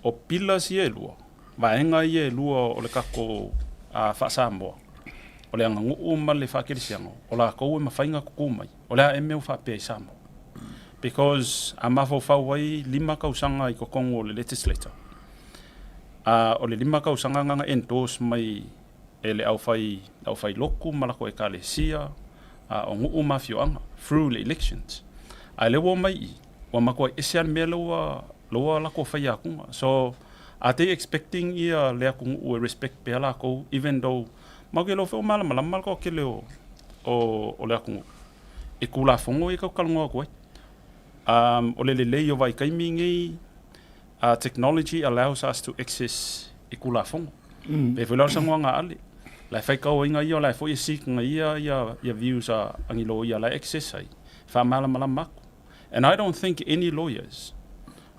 o pillars ia e lua, vaega ia e lua o le tatou faa-Samoa, o le aganuu ma le faakerisiano, o latou e mafai ona tutu mai, o le a ea mea ua faapea i Samoa. Because a mafaufau ai 5 tausaga i totonu o le legislature, o le 5 tausaga na endorse mai e le aufailotu ma latou ekalesia, o nuu ma afioaga through le elections. A o lea ua omai i i, ua matuai ese lava le mea lea ua latou faia atuga. So, are they expecting ia le atunuu e respect pea latou even though matou te iloa foi ua malamalama le toatele o le atunuu i Tulafono ia e tatou te talanoa atu ai. O le lelei o vaitaimi nei, technology allows us to access i Tulafono. Pei foi la o le saunoaga a Ale, la e faitauina ia, o la e foi e seek ia ia views a ni loia la e access ai, faamalamalama atu. And I don't think any lawyers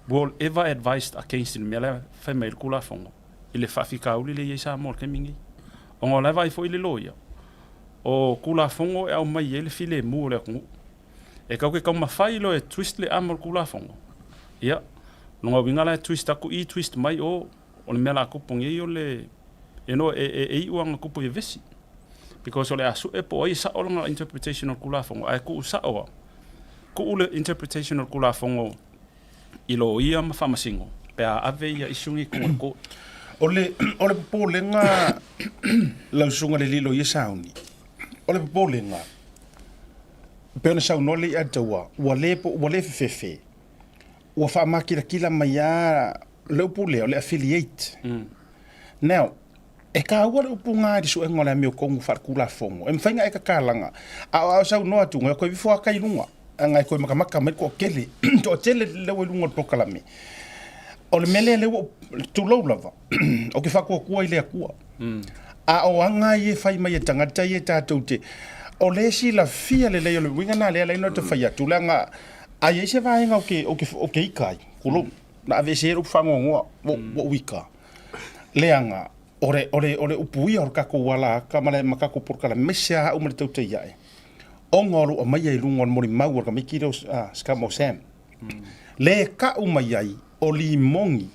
will ever advise against le mea la e fai mai ai le Tulafono i le faafitauli lea e i ai Samoa i le taimi lenei. Ona o la e vaai foi le loia, o Tulafono e aumai ai le filemu o le atunuu. E tatou te taumafai loa e twist le ama o le Tulafono, ia, lona uiga la e twist atu i, twist mai o, o le mea o le a tupu nei o le, e iu lava ina tupu i vevesi. Because o le a sue po o ai e sao lana interpretation o le Tulafono, ae tuu sao lava, tuu le interpretation o le Tulafono i loia ma faamasino pe a ave ia issue nei i totonu o le court. O le popolega lau susuga i le alii loia sauni, o le popolega, pei ona saunoa le ia taua, ua le, ua le fefefe, ua faamakilatila mai lava le upu lea, o le affiliate. Now, e taua le upu lena i le suega o le amiotonu faaletulafono, e mafai ona e tatalaga, a o saunoa atu, e toe ifo lava tai i luga, aga e toe matamata mai le toatele, toatele lea ua i luga o le polokalame. O le mea lea lea ua, tulou lava, ou te faatuatua i le Atua. A o aga ia e fai mai e tagata ia tatou te, o le silafia lelei o le uiga lena lea e ala ai ona ou fai atu, leaga a i ai se vaega ou te, ou te, ou te ika ai, tulou, na aveese ai lou faanoanoa, ua ou ika, leaga o le, o le, o le upu ia o le tatou ala aka ma le ma tatou polokalame, aemaise lava au ma le tautai ae, ona o lou aumaia i luga o le molimau a le tamaiti lea o Scum o Sam, le tau mai ai o Limogi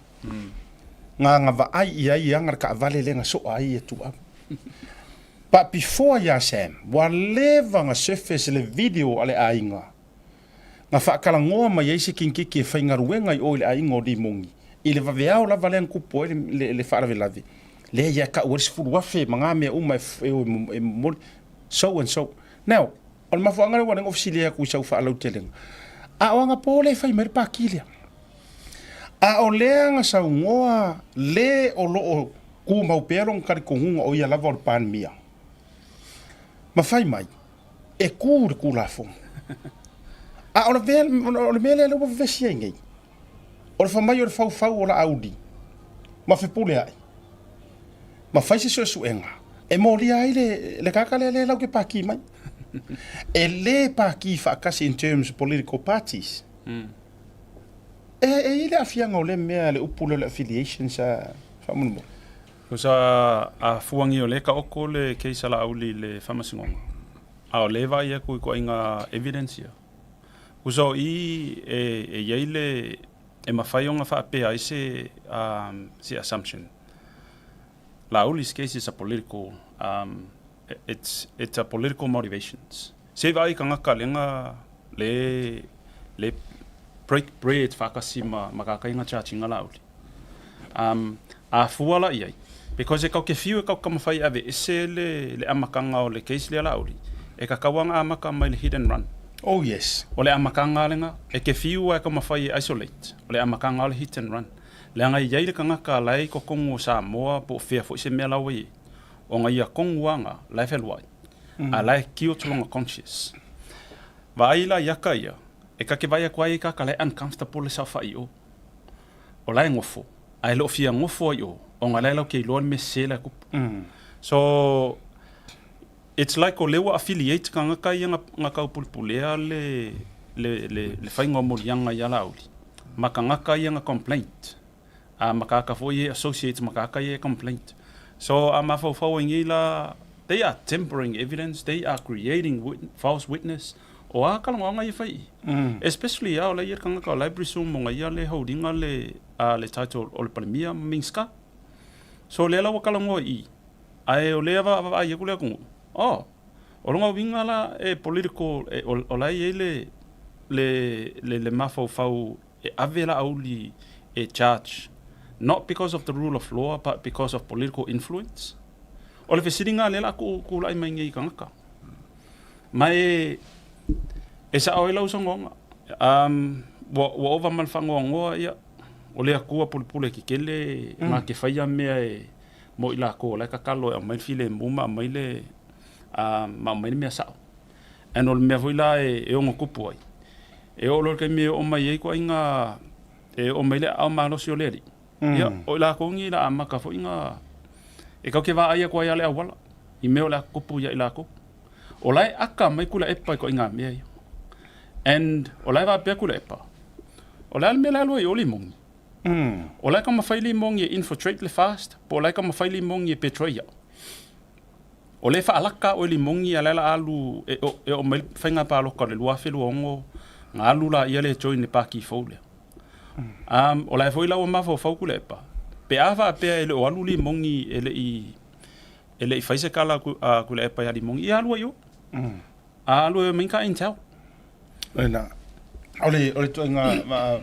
na na vaai i ai ana le taavale lea na soa ai ia Tuau. But before ia Sam, ua leva ona surface le video a le aiga na faatalanoa mai ai se kinkiki e faigaluega i o i le aiga o Limogi i le vaveao lava lea na tupu ai le faalavelave lea ia tau ai le 10,000 ma na mea uma e o e momoli so and so. Now, o le mafuaaga lea ua ala ai ona ou fesili atu i sau faalautelega, a o anapo lea e fai mai le paki lea? A o lea na saunoa le o lo o tumau pea lona talitonuga o ia lava o le Palemia, ma fai mai, e kū le Tulafono. A o le mea lea ua vevesi ai nei, o le fai mai o le faufau o Laauli ma Fepuleai, ma fai se suesuega e molia ai le tagata lea lea latou te paki mai. E le paki faatasi in terms of political parties. E i ai le aafiaga o lea mea, le upu lea o le affiliation sa faamolemole. Tusa a fuagia o lea e taoto le case a Laauli i le faamasinoga, a o lea e vaai atu i ituaiga evidence ia. Tusa o i e i ai le, e mafai ona faapea ai se, se assumption. Laauli's case is a political, it's a political motivations. Se i vaai tagata lega le le break bread faatasi ma ma tagata ia na charge ina Laauli. A fua la i ai, because e kau ke fiu e kau taumafai e aveese le le amataga o le case lea Laauli, e tatau lava ona amata mai le hit and run. Oh yes. O le amataga lena, e ke fiu lava e taumafai e isolate, o le amataga o le hit and run. Leaga e i ai le tagata la e i totonu o Samoa po o fea foi se mea la ua i ai, ona ia tonu lava na la e fealuai, a la e guilt lona conscious. Vaai la i aka ia, E ka ke vaai atu ai ka ka la e uncomfortable le saofai i o. O la e gofo, ae le o fia gofo ai o, ona la e latou te iloa le mea sese la e tupu. So, it's like o lea ua affiliate tagata ia na taupulupulea le le le le faiga o moliaga i Alauli ma tagata ia na complaint. A ma tagata foi ia e associate ma tagata ia e complaint. So, a mafaufau ai nei la, they are tampering evidence, they are creating wit false witness, o a talanoaga ia e fai i i? Especially a o la e i ai le tagata o la e presume ona ia le hold ina le a le title o le Palemia ma Minsta. So lea la ua talanoa i i, ae o lea e vaavaai atu le atunuu, oh, o lona uiga la e political, e, o, o la e i ai le, le, le, le mafaufau e ave Laauli e charge, not because of the rule of law but because of political influence. O le fesiliga lea la a tulai mai nei i tagata. Ma e, e sao ai lau saunoaga. Um, ua, ua ova ma le faanoanoa, ia, o le Atua pulepule kekele, mm. na ke faia mea e mo i lakou o la e tatalo e aumai le filemu ma aumai le, uh, ma aumai le mea sao. And o le mea foi la e, e ono tupu ai, e oo loa i le taimi e oo mai ai ituaiga, e oo mai le aao malosi o le Alii, mm. ia, o i lakou nei la amata foi na, e tatou te vaai atu ai lava le auala, i mea o le a tupu ia i lakou. O la e aka mai Tuilaepa i ituaiga mea ia. And o la e faapea Tuilaepa, o le a le mea la e alu ai i o Limogi? O la e taumafai Limogi e infiltrate le FAST, po o la e taumafai Limogi e betray au. O lea e faalaka oe Limogi a o la e la alu e e oo mai le faiga palota o le 2026 na alu laia lea e join le pati fou lea. Um, o la e foi la ua mafaufau Tuilaepa, pe a faapea e le o alu Limogi e le i e le i fai se tala a Tuilaepa ia Limogi, ia alu ai i o. A alu ai mai ka intel. Lena. O le, o le ituaiga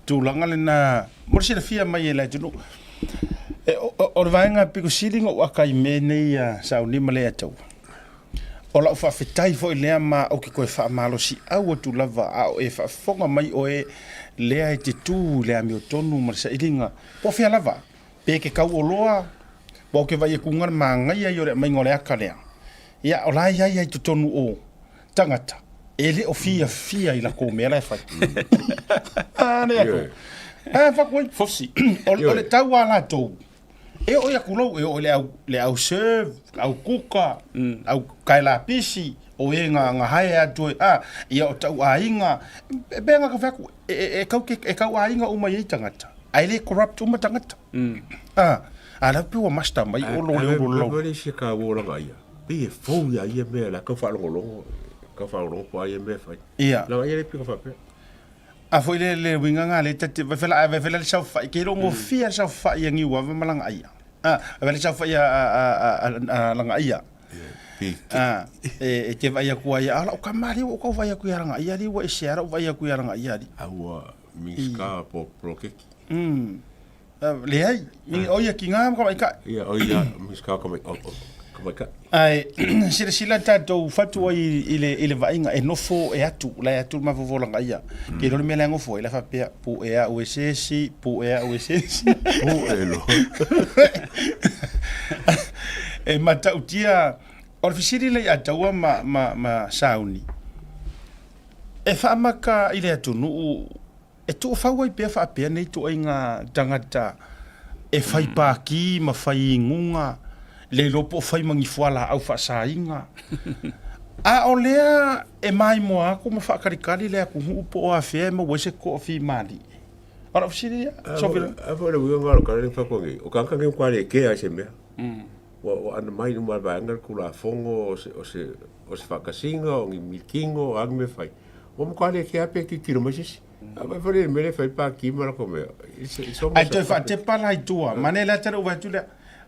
tulaga lena, mo le silafia mai e le atunuu. E, o, o, o le vaega pito sili ona ou aka i mea nei a Sauni ma Leiataua. O lau faafetai foi lea ma ou te toe faamalosiau atu lava a o e faafofoga mai oe lea e te tu i le amiotonu ma le sailiga, po o fea lava, Pe ke tauoloa, ua ou ke vaai atu le manaia ia o le aumaiga o le aka lea. Ia, o la e i ai ai totonu o tagata e le o fiafia i lakou mea la e fai. A le atu. A fa koe. Fosi. O, o le tau a latou, e oo ia kulou, e oo i le au, le au serve, au kuka, au kaelapisi, o e nga, nga hae atu e, a, ia o tau aiga, e pea nga ka fai atu, e, e, e kau ke, e kau aiga uma i ai tagata. Ae le corrupt uma tagata. A, a la pe ua master mai o lo le ulu lau. Ae se ka wo langa ia. Pe e fou ia ia mea la kau whaalongolongo, kau whaalongolongo po ia mea whai. Ia. Langa ia le pika whapea. A foi le le winga nga le tate vai fela vai fela le sau fai ke longo fia sau fai ia ngiwa va malanga ia. A vai le sau fai a a a a langa ia. A e e te vai aku ai a la o kamari o kau vai aku ia langa ia li wa ese ara vai aku ia langa ia li. A ua Minista po poloketi. Leai, o ia ki ngā ka maikaʻi. Ia, o ia Minista ka maikaʻi. Ae, silasila tatou fatu ai i le, i le vaaiga e nofo e atu, la e atu le mafaufau ia. Ke iloa le mea la e nofo ai, la e faapea, puʻe au e se isi, puʻe au e se isi. Puʻe loa. E matautia, o le fesili lea ia Taua ma, ma, ma Sauni, E faamaka i le atunuu e tuufau ai pea faapea nei ituaiga tagata e fai pākī ma fai iguga, le iloa po o fai ma ni fualaau faasaina. A o lea e maimoa atu ma faakalikali le atunuu po o afea e maua ai se toafimalie. O lau fesili ia, Sofia. A foi le uiga o le kala le whakongi. O kanga ngi kwa le kea se mea. Ua ua ana mai numa vaega le Tulafono o se o se o se faakasiga, o ni mitingo, o a ni mea fai. Ua matua le kea pe tilotilo mai se isi. A fai foi le mea lea e fai pāki ma lako mea. It's it's almost Ae toe faatepa la i tua. Manaia le ata lea ua vaai atu lea.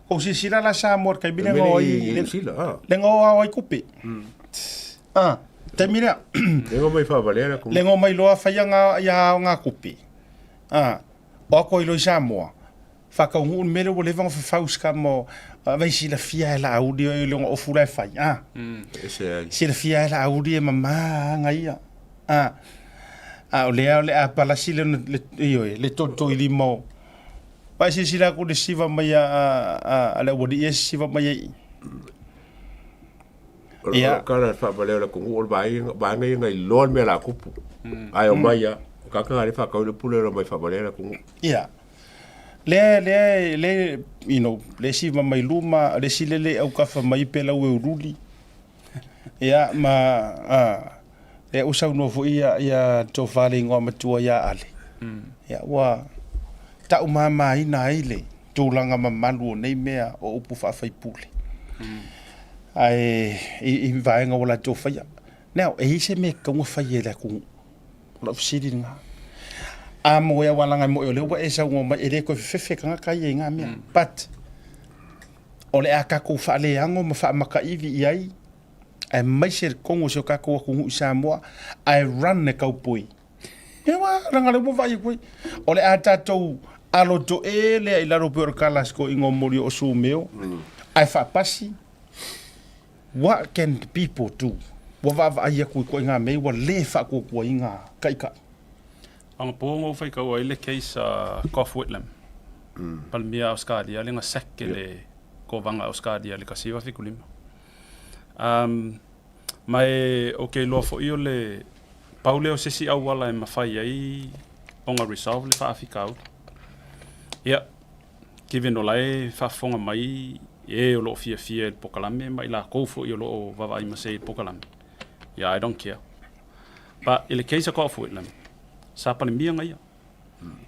Kou silasila la Samoa i le taimi lea na o ai Niu Sila, a. Le na o ai kupe. A, taimi lea. Le na omai faavalea le atunuu. Le na omai loa faia nga ia nga kupe. A, o ako ai loa i Samoa. Faataunuu le mea lea ua leva ona fafau se kama vai silafia e Laauli i lona ofu la e fai a. Silafia e Laauli e mama aga ia a. A o lea o le a palasi le le ioe le tolitolilima o Vaai silasila atu i le siva mai a a a le aualii e siva mai ai. Ia. O le kala faavalea o le atunuu o le vaega vaega ia na iloa le mea o le a tupu. Ae omai lava. O tagata na lea e faatau le upu lea e omai faavalea le atunuu. Ia. Lea, lea, le, you know, le isi ma mai luma, le isi lele aukafa mai pe lau e ululi. Ia, ma, a, lea ua saunoa foi ia, ia tofa le igoa matua ia Ale. Ia, ua taumamaina ai le tulaga mamalu o nei mea o upu faafaipule. Ae, i, i vaega ua latou faia. Now, e i ai se mea e tatau ona fai e le atunuu? O lau fesili lena. A moe aua leaga e moe o lea ua e saunoa mai e le toe fefefe tagata ia i na mea. But o le a tatou faaleago ma faamakaivi i ai aemaise le tonu o si o tatou atunuu i Samoa ae run e kaupoi. Ia aua leaga o lea ua vaai atu ai. O le a tatou alo to'e lea i lalo pei o le tala a si toeaina o Moli o Sumeo ae faapasi. What can the people do? Ua vaavaai atu i ituaiga mea ua le faatuatuaina taitai. Agapo na ou faitau ai le case a Gough Whitlam, Palemia a Ausetalia lea na sack e le Kovana a Ausetalia i le 1975. Um, ma e ou te iloa foi o le pau lea o se isi auala e mafai ai ona resolve le faafitauli. Ia, given o la e faafofoga mai e o lo o fiafia i le pokalame ma i lakou foi o lo o vaavaai masei i le pokalame, yeah, I don't care. But i le case a Gough Whitlam, sa palemia nga ia.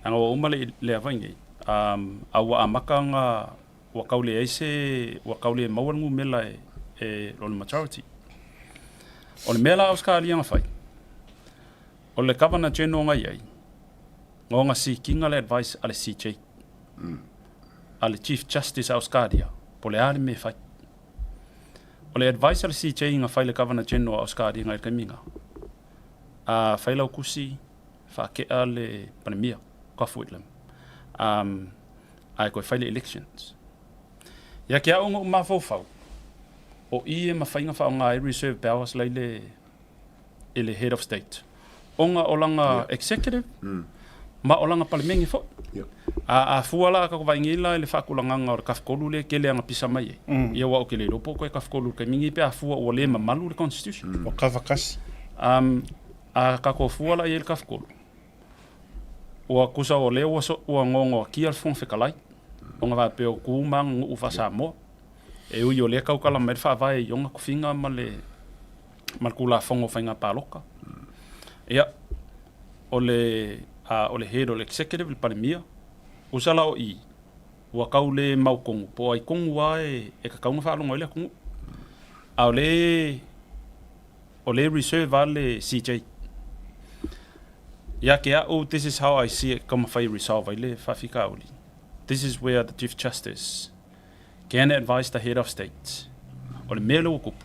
Leaga ua uma le, le ava i nei, um, a ua amata nga, ua tau leai se, ua tau le maua le numela e, e, o le majority. O le mea la a Ausetalia na fai, o le Governor General nga i ai, nga ona seek-ina le advice a le CJ, a le Chief Justice a Ausetalia, po o le a le mea e fai. O le advice a le CJ na fai i le Governor General a Ausetalia i le taimi lena, a fai lau tusi, faakea le Palemia, Gough Whitlam, um, ae toe fai le elections. Ia te au na ou mafaufau, o i e mafai ona faaaoga ai reserve powers la i le i le Head of State ona o lana executive ma o lana Palemene foi. A, a fua la ka vaai la i le faatulagaga o le Tafatolu lea e tele ana pisa mai ai. Ia aua ou te le iloa po o toe Tafatolu i le taimi nei pe a fua ua le mamalu le Constitution. Ua kava kasi. Um, a tatou fua la i ai i le Tafatolu, ua tusa o lea ua, so, ua gogoakia le Fofoga Fetalai ona faapea o tu ma aganuu faa-Samoa. E ui o lea e tautala mai le Faavae i ona tofiga ma le ma le Tulafono o Faiga Palota. Ia, o le, a, o le head o le executive, le Palemia, usa la o i, ua tau le mautonu, po o ai tonu lava e, e tatau ona faalogo ai le atunuu. A o le, o le reserve lava le CJ. Ia te au, this is how I see it, taumafai e resolve ai le faafitauli. This is where the Chief Justice can advise the head of state o le mea lea ua tupu,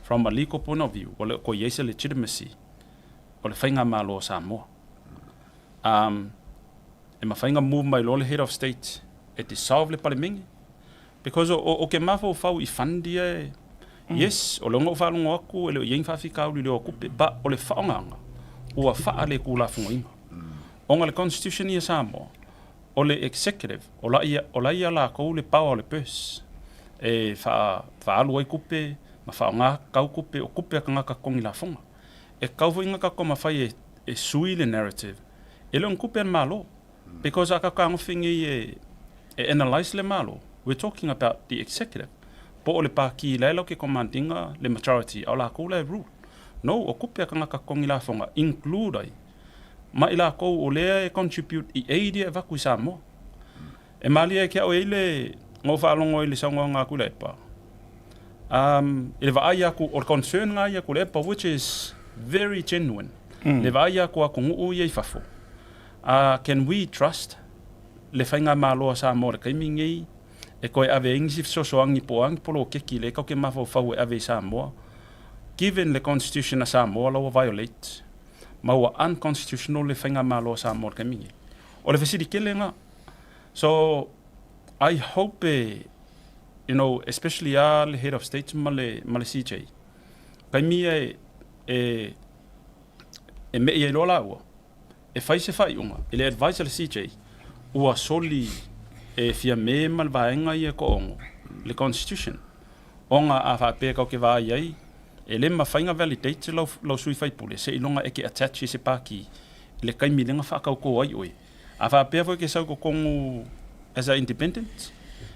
from a legal point of view, ua le o toe i ai se legitimacy o le faigamalo a Samoa. Um, e mafai ona move mai loa le head of state e dissolve le Palemene, because o, o, o ke mafaufau i fund ia e, yes, o lea ona ou faalogo atu e le o i ai ni faafitauli i le o tupe, but o le faaaogaga, ua faaletulafonoina. Ona le constitution ia Samoa, O le executive, o la ia, o la ia lakou le power o le purse e faa, faaalu ai tupe ma faaaoga kau tupe, o tupe a tagata totogi lafoga. E tatau foi ona tatou mafai e, e sui le narrative, e le o ni tupe a le Malo. Because a tatou fetagofi nei e, e analyse le Malo, we're talking about the executive, po o le Pākī la e latou te command ina le majority, a o lakou la e rule. No, o tupe a tagata totogi lafoga, include ai ma i lakou o lea e contribute i aid ia e avatu i Samoa. E malie ai ke au e i le na ou faalogo ai i le saunoaga a Tuilaepa, um, i le vaai aku o le concern nga ia Tuilaepa which is very genuine, le vaai aku a atunuu ia i fafo, can we trust le faigamalo a Samoa i le taimi lenei e toe ave ai nisi fesoasoani po o a ni poloketi lea e tatou te mafaufau e ave i Samoa, given le constitution a Samoa la ua violate ma ua unconstitutional le faigamalo a Samoa i le taimi lenei. O le fesili tele lena. So, I hope e, you know, especially a le head of state ma le, ma le CJ, taimi ia e, e, e me'i ai loa laua, e fai se faaiuga, i le advice a le CJ, ua soli e Fiame ma le vaega ia e toaono le constitution. Ona a faapea tatou te vaai ai, E le mafai ona validate lau lau sui faipule seiloga e ke attach i se paki i le taimi lea na faatautō ai oe. A faapea foi e ke sau i totonu as a independent,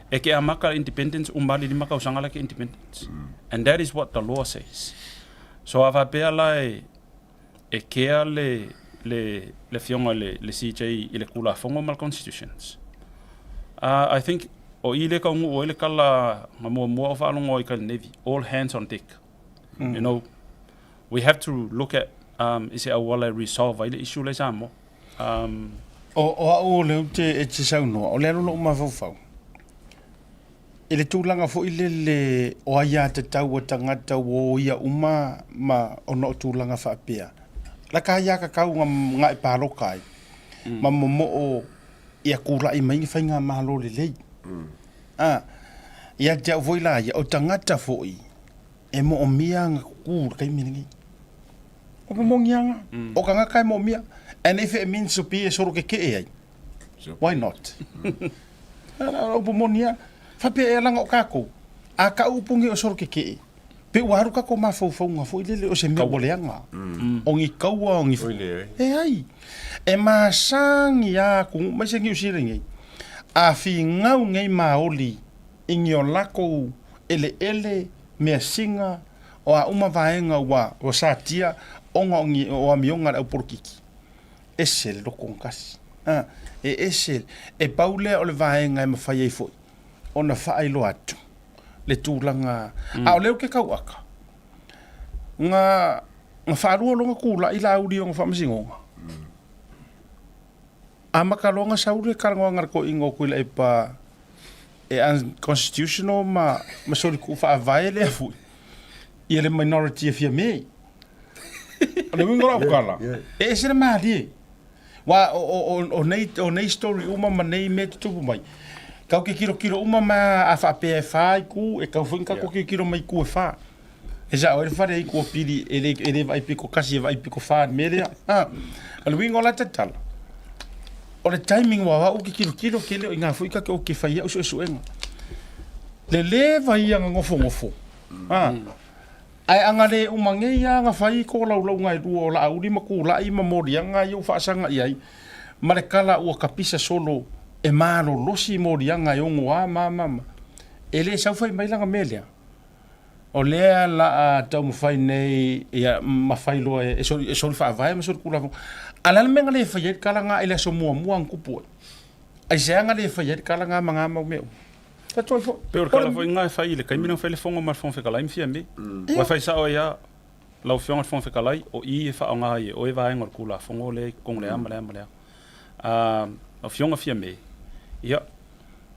e ke amata le independence uma lava le 5 tausaga la e ke independent. And that is what the law says. So a faapea la e e kea le le le afioga i le le CJ i le Tulafono ma le Constitutions. Uh, I think o i le taunuu ai le tala na muamua o faalogo ai ka le Navy, all hands on deck. Mm. You know, we have to look at um, i se auala e resolve ai le issue le Samoa. Um, o, o au o leu te, e te saunoa, o le alo lou mafaufau. I le tulaga foi lele o aiatatau a tagata ua oia uma ma ona o tulaga faapea, laka aiatatau nga e paloka ai ma momoo ia kula'i mai ni faigamalo lelei. A, ia te au foi la ia, o tagata foi e moomia aga kuku i le taimi lenei. O momogiaga, o tagata e moomia, and if it means to be e solo keke'e ai, Why not? O upu moni a. Faapea ea laga o kakou, a kau upu nge o solo keke'e, pe ua alu kakou mafaufauga foi lele o se mea ua leaga. O ni kaua o ni. E ai. E masani a atunuu mai se Niu Sila nei, a finau nei maoli i ni o lakou eleele, measina, o a uma vaega ua satia ona o ni o amioga a le au polokiki. Ese le loko gatasi. A, e ese, e pau lea o le vaega e mafai ai foi ona faailoa atu le tulaga, a o lea ou te tauaka, na, na faalua loa ona tulai Laauli i ona faamasinoga, amata loa ona sau le talanoaga a le toeaina o Tuilaepa e unconstitutional ma, ma solituu faavae lea foi ia le minority e fia me. O le uiga o lau tala, e ese le malie. Wa o, o, o, o, nei, o nei story uma ma nei mea tutupu mai, kau ke kirokiro uma ma a faapea e whā i kū, e kau foi ni kako kirokiro mai kū e whā. E sa o e whare i kua piri, e le, e le vai piko kasi, e vai piko whā, me lea. Ha. O le uiga o la tatala, o le timing wa au ke kirokiro ke leo i ngā foi kake o ke whai au suesuenga. Le le vai ia ngā ngofo ngofo. Ha. Ae aga le uma nei a aga fai ko laulauga e lua o Laauli ma Kula'i ma moliaga ia ua faasaga i ai, ma le kala ua kapisa solo e malolosi moliaga e ogoā ma ma ma. E le sau fai mai lana mea lea. O lea la a taumafai nei ia ma fai loa e soli e soli faavae ma soli Tulafono. A o le a le mea na le fai ai le kala na i le aso muamua na tupu ai? Aisea na le fai ai le kala na ma na mau mea uma? Ka toe foi. Pei o le kala foi na e fai i le taimi na fai le fono ma le Fofoga Fetalai ma Fiame. Ua fai sao ai lava lau Afioga i le Fofoga Fetalai, o i e faaaoga ai e oe vaega o le Tulafono lea i totonu o le a ma le a ma le a. Lau Afioga Fiame, ia,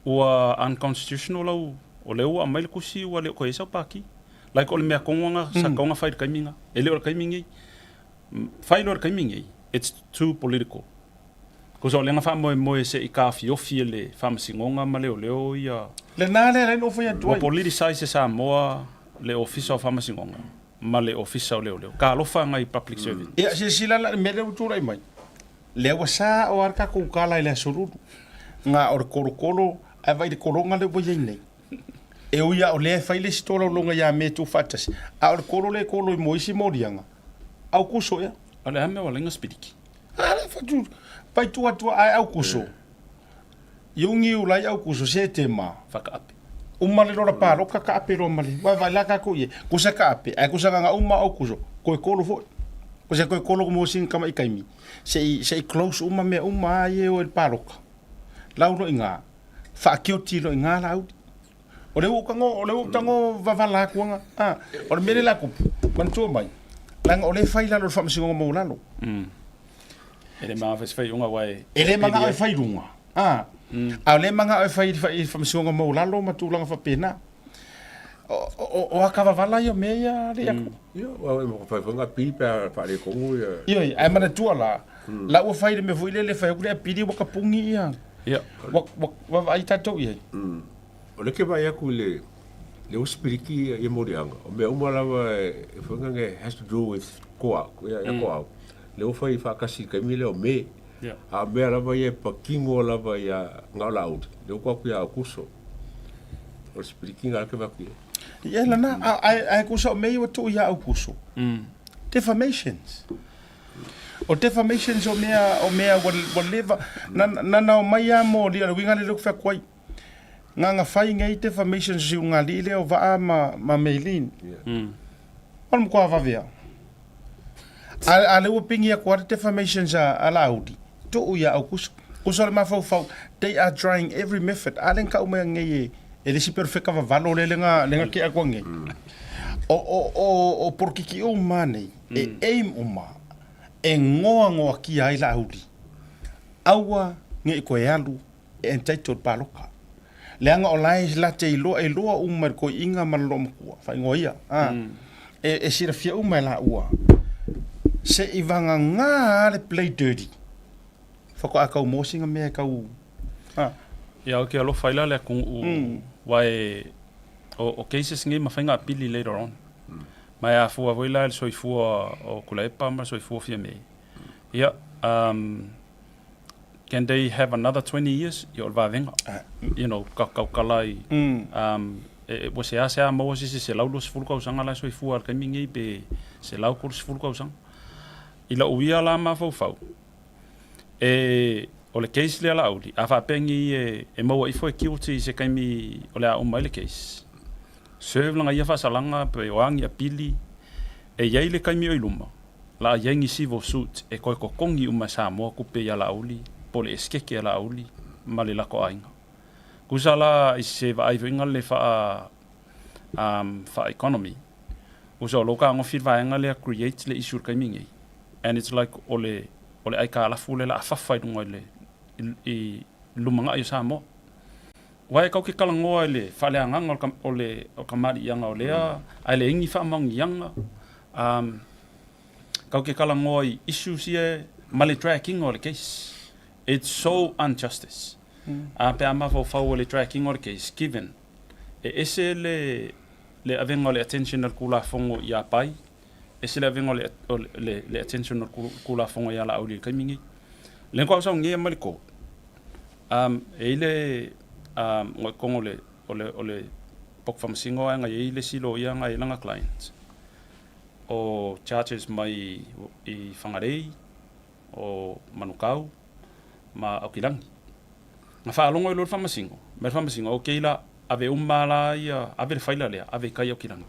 ua unconstitutional lau, o lea ua aumai le tusi ua le o toe i ai sau pati. Like o le mea tonu lava sa tatau ona fai i le taimi lena. E le o le taimi lenei. Fai loa i le taimi lenei, it's too political. Tusa o lea na faamoemoe se i taofiofi e le Faamasinoga ma Leoleo ia. Lena lea la na ou fai atu ai. Ua politicize e Samoa le Ofisa o Faamasinoga ma le Ofisa o Leoleo. Talofa nai public servants. Ia, silasila la i le mea lea ua tulai mai. Lea ua sao lava le tatou tala i le Aso Lulu, na o le kolokolo, ae vaai i le kologa lea ua i ai nei. E ui lava o lea e fai le isi tolaulauga ia me tuufaatasi, a o le kolo lea e kolo i mo isi moliaga, aukuso ea. O le a mea ua laina sipiliki? A le fatu, pai tua tua ae aukuso. Iungi ulai aukuso se te ma. Whakaape. Uma le lora pāloka ka ape loa ma le. Wai vai la kākou ie. Kusa ka ape, ae kusa nganga uma aukuso. Koe kolo foi. Kusa koe kolo mo sin kama i kaimi. Se i, se i close uma mea uma a ie o e le pāloka. Lau lo i ngā. Whaakioti lo i ngā la auli. O le ua tango, o le ua tango vavala aku anga. Ah, o le mea le la kupu, manatua mai. Leaga o le fai lalo le faamasinoga maualalo. E le manga fai unga wai. E le manga e fai lunga. Ah. A o le manga e fai i faamasinoga maualalo ma tulaga faapena. O o aka vavala ia mea ia le aku. Ia, wa e mo fai fanga pili pe a fa le kongo ia. Ia, ai manatua la. La ua fai le mea foi lele fai aku le pili ua kapungi ia. Ia. Wa wa wa ai tatou i ai. O lea ke vaai aku i le le ua sipiliki ia moliaga, o mea uma lava e foi ngage has to do with koau, ia ia koau. Le ua fai faakasi i le taimi lea o Me. A o mea lava ia e patino lava ia Gaolauli, le ua aku ia Aukuso. O le sipiliki na ke vaai aku i ai. Ia lana, ae kusa o mea ia ua tuu ia Aukuso. Defamations. O defamations o mea, o mea ua, ua leva, na, na na omai lava moli, o le uiga lea lea ou te fai atu ai. Nganga fai nei defamations o si ulugalii lea o Vaa ma, ma Maylene. O le matua vave lava. A, a lea ua pigi atu lava le defamations a, a Laauli, tuu ia Aukuso. Kuso o le mafaufau, they are trying every method. A lea na tau mai nei e, e le isi perofeta vavalo lea na, lea na tea atu nei. O, o, o, o polokiki uma nei, e aim uma, e goagoakia ai Laauli. Aua ne i toe alu e entitled paloka. Leaga o la e la te iloa, e iloa uma e le toeaiina ma le loomatua, faaigoa ia, a, e, e silafia uma e laua, se i vagagā lava le play dirty, faatoa tau maua sina mea e tau, a. Ia, ou te alofa ai la le atunuu, aua e, o, o cases nei mafai ona apili later on. Ma e afua foi la i le soifua o Tuilaepa ma le soifua o Fiame. Ia, um, can they have another 20 years? Ia o le vavega. You know, ka tautala i, um, e, ua seasea maua se isi 120 tausaga la e soifua i le taimi lenei pe 130 tausaga. I lou ia la mafaufau, e, o le case lea Laauli, a faapea nei e, e maua ifo e guilty i se taimi o le a uma ai le case, serve lana ia faasalaga pe o a ni apili, e i ai le taimi o i luma, la a i ai ni civil suit e toe totogi uma e Samoa tupe ia Laauli po o le esetete a Laauli ma le latou aiga. Tusa la i se vaai foi le faa um faa economy, tusa o lo fetagofi le vaega lea create le issue i le taimi lenei and it's like o le o le aitalafu lea la a fafa i luga i le i lumanai o Samoa. Aua e tatou te talanoa i le faaleagaga o le o le kamaliiaga o lea ae leai ni faamaoniaga Um, tatou te talanoa i issues ia ma le dragging o le case. It's so unjustice. A pe a mafaufau o le dragging o le case, given e ese le, le avega o le attention a le Tulafono ia Pai, ese le avega o le, o le, le, le attention o le Tulafono ia Laauli i le taimi lenei. Le kwa sau ngia mai le court. E i le um, ngoi kongo le, o le, o le pok whamasingo ai ngai e i le silo ia ngai langa client. O charges mai i Whangarei, o Manukau, ma Aokirangi. Na faalogo ai loa le Faamasino, mai le Faamasino, okay la, ave uma la ia, ave le faila lea, ave i kai Aokirangi.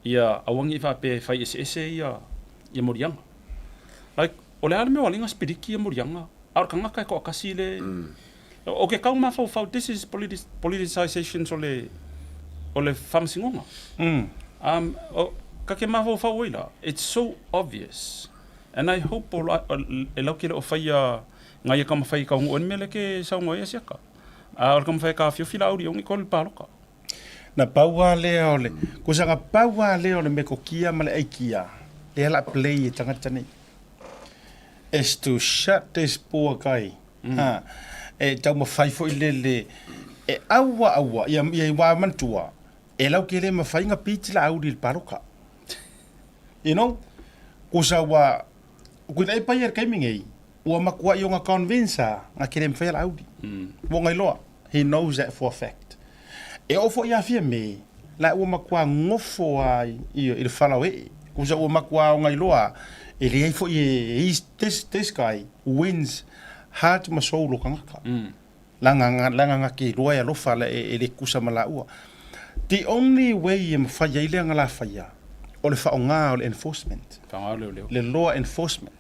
Ia aua ne i faapea e fai eseese ia, ia moliaga. Like, o le a le mea o aliga sipiliki ia moliaga, a o le tagata e toatasi le, o ke kau mafaufau, this is politicizations o le, o le Faamasinoga. Um, o, ka ke mafaufau ai la, it's so obvious. And I hope o, e lau ke le o faia ngai e ka mawhai ka ungu mele ke saunga ia siaka. A o le ka mawhai ka awhiowhi la auri ongi ko le pāloka. Na pau a lea o le, ko sanga pau a lea o le mekokia ma le aikia, lea la play e tangata nei. Is to shut this poor guy. Ha, e taumafai foi le le, e aua aua, ia, ia i wā manatua, e lau ke le mawhai nga piti la auri le pāloka. You know, kusa ua, kuina e pai e kaimi ngei, ua makua i o nga convince a, nga ke le mawhai la auri. Ua ngai loa, he knows that for a fact. E oo foi ia fia me, la ua makua ngofo a i, i le whalau e, kusa ua makua o ngai loa, e leai foi e, he's, this, this guy wins heart ma soul o kangaka. Langa, langa nga ke loa e alofa la e, e le kusa ma laua. The only way e mawhai ai lea nga la whaia, o le whaonga o le enforcement. Whaonga leo leo. Le law enforcement.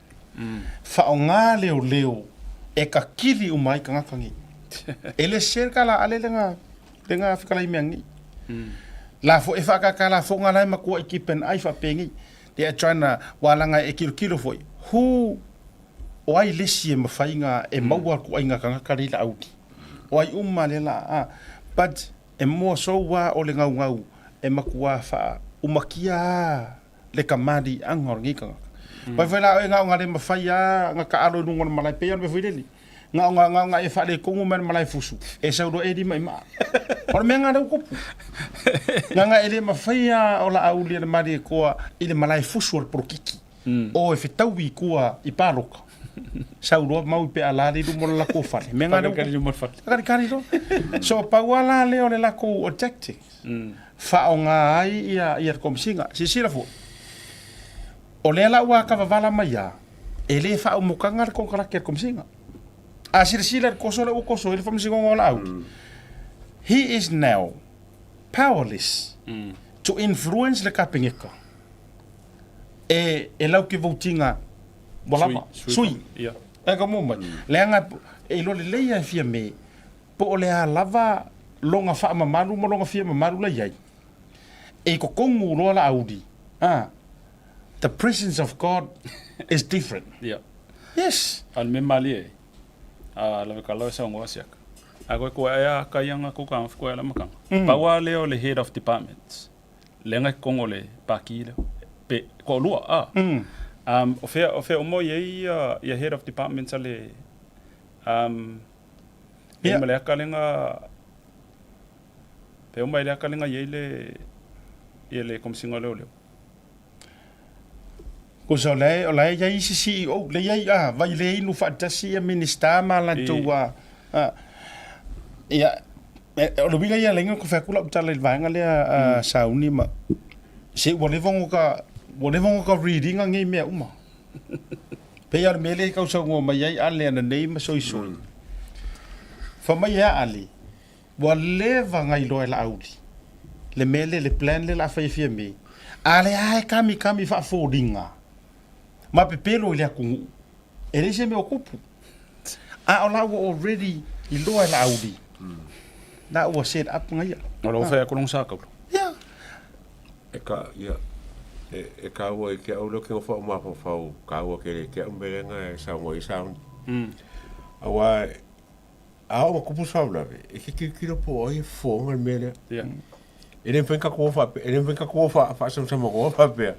Whaonga leo leo e ka kili uma ai kangaka ngi. E le se ka la ale le nga, le nga whakalai mea ngi. La fo e whakaka la fo nga lai makua i keep an eye whape ngi. They are trying to walanga e kilo kilo foi. Who o ai le isi e mawhai nga e maua ku ai nga kangaka le la auli. O ai uma le la a. But e moa so wa o le ngau ngau e makua wha umakia a le kamali anga o le ngi kangaka. Pai whai la e ngau nga le mawhai a nga ka alo nungo le malai pe le mewhai leli. Ngau nga ngau nga e wha le kongu me le malai fusu. E sau lo e lima i maa. O le mea ngā leu kupu. Nga nga e le mawhai a o la auli le mali e koa i le malai fusu o le porokiki. O e whetaui i kua i pāloka. Sau loa mau i pe a la le lumo le lako whare. Mea ngā leu kupu. Kari kari lo. So paua la leo le lako o tactics. faaaoga ai ia ia le Komesina. Silasila foi, o lea la ua kavavala mai a, e le faaumukaga le konekarate a le Komesina. A silasila i le koso lea ua koso ai le Faamasinoga o Laauli, he is now powerless to influence le Kapeneta e e lau ke voutiga ua lava, sui, e ka mua mai. Leaga e iloa lelei lava e Fiame po o le a lava lona faamamalu ma lona fia mamalu la i ai, e i totonu loa Laauli, a, the presence of God is different. Ia. Yes. A o le mea malie ai, a lave ka lawe saunoa siaka. A koe koe ai a kai anga ko ka koe ala makanga. Pau a lea o le head of departments. Le anga kongo le paki le. Pe ko lua a. Um o fea o fea o mo i ia ia head of departments ale um Ia. Ma le akalega pe uma i le akalega i ai le ia le Komesina o Leoleo. Kusa o la o la e iai isi CEO le iai a vai le inu faatasi ia Minista ma latou a ia o le uiga ia lenga ko fai atu lau tala i le vaega lea a Sauni ma se ua leva ona ka ua leva ona ka read ina nei mea uma. Pei lava o le mea lea i kausaunoa mai ai Ale ananei ma soisoi. Fai mai e a Ale, ua leva ona iloa e Laauli le mea lea, le plan lea o le a fai e Fiame, a lea lava e kamikami faafoliga ma pepelo i le atunuu, e leai se mea o tupu. A o la ua already iloa e Laauli, la ua set up nga ia. O la ua fai atu lona sa taula. Yeah. E ka, ia, e, e kāua i ke au leo ke ngofa o mafaufau kāua ke le ke au melenga e saunga i sauni. Aua, a o kupu faalavelave, e ke kilokilo po o ai e fofoga le mea lea. Yeah. E le mafai ona tatou o faapea, e le mafai ona tatou o faasamasamagoa faapea,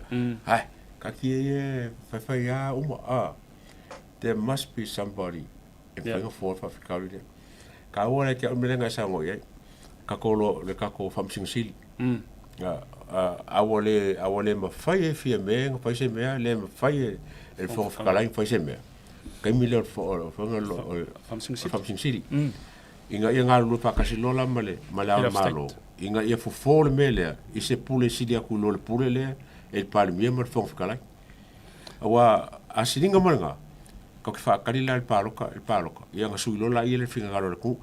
ai, kati e ia e faifai lava uma, a. There must be somebody e mafai ona fofoga le faafitauli lea. Taua la i te au le mea lea na e saunoa i ai, tatou lo, le tatou Faamasino Sili. A ua le, a ua le mafai e Fiame ona fai se mea, le mafai e le Fofoga Fetalai ona fai se mea, taimi lea o le Faamasino Sili. Ina ia galulue faatasi loa la ma le ma le Ao Malo, ina ia fofo le mea lea i se pule sili atu i lo le pule lea e le Palemia ma le Fofoga Fetalai. Aua a siliga mai lena, tatou te faatali la i le palota, i le palota, ia ona sui loa laia le finagalo o le atunuu.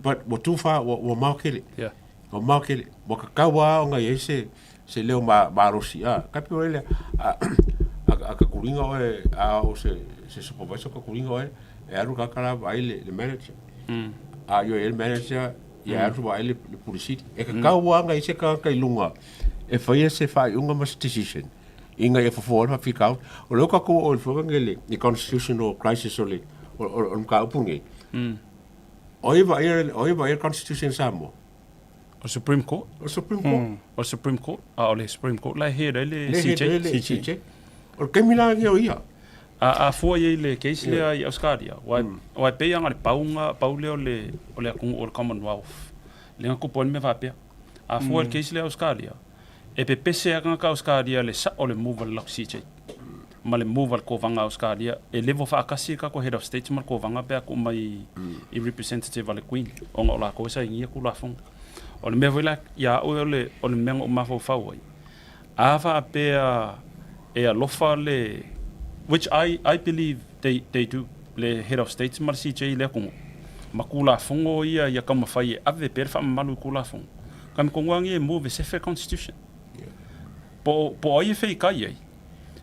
But ua too far, ua, ua mamao tele. Yeah. Ua mamao tele. Ua tatau lava ona i ai se, se leo ma, malosi. Ah, ka pei o le, a, a, a takuliga oe, a o se, se supervisor takuliga oe, e alu tagata la vaai le, le manager. A ioe i ai le manager, ia alu vaai le, le Pule Sili. E tatau lava ona i ai se tagata i luga e faia se faaiuga ma se decision ina ia fofo ai le faafitauli. O lea ua tatou oo i le fofoga nei le constitutional crisis o le, o, o, o le mataupu nei. O ai e vaaia, o ai e vaaia le constitution a Samoa? O le Supreme Court. O le Supreme Court. O le Supreme Court. A o le Supreme Court la e head ai le Le CJ. head ai le CJ. O le taimi la lenei o ia. A, a fua i ai le case lea i Auscaria, aua aua e pei lava na o le pauga, pau lea o le, o le atunuu o le Commonwealth, lea na tupu ai le mea faapea. A fua i le case lea i Auscaria, e pepese lava tagata Auscaria i le sao o le move a le CJ ma le move a le Kovaga Auscaria e level faatasi le tatou Head of State ma le Kovaga pe a tuu mai i representative a le Queen ona o latou e sainia Tulafono. O le mea foi la ia au o le, o le mea na ou mafaufau ai, a faapea e alofa le, which I, I believe they, they do, le Head of State ma le CJ i le atunuu, ma Tulafono ia ia taumafai e ave pea le faamamalu i Tulafono, ka me kongoa ngi e move e sefe Constitution. Po, po o ai e feikai ai.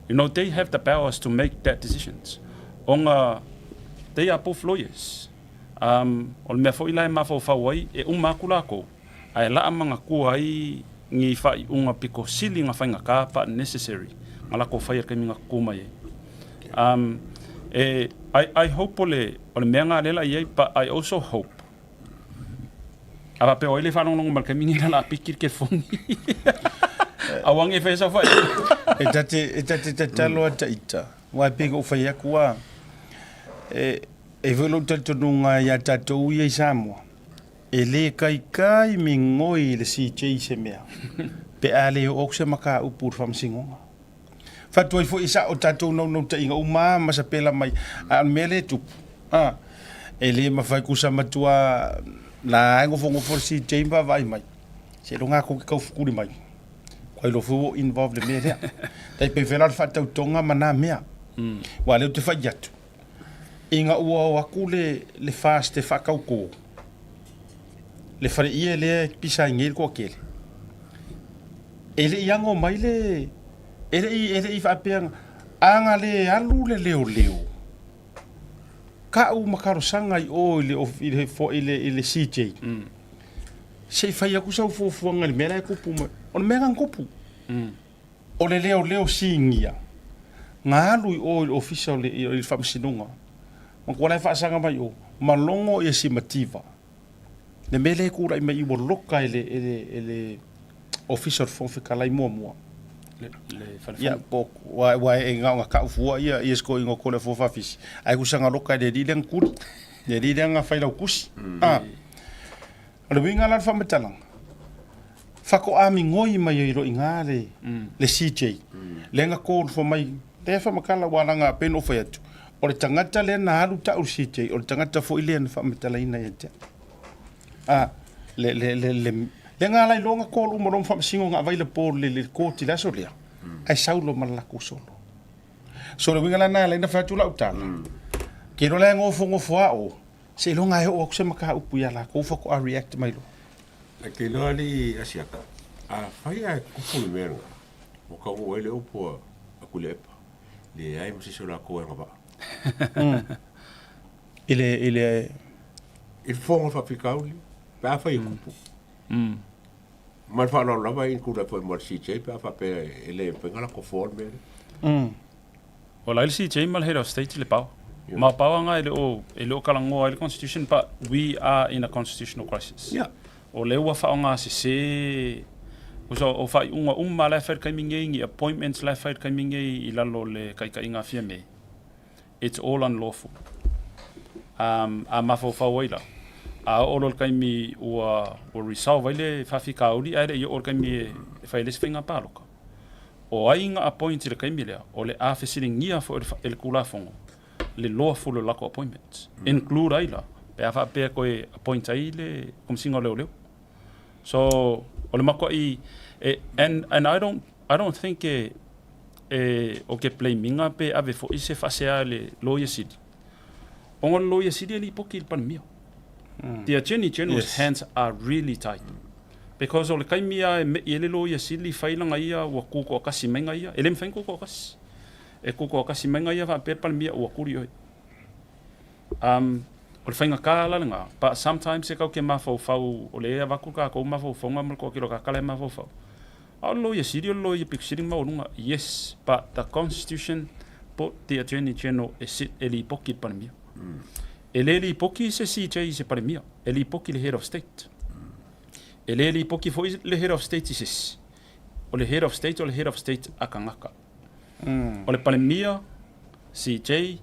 You know, they have the powers to make that decisions. Ona, they are both lawyers. Um, o le mea foi la e mafaufau ai, e uma atu lakou, ae laa manatua ai ni faaiuga pito sili na faigata pa necessary na lakou faia i le taimi na tutu mai ai. Um, e, I, I hope o le, o le mea na lea la i ai, but I also hope A faapea o ai le faalogologo mai i le taimi lenei la a piki le telefoni. Aua ne i faia sau faaiuga. E ta te, e ta te tatalo a ita, aua e pei ona ou fai atu a, e, e foi lou talitonuga ia tatou ia i Samoa, e le kaikai migoi le CJ i se mea, pe a le oo atu se mataupu i le Faamasinoga. Fatu ai foi i sao tatou naunautaiga uma ma sapela mai, a o le mea lea e tupu, a, e le mafai kusa matua la e nofonofo le CJ ma vaavaai mai. Seiloga lava kou te taufukuli mai, kua iloa foi ua ou involve i le mea lea. Tai pei foi la o le faatautoga ma na mea. Aua o lea ou te fai atu, ina ua o atu le, le FAST e faatauto le faleie lea e pisa ai nei le toatele, e le i ano mai le, e le i, e le i faapea, a na le alu le leoleo, Ka'u ma talosaga i o i le i le i le i le CJ. Se i fai atu sau fuafuaga i le mea la e tupu mai. O le mea na tupu. O le leoleo sinia na alu i o i le ofisa o le i le faamasinoga. Matua la e faasaga mai o ma logo ia si mativa. Le mea lea e tulai mai i ua loka e le e le e le Ofisa o le Fofoga Fetalai muamua. Le, le Ia, po, ua, ua e na ona ka'u fua ia, ia sikoiga o kole fua faafisi, ae kusa na loka e le alii lea na tuli, le alii lea na fai lau tusi. A, o le uiga la o le faamatalaga, faatoa migoi mai ai loa i ina le, le CJ, lea na call fua mai, lea e faamatala aua leaga pei ona ou fai atu, o le tagata lea na alu ta'u i le CJ, o le tagata foi lea na faamatalaina ia te a'u. A, le, le, le, le, le nga lai loa call uma loa ma faamasino na available le, le court i le aso lea, ae sau loa ma le latou solo. So le uiga la lena e ala ai ona fai atu lau tala, ke iloa la e nofonofo lava o, seiloga e oo atu se mataupu ia latou faatoa react mai loa. Ae ke iloa alii Asiata, afai ae tupu le mea lena, ua taunuu ai le upu a Tuilaepa, leai ma se isi o latou e agavaa. I le, i le... I le fofoga o le faafitauli, pe afai e tupu. Ma le faaaloalo lava e include ai foi ma le CJ pe a faapea e le mafai ona latou foa le mea lea. O la e le CJ ma le Head of State i le power. Ma o power na e le o, e le o talanoa ai le Constitution, but we are in a constitutional crisis. Yeah. O lea ua faaaogasese, usa o faaiuga uma la e fai i le taimi nei, ni appointments la e fai i le taimi nei i lalo o le taitaiga a Fiame, It's all unlawful. Um, a mafaufau ai la, a oo loa i le taimi ua, ua resolve ai le faafitauli ae le i oo i le taimi e, e fai ai le isi faiga palota. O ai na appoint i le taimi lea, o le a fesiligia foi e le, e le Tulafono le lawful o le latou appointment. Include ai la, pe a faapea e toe appoint ai le Komesina o Leoleo. So, o le matuai, e, and, and I don't, I don't think e, e, o ke blame ina pe ave foi se faasea i le Loia Sili. Ona o le Loia Sili e lipoti i le Palemia. The Attorney General's yes. hands are really tied. Because o le taimi lava e me'i ai le Loia Sili fai lana ia ua tutoatasi mai na ia. E le mafai ona tutoatasi. E tutoatasi mai na ia faapea Palemia ua tuli oe. Um, o le faigata la lena, but sometimes e kau ke mafaufau, o le avatu kākou mafaufauga ma le toatele o kākala e mafaufau. A o le Loia Sili o le Loia pito sili ona maualuga, yes, but the Constitution put the Attorney General e sit e lipoti i le Palemia. E le lipoti se CJ i se Palemia, e lipoti i le Head of State. E le lipoti foi le Head of State i se isi. O le Head of State o le Head of State a tagata. O le Palemia, CJ,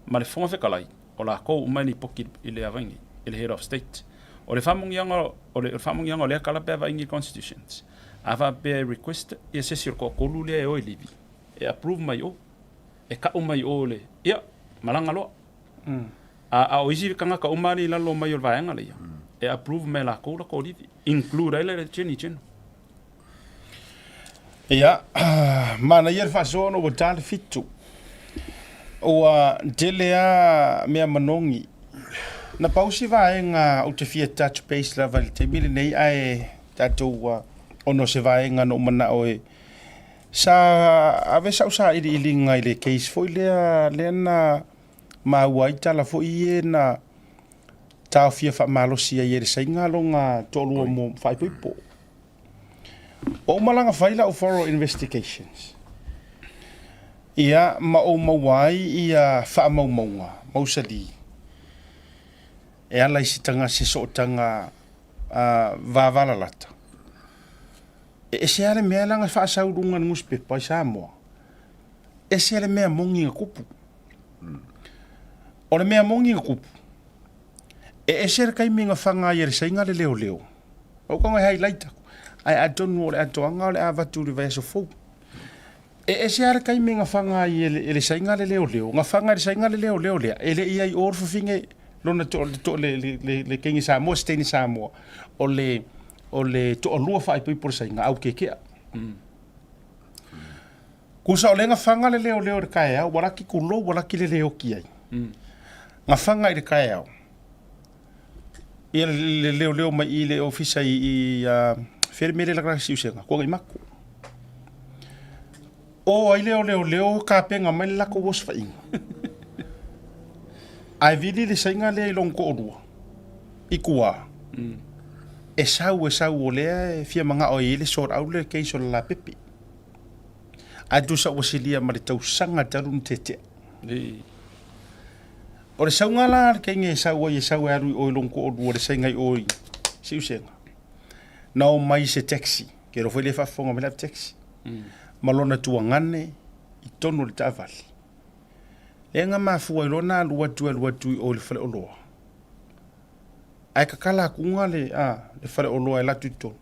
ma le Fofoga Fetalai, o lakou uma e lipoti i le avaingi, i le Head of State. O le faamanuiaga o le faamanuiaga o lea tala pe a vaingi i le Constitutions, a faapea e request ia se isi o le toatolu lea e o e livi, e approve mai o, e ka'u mai o le, ia, malaga loa. A, a o isi tagata uma lea i lalo mai o le vaega lea, e approve mai e lakou latou livi, include ai la le Attorney General. Ia, manaia le faasoa ona ua ta le fitu. Ua tele lava mea manogi. Na pau si vaega ou te fia touch base lava i le taimi lenei ae tatou ona o se vaega na ou manao e sa ave sau sailiiliga i le case foi lea lea na maua ai tala foi ia na taofia faamalosi ai e le Saina lona toalua mo faaipoipo. Ua uma la ona fai lau thorough investigations. Ia, ma ou maua ai ia faamaumauga mausali e ala i se taga se sootaga vavalalata. E ese lava le mea la na faasau i luga o le nusipepa i Samoa, ese le mea moni na tupu. O le mea moni na tupu, e ese le taimi na fana ai e le Saina le leoleo. Ua tago e highlight aku, ae atonu o le atoaga o le a avatu i le vaiaso fou. E ese lava le taimi na fana ai e le Saina le leoleo, na fana e le Saina le leoleo lea, e le i ai o le fafine lona to, le, to, le, le, le, le teine Samoa, se teine Samoa, o le o le toalua faaipoipo o le saiga au kekea. Kusa o le gafaga le leoleo i le taeao, ua laki kulou ua laki le le oki ai. Gafaga i le taeao. Ia le leoleo mai i le ofisa i i fea le mea lea la siusega, kuaga i mako. O ai lea o leoleo tapena mai le latou osofaiga. Ae vili le saiga lea i lona toalua i tua. E sau e sau o lea e fia manao e i ai le sort out le case o le lapepe. Ae tusa ua silia ma le tausaga talu ona tetea. O le sauga la a le teine e sau ai e sau e alu i o i lona toalua le saiga i o i Siusega. Na omai i se taxi, ke iloa foi lea e faafofoga mai le ave taxi. Ma lona tuagane i totonu o le taavale. Lea na mafua ai loa ona alu atu e alu atu i o i le faleoloa. Ae tatala atuga le, a, le faleoloa e alu atu i totonu.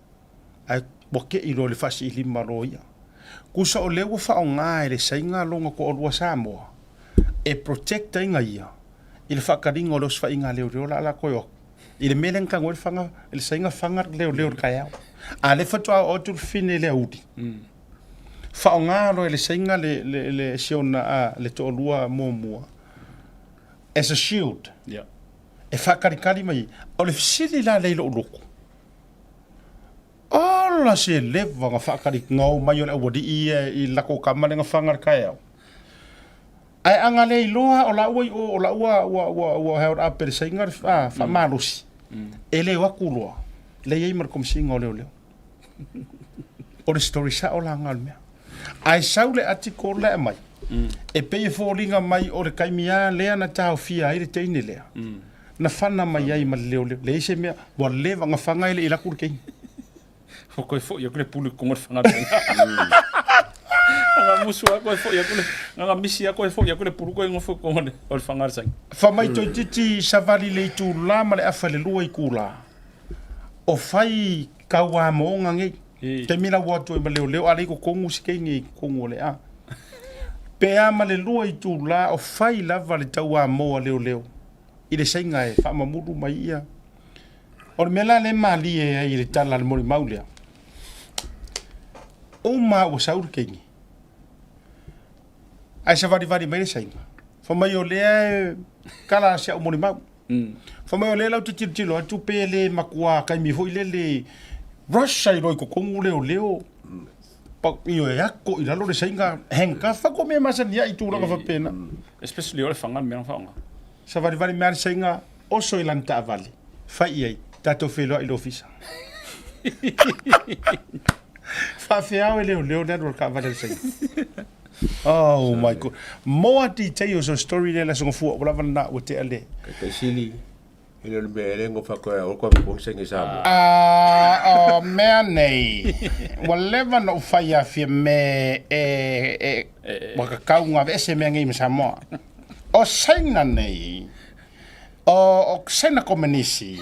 Ae ua tei loa i le faasiilima loa ia. Tusa o lea ua faaaoga e le saiga lona toalua Samoa e protect ai ia i le faataliga o le osofaiga a leoleo la a latou o atu i le mea lea na tago ai le faga le saiga faga leoleo i le taeao. A o lea faatoa oo atu le fine i le aoauli, faaaoga loa e le saiga le, le, le, si ona, a, le toalua muamua as a shield. Yeah. E faatalitali mai ai. O le fesili la lea i lou loto, Ola se leva na faatalitgao mai o le aualii ia i lako kama le gafaga le taeao. Ae a na le iloa o laua i o, o laua ua, ua, ua held up e le saiga le ah, faamalosi, e le o atu loa, lea e i ai ma le Komesina o Leoleo. O le story sao la na o le mea. Ae sau le article lea e aumai, e pei e foliga mai o le taimi lava lea na taofia ai le teine lea, na fana mai ai ma le leoleo. Leai se mea, ua leva ona faga e le i alu atu le teine. Ua toe foi atu le pulu i totonu o le faga Nga musu a toe foi atu le nga misi a toe foi atu le pulu toe nofo i totonu o le faga a le saina. Fai mai toeitiiti savali le itula ma le afa i le lua itula o fai tauamoga nei. Taimi la ua o atu ai ma leoleo a o lea i totonu si teine i totonu o le a. Pe a ma le lua itula o fai lava le tauamo a leoleo i le saiga e faamamulu mai ia. O le mea la lea e malie ai i le tala a le molimau lea, uma ua sau le teine, ae savalivali mai le saiga, fai mai o lea e kala si au molimau. Fai mai o lea latou te tilotilo atu pe le matua taimi foi lele rush ai loa i totonu leoleo ioe ako i lalo le saiga handcuff ko mea masani ai i tulaga faapena. Especially o le faga le mea na faaaoga. Savalivali mai lava le saiga oso i lana taavale, fai i ai, tatou feiloai i le ofisa. Faafeao e leoleo le alu a le taavale a le saiga. Oh my god. More details o story lea le Aso Gafua ua lava lena ua tea le. Taitai sili, e le o le mea e le gofa koe a oko ame kong senge Samoa. Ah, o mea nei, ua leva ona ou fai afia me e, e, ua kakau nga aveese mea nei ma Samoa. O Saina nei, o, o Saina Komenisi,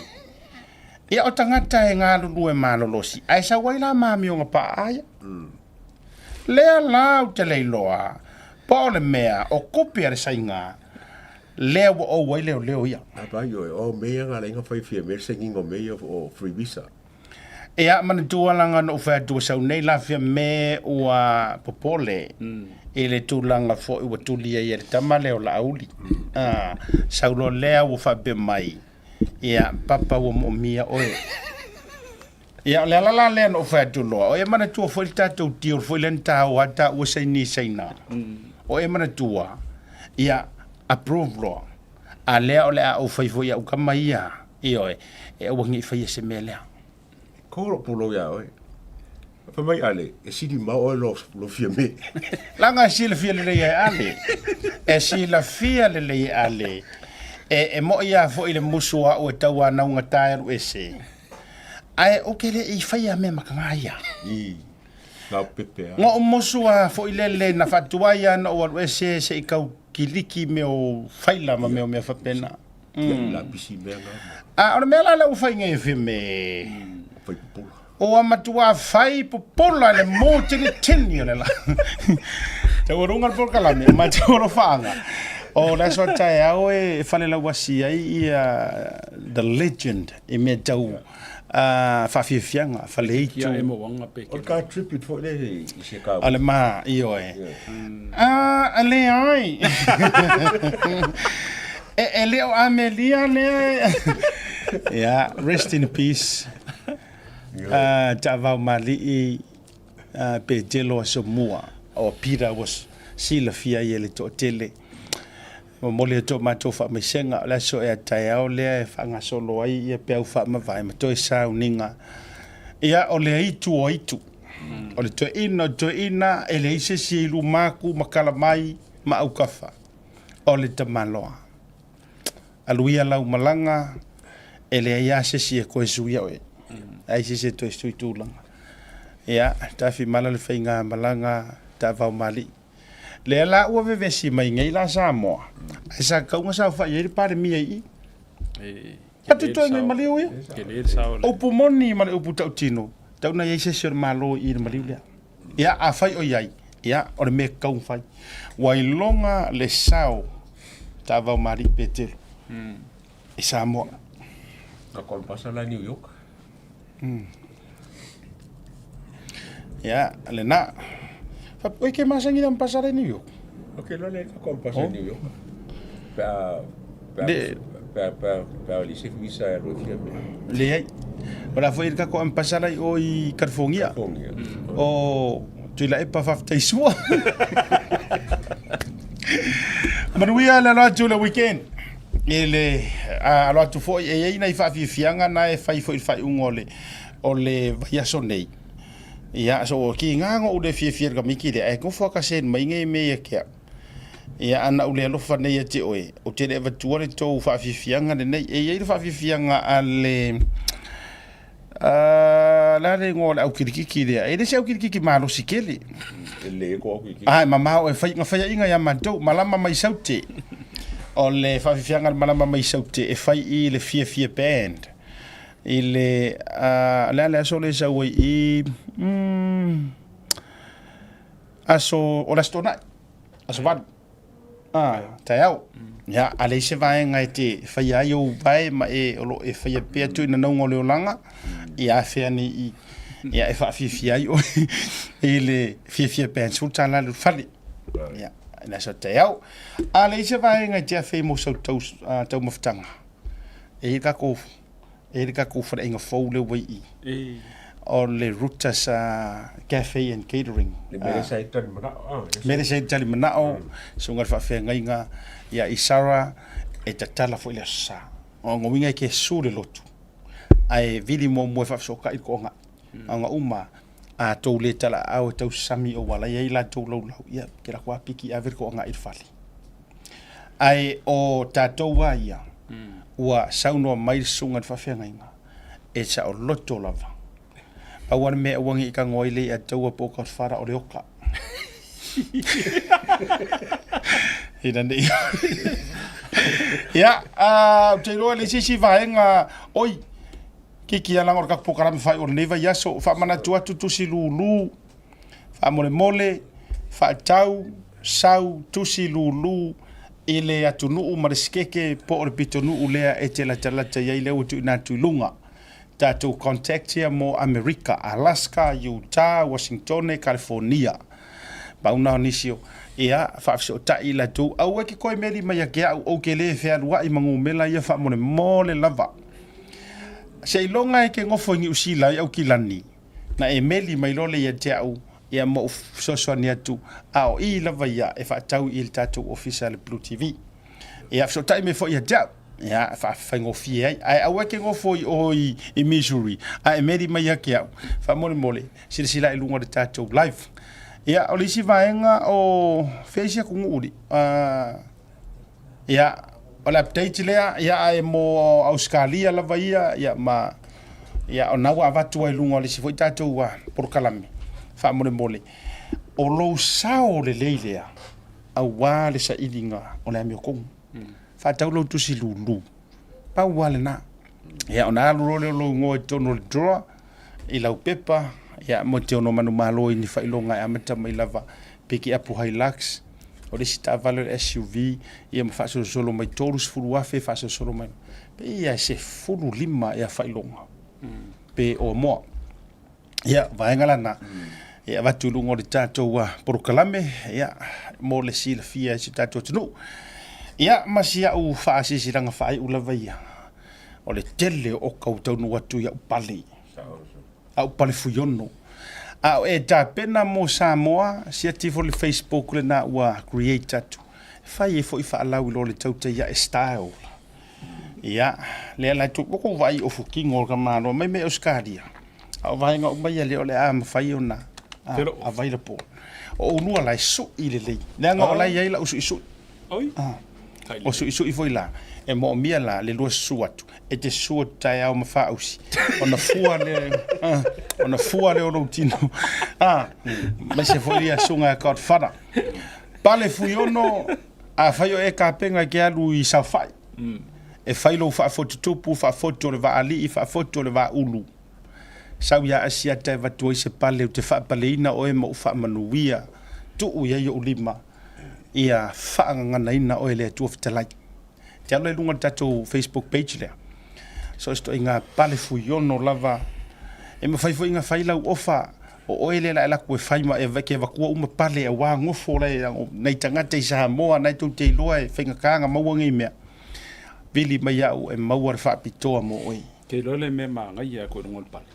ia o tagata e galulue malolosi, ae sau ai la ma amioga pa'a ia. Lea la ou te le iloa po o le mea o kupi a le saiga lea ua ou ai leoleo ia. A ioe, o mea nga lainga fai fia mea le senginga o mea ia o free visa. Ia, manatua laga na ou fai atu ua sau nei la fia me ua popole i le tulaga foi ua tuli ai e le tama lea o Laauli. A, sau loa lea ua faapea mai, ia, Papa ua moomia oe. Ia, o le ala la lea na ou fai atu loa, o e manatua foi le tatou deal foi lea na taua ai taua saini Saina. O e manatua, ia, approve loa. A lea o le a ou fai foi i au tama ia, ioe, e aua ne i faia se mea lea. Ko lou pulou iā oe. Fai mai Ale, e sili mau oe lo, lo fia me. Leaga e silafia lelei e Ale. E silafia lelei e Ale. E, e moʻi lava foi le musu o au e tauanaugata e alu ese. Ae ou te le i faia mea mataga ia. I, nā pepe a. Ngoʻu musu a foi lele na faatuai a na ou alu ese se i kau kiliki mea o faila ma mea o mea faapena. Ia i la pisi mea ngā. A o le mea la lea ua fai nei e Fiame. Fai pupula. Ua matua fai pupula le mūtinitini o le la. Taualuga le polokalame, ma te alofaaga. O le aso taeao e falelauasi ai ia the legend i mea tau faafiafiaga, faleitu. Kia e moaga pe O le ka tribute foi lea i se ka. O le ma, ioe. Ah, e leai. E, e le o Amelia lea. Ia, rest in peace. Uh, Taavao Mali'i uh, Petelo Asomua o Peter ua silafia ai e le toatele. Momoli atu o matou faamaisega, o le aso ea taeao lea e faagasolo ai ia peau faamavae ma toe sauniga. Ia, o le aitu o aitu. O le toeaina o toeaina, e leai se isi e i luma atu ma kala mai ma aukafa. O le tamaloa. Alu ia lau malaga, e leai lava se isi e toe suia oe. Leai se isi e toe sui tulaga. Ia, tafimala le faiga malaga taavao mali'i. Lea la ua vevesi mai nei la Samoa, ae sa tatau ona saofai ai le Palemia i i. Atu toe nei maliu ia. Upu moni ma le upu tautino, tatau ona i ai se isi o le Malo i i le maliu lea. Ia, afai o i ai, ia, o le mea e tatau ona fai. Ua iloga le sao taavao mali'i Petelo i Samoa. Ka kompasa la New York. Ia, lena. Oi ke masani le ambasada i New York? Ok, loa le ka kompasa i New York. Pe a pe a pe a pe a pe a le se visa e alu e fia mea. Leai. O la foi le kako ambasada i o i California. California. O Tuilaepa faafetai sua. Manuia le alo atu le weekend. I le alo atu foi e i ai nai faafiafiaga na e fai foi i le faaiuga o le o le vaiaso nei. Ia, so ki ngā ngo le fiafia le kamiki le, ai nofo ka sen mai ngai me ia kia. Ia, ana u le alofa nei ia te oe, o te le avatua le tou faafiafiaga lenei. E i ai le faafiafiaga a le, la le igoa o le aukilikiki lea. E le se aukilikiki malosi tele. E le ko aukilikiki. Ah, e mamao e fai, na faiaʻiga ia matou, malama mai Saute. O le faafiafiaga le malama mai Saute e fai i le Fiafia Band. I le, uh, le a le aso le sau ai i, mm, aso, o le aso Toonai, aso valu. Ah, taeao. Ia, a leai se vaega e te faia ai ou vae ma e o lo o e faia pea tuuinanauga o le olaga, ia afea nei i, ia e faafiafia ai oe i le fiafia pe $10 le fale. Ia, i le aso taeao. A leai se vaega e te afe ai mo sau tau, uh, taumafataga, e i ai le tatou E i ai le tatou faleaiga fou lea ua i i. O le Rutas Cafe and Catering. Le mea lea sa i Talimanao. Mea lea sa i Talimanao, susuga i le faafeagaiga ia Isara, e tatala foi le Aso Sa. O lona uiga e te su le lotu, ae vili muamua e faafesootai le toaga. Ona uma, a tou le talaaao e tausami o ua i ai latou laulau, ia, te alu atu lava piki ave le toaga i le fale. Ae o tatou lava ia, ua saunoa mai le susuga i le faafeagaiga, e saoloto lava. Pau lava le mea e aua ne i tago ai le i'a taua po o Godfather o le oka. Ina ne i... Ia, ou te iloa e leai se isi vaega, oi, Kiki, leaga o le tatou polokalame faaiu o lenei vaiaso, faamanatu atu tusi lulu, Faamolemole, faatau, sau, tusi lulu i le atunuu ma le sikeke po o le pitonuu lea e te latalata i ai lea ua tuuina atu i luga. Tatou contact ia mo Amerika, Alaska, Utah, Washingtone, California. Pau na o nisi o, ia, faafesootai i latou, aua e ke koe meli mai ia ke au, ou ke le fealuai ma numela ia faamolemole lava. Seiloga e ke nofo i Niu Sila i Aukilani, Na e meli mai loa lea ia te au, ia ma ou fesoasoani atu, a o i lava ia e faatau i le tatou ofisa le Blue TV. Ia fesootai mai foi ia te au, ia faafaigofie ai. Ae aua e ke nofo i o i, i Missouri, a e meli mai ia ke au. Faamolemole, silasila i luga o le tatou live. Ia, o le isi vaega o fea isi atunuu li. Uh, ia, o le update lea, ia, ae mo Ausekalia lava ia, ia, ma, ia, o na ua avatu ai i luga o le isi foi tatou uh, polokalame, faamolemole. O lou sao lelei lea, auā le sailiga o le amiotonu. Mm. Faatau lou tusi lulu. Pau lava lena. Ia, ona alu loa lea o lou igoa i totonu o le drawer, i lau pepa, ia, mo te ono manumalo i ni faailoga e amata mai lava, piki apu Hilux, O le isi taavale o le SUV, ia ma faasolosolo mai 30,000 faasolosolo mai. Pei e 15 ea faailoga pe or more. Ia, vaega lana, e avatu i luga o le tatou polokalame, ia, mo le silafia e si o tatou atunuu. Ia, ma si au faasilasilaga faaiu lava ia, o le tele o oka ua taunuu atu i au pale, au pale fuiono. A o e tapena mo Samoa, siati ifo le Facebook lena ua create atu, e fai ai foi faalauiloa o le tautai ae style. Ia, lea la tou ua vaai i ofu kino o le tamaloa mai mai Ausetalia, a o vaega uma ia lea o le a mafai ona available. O oulua la e sui lelei, leaga o la e i ai lau suisui. O suisui foi la, e moomia la le lua susu atu, e te susu atu taeao ma faausi, ona fua lea, ona fua lea o lou tino. Aemaise foi ia susuga ia Godfather. Pale Fuiono, Afai o e kapega e ke alu i saofai, e fai lou faafotu tupu, faafotu o le vaa alii, faafotu o le vaa ulu. Sau ia Asiata e avatu ai se pale ou te faapaleina oe ma ou faamanuia, tuu i ai ou lima, ia faagaganaina oe e le Atua Fetalai. Te alu la i luga o le tatou Facebook page lea. So o se ituaiga pale fuiono lava. E mafai foi ona fai lau ofa, o oe lea la e alu atu e fai ma e ke avatua uma pale aua gofo la e nai tagata i Samoa na e tou te iloa e faigata ona maua nei mea. Vili mai au e maua le faapitoa mo oe. Ke iloa le mea manaia atu i luga o le pale,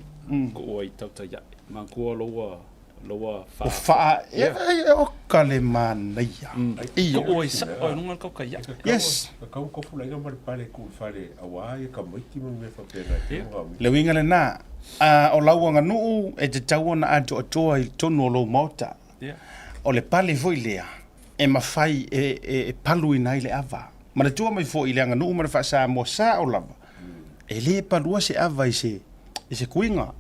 ko oe i tautai ae. Manatua loua Loua faa. O faa e e oka le manaia. Io. Ko oe sao i luga o le kauka ia. Yes. Ka kau kofu laiga ma le pale ku fale aua ia tamaiti ma mea faapena e te o Le uiga lena, a o lau aganuu e tatau ona atoatoa i totonu o lou maota. O le pale foi lea e mafai e, e, e paluina ai le ava. Manatua mai foi i le aganuu ma le faa-Samoa sao lava, e lē palua se ava i se, i se kuiga.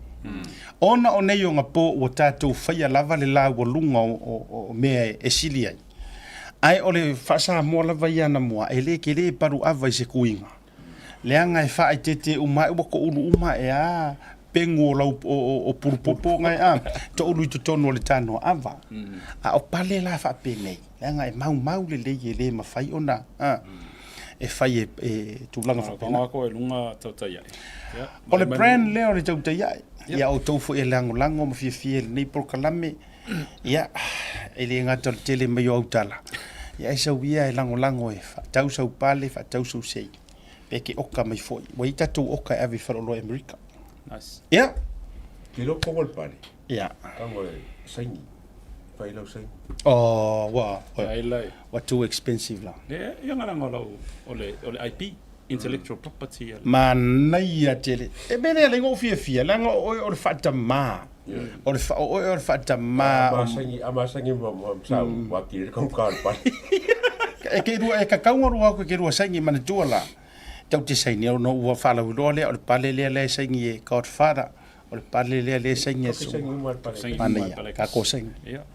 Ona o nei ogapo ua tatou faia lava le laualuga o, o, o mea e sili ai. Ae o le faa-Samoa lava ia anamua, e lē telē palu ava i se kuiga. Leaga e faaeteete uma ae ua toulu uma ae a pegu o lau o, o, o pulupopo ngai a toulu i totonu o le tanoa ava. A o pale la faapenei, leaga e maumau lelei e lē mafai ona a, e fai e, e tulaga faapena. Ko e luga tautai ae. O le brand lea o le tautai ae. Ia outou foi e lagolago ma fiafia i lenei polokalame, ia e le gata o le tele mai o au tala, ia e sau ia e lagolago e faatau sau pale, faatau sou sei, pe ke oka mai foi. Ua i ai tatou oka e ave i faleoloa i Amerika. Nice. Ia. Ke iloa kongo le pale. Ia. Tago e saini. Fai lau saini. Oh, ua, ua too expensive la. Ia, ia ngala lau o le, o le IP. Intellectual property. Manaia tele. E mea lea le ou fiafia, leaga o oe o le faatamā. O le o oe o le faatamā. A masangi, a masangi ma ma sa wa ki le kau ka pale. E ke rua e ka kaunga rua ko ke rua saini manatua la. Tau te saini o no ua whalauiloa lea o le pale lea lea saini e Godfather. O le pale lea lea saini e Saini uma le pale. Manaia, ka ko saini. Ia.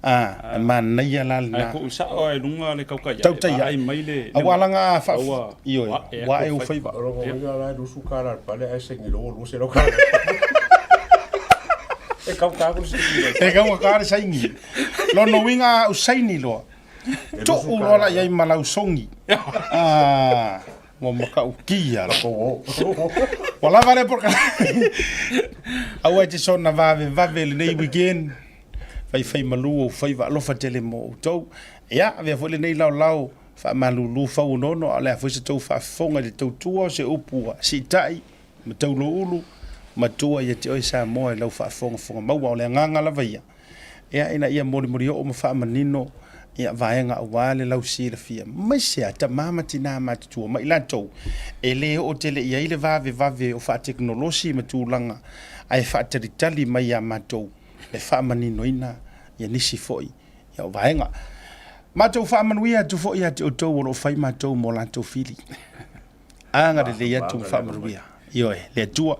Ah, e manaia la lena. Ai ko usao ai lunga le kauka ia. Tautai ai mai le. Aua langa fa ioe. Wa e u faiva. O longa uiga la lusu ka la pale ai saini lo lu se lo ka. E kau ka ku saini. E kau ka le saini. Lono uiga u saini loa. Tuu loa la iai ma lau songi. Ah. Ua matautia la. Ua lava lea polokalame. Aua e te soona vavevave lenei weekend. Faifai malu ou faiva alofa tele mo outou. Ia, avea foi lenei laolao faamalulu fau onoono a o le a foi se tou faafofoga i le tautua o se upu ua siitai ma tauloulu matua ia te oe Samoa i lau faafogafoga maua. O le agaga lava ia, Ia, ina ia molimolioo ma faamanino ia vaega aua le lausilafia maise a tama ma tinā matutua ma i latou e le oo tele i ai le vavevave o faatekonolosi ma tulaga ae faatalitali mai iā matou e faamaninoina ia nisi foi ia o vaega. Matou faamanuia atu foi ia te outou o lo o fai matou mo latou fili. Agalelei atu ma faamanuia. Ioe, le Atua.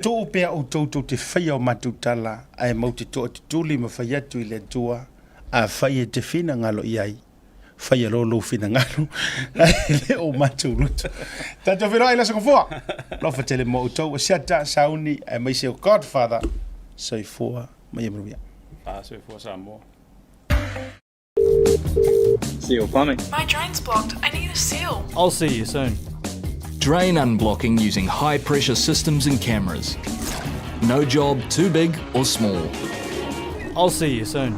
Tuu pea outou tou te faia o matou tala, ae mau te toatutuli ma fai atu i le Atua, afai e te finagalo i ai, faia loa lou finagalo, ae le o matou loto. Tatou feiloai i le Aso Gafua. Alofa tele mo outou, Asiata, Sauni, aemaise o Godfather. Soifua ma ia manuia. Soifua Samoa. Seal Plumbing. My drain's blocked. I need a seal. I'll see you soon. Drain unblocking using high pressure systems and cameras. No job too big or small. I'll see you soon.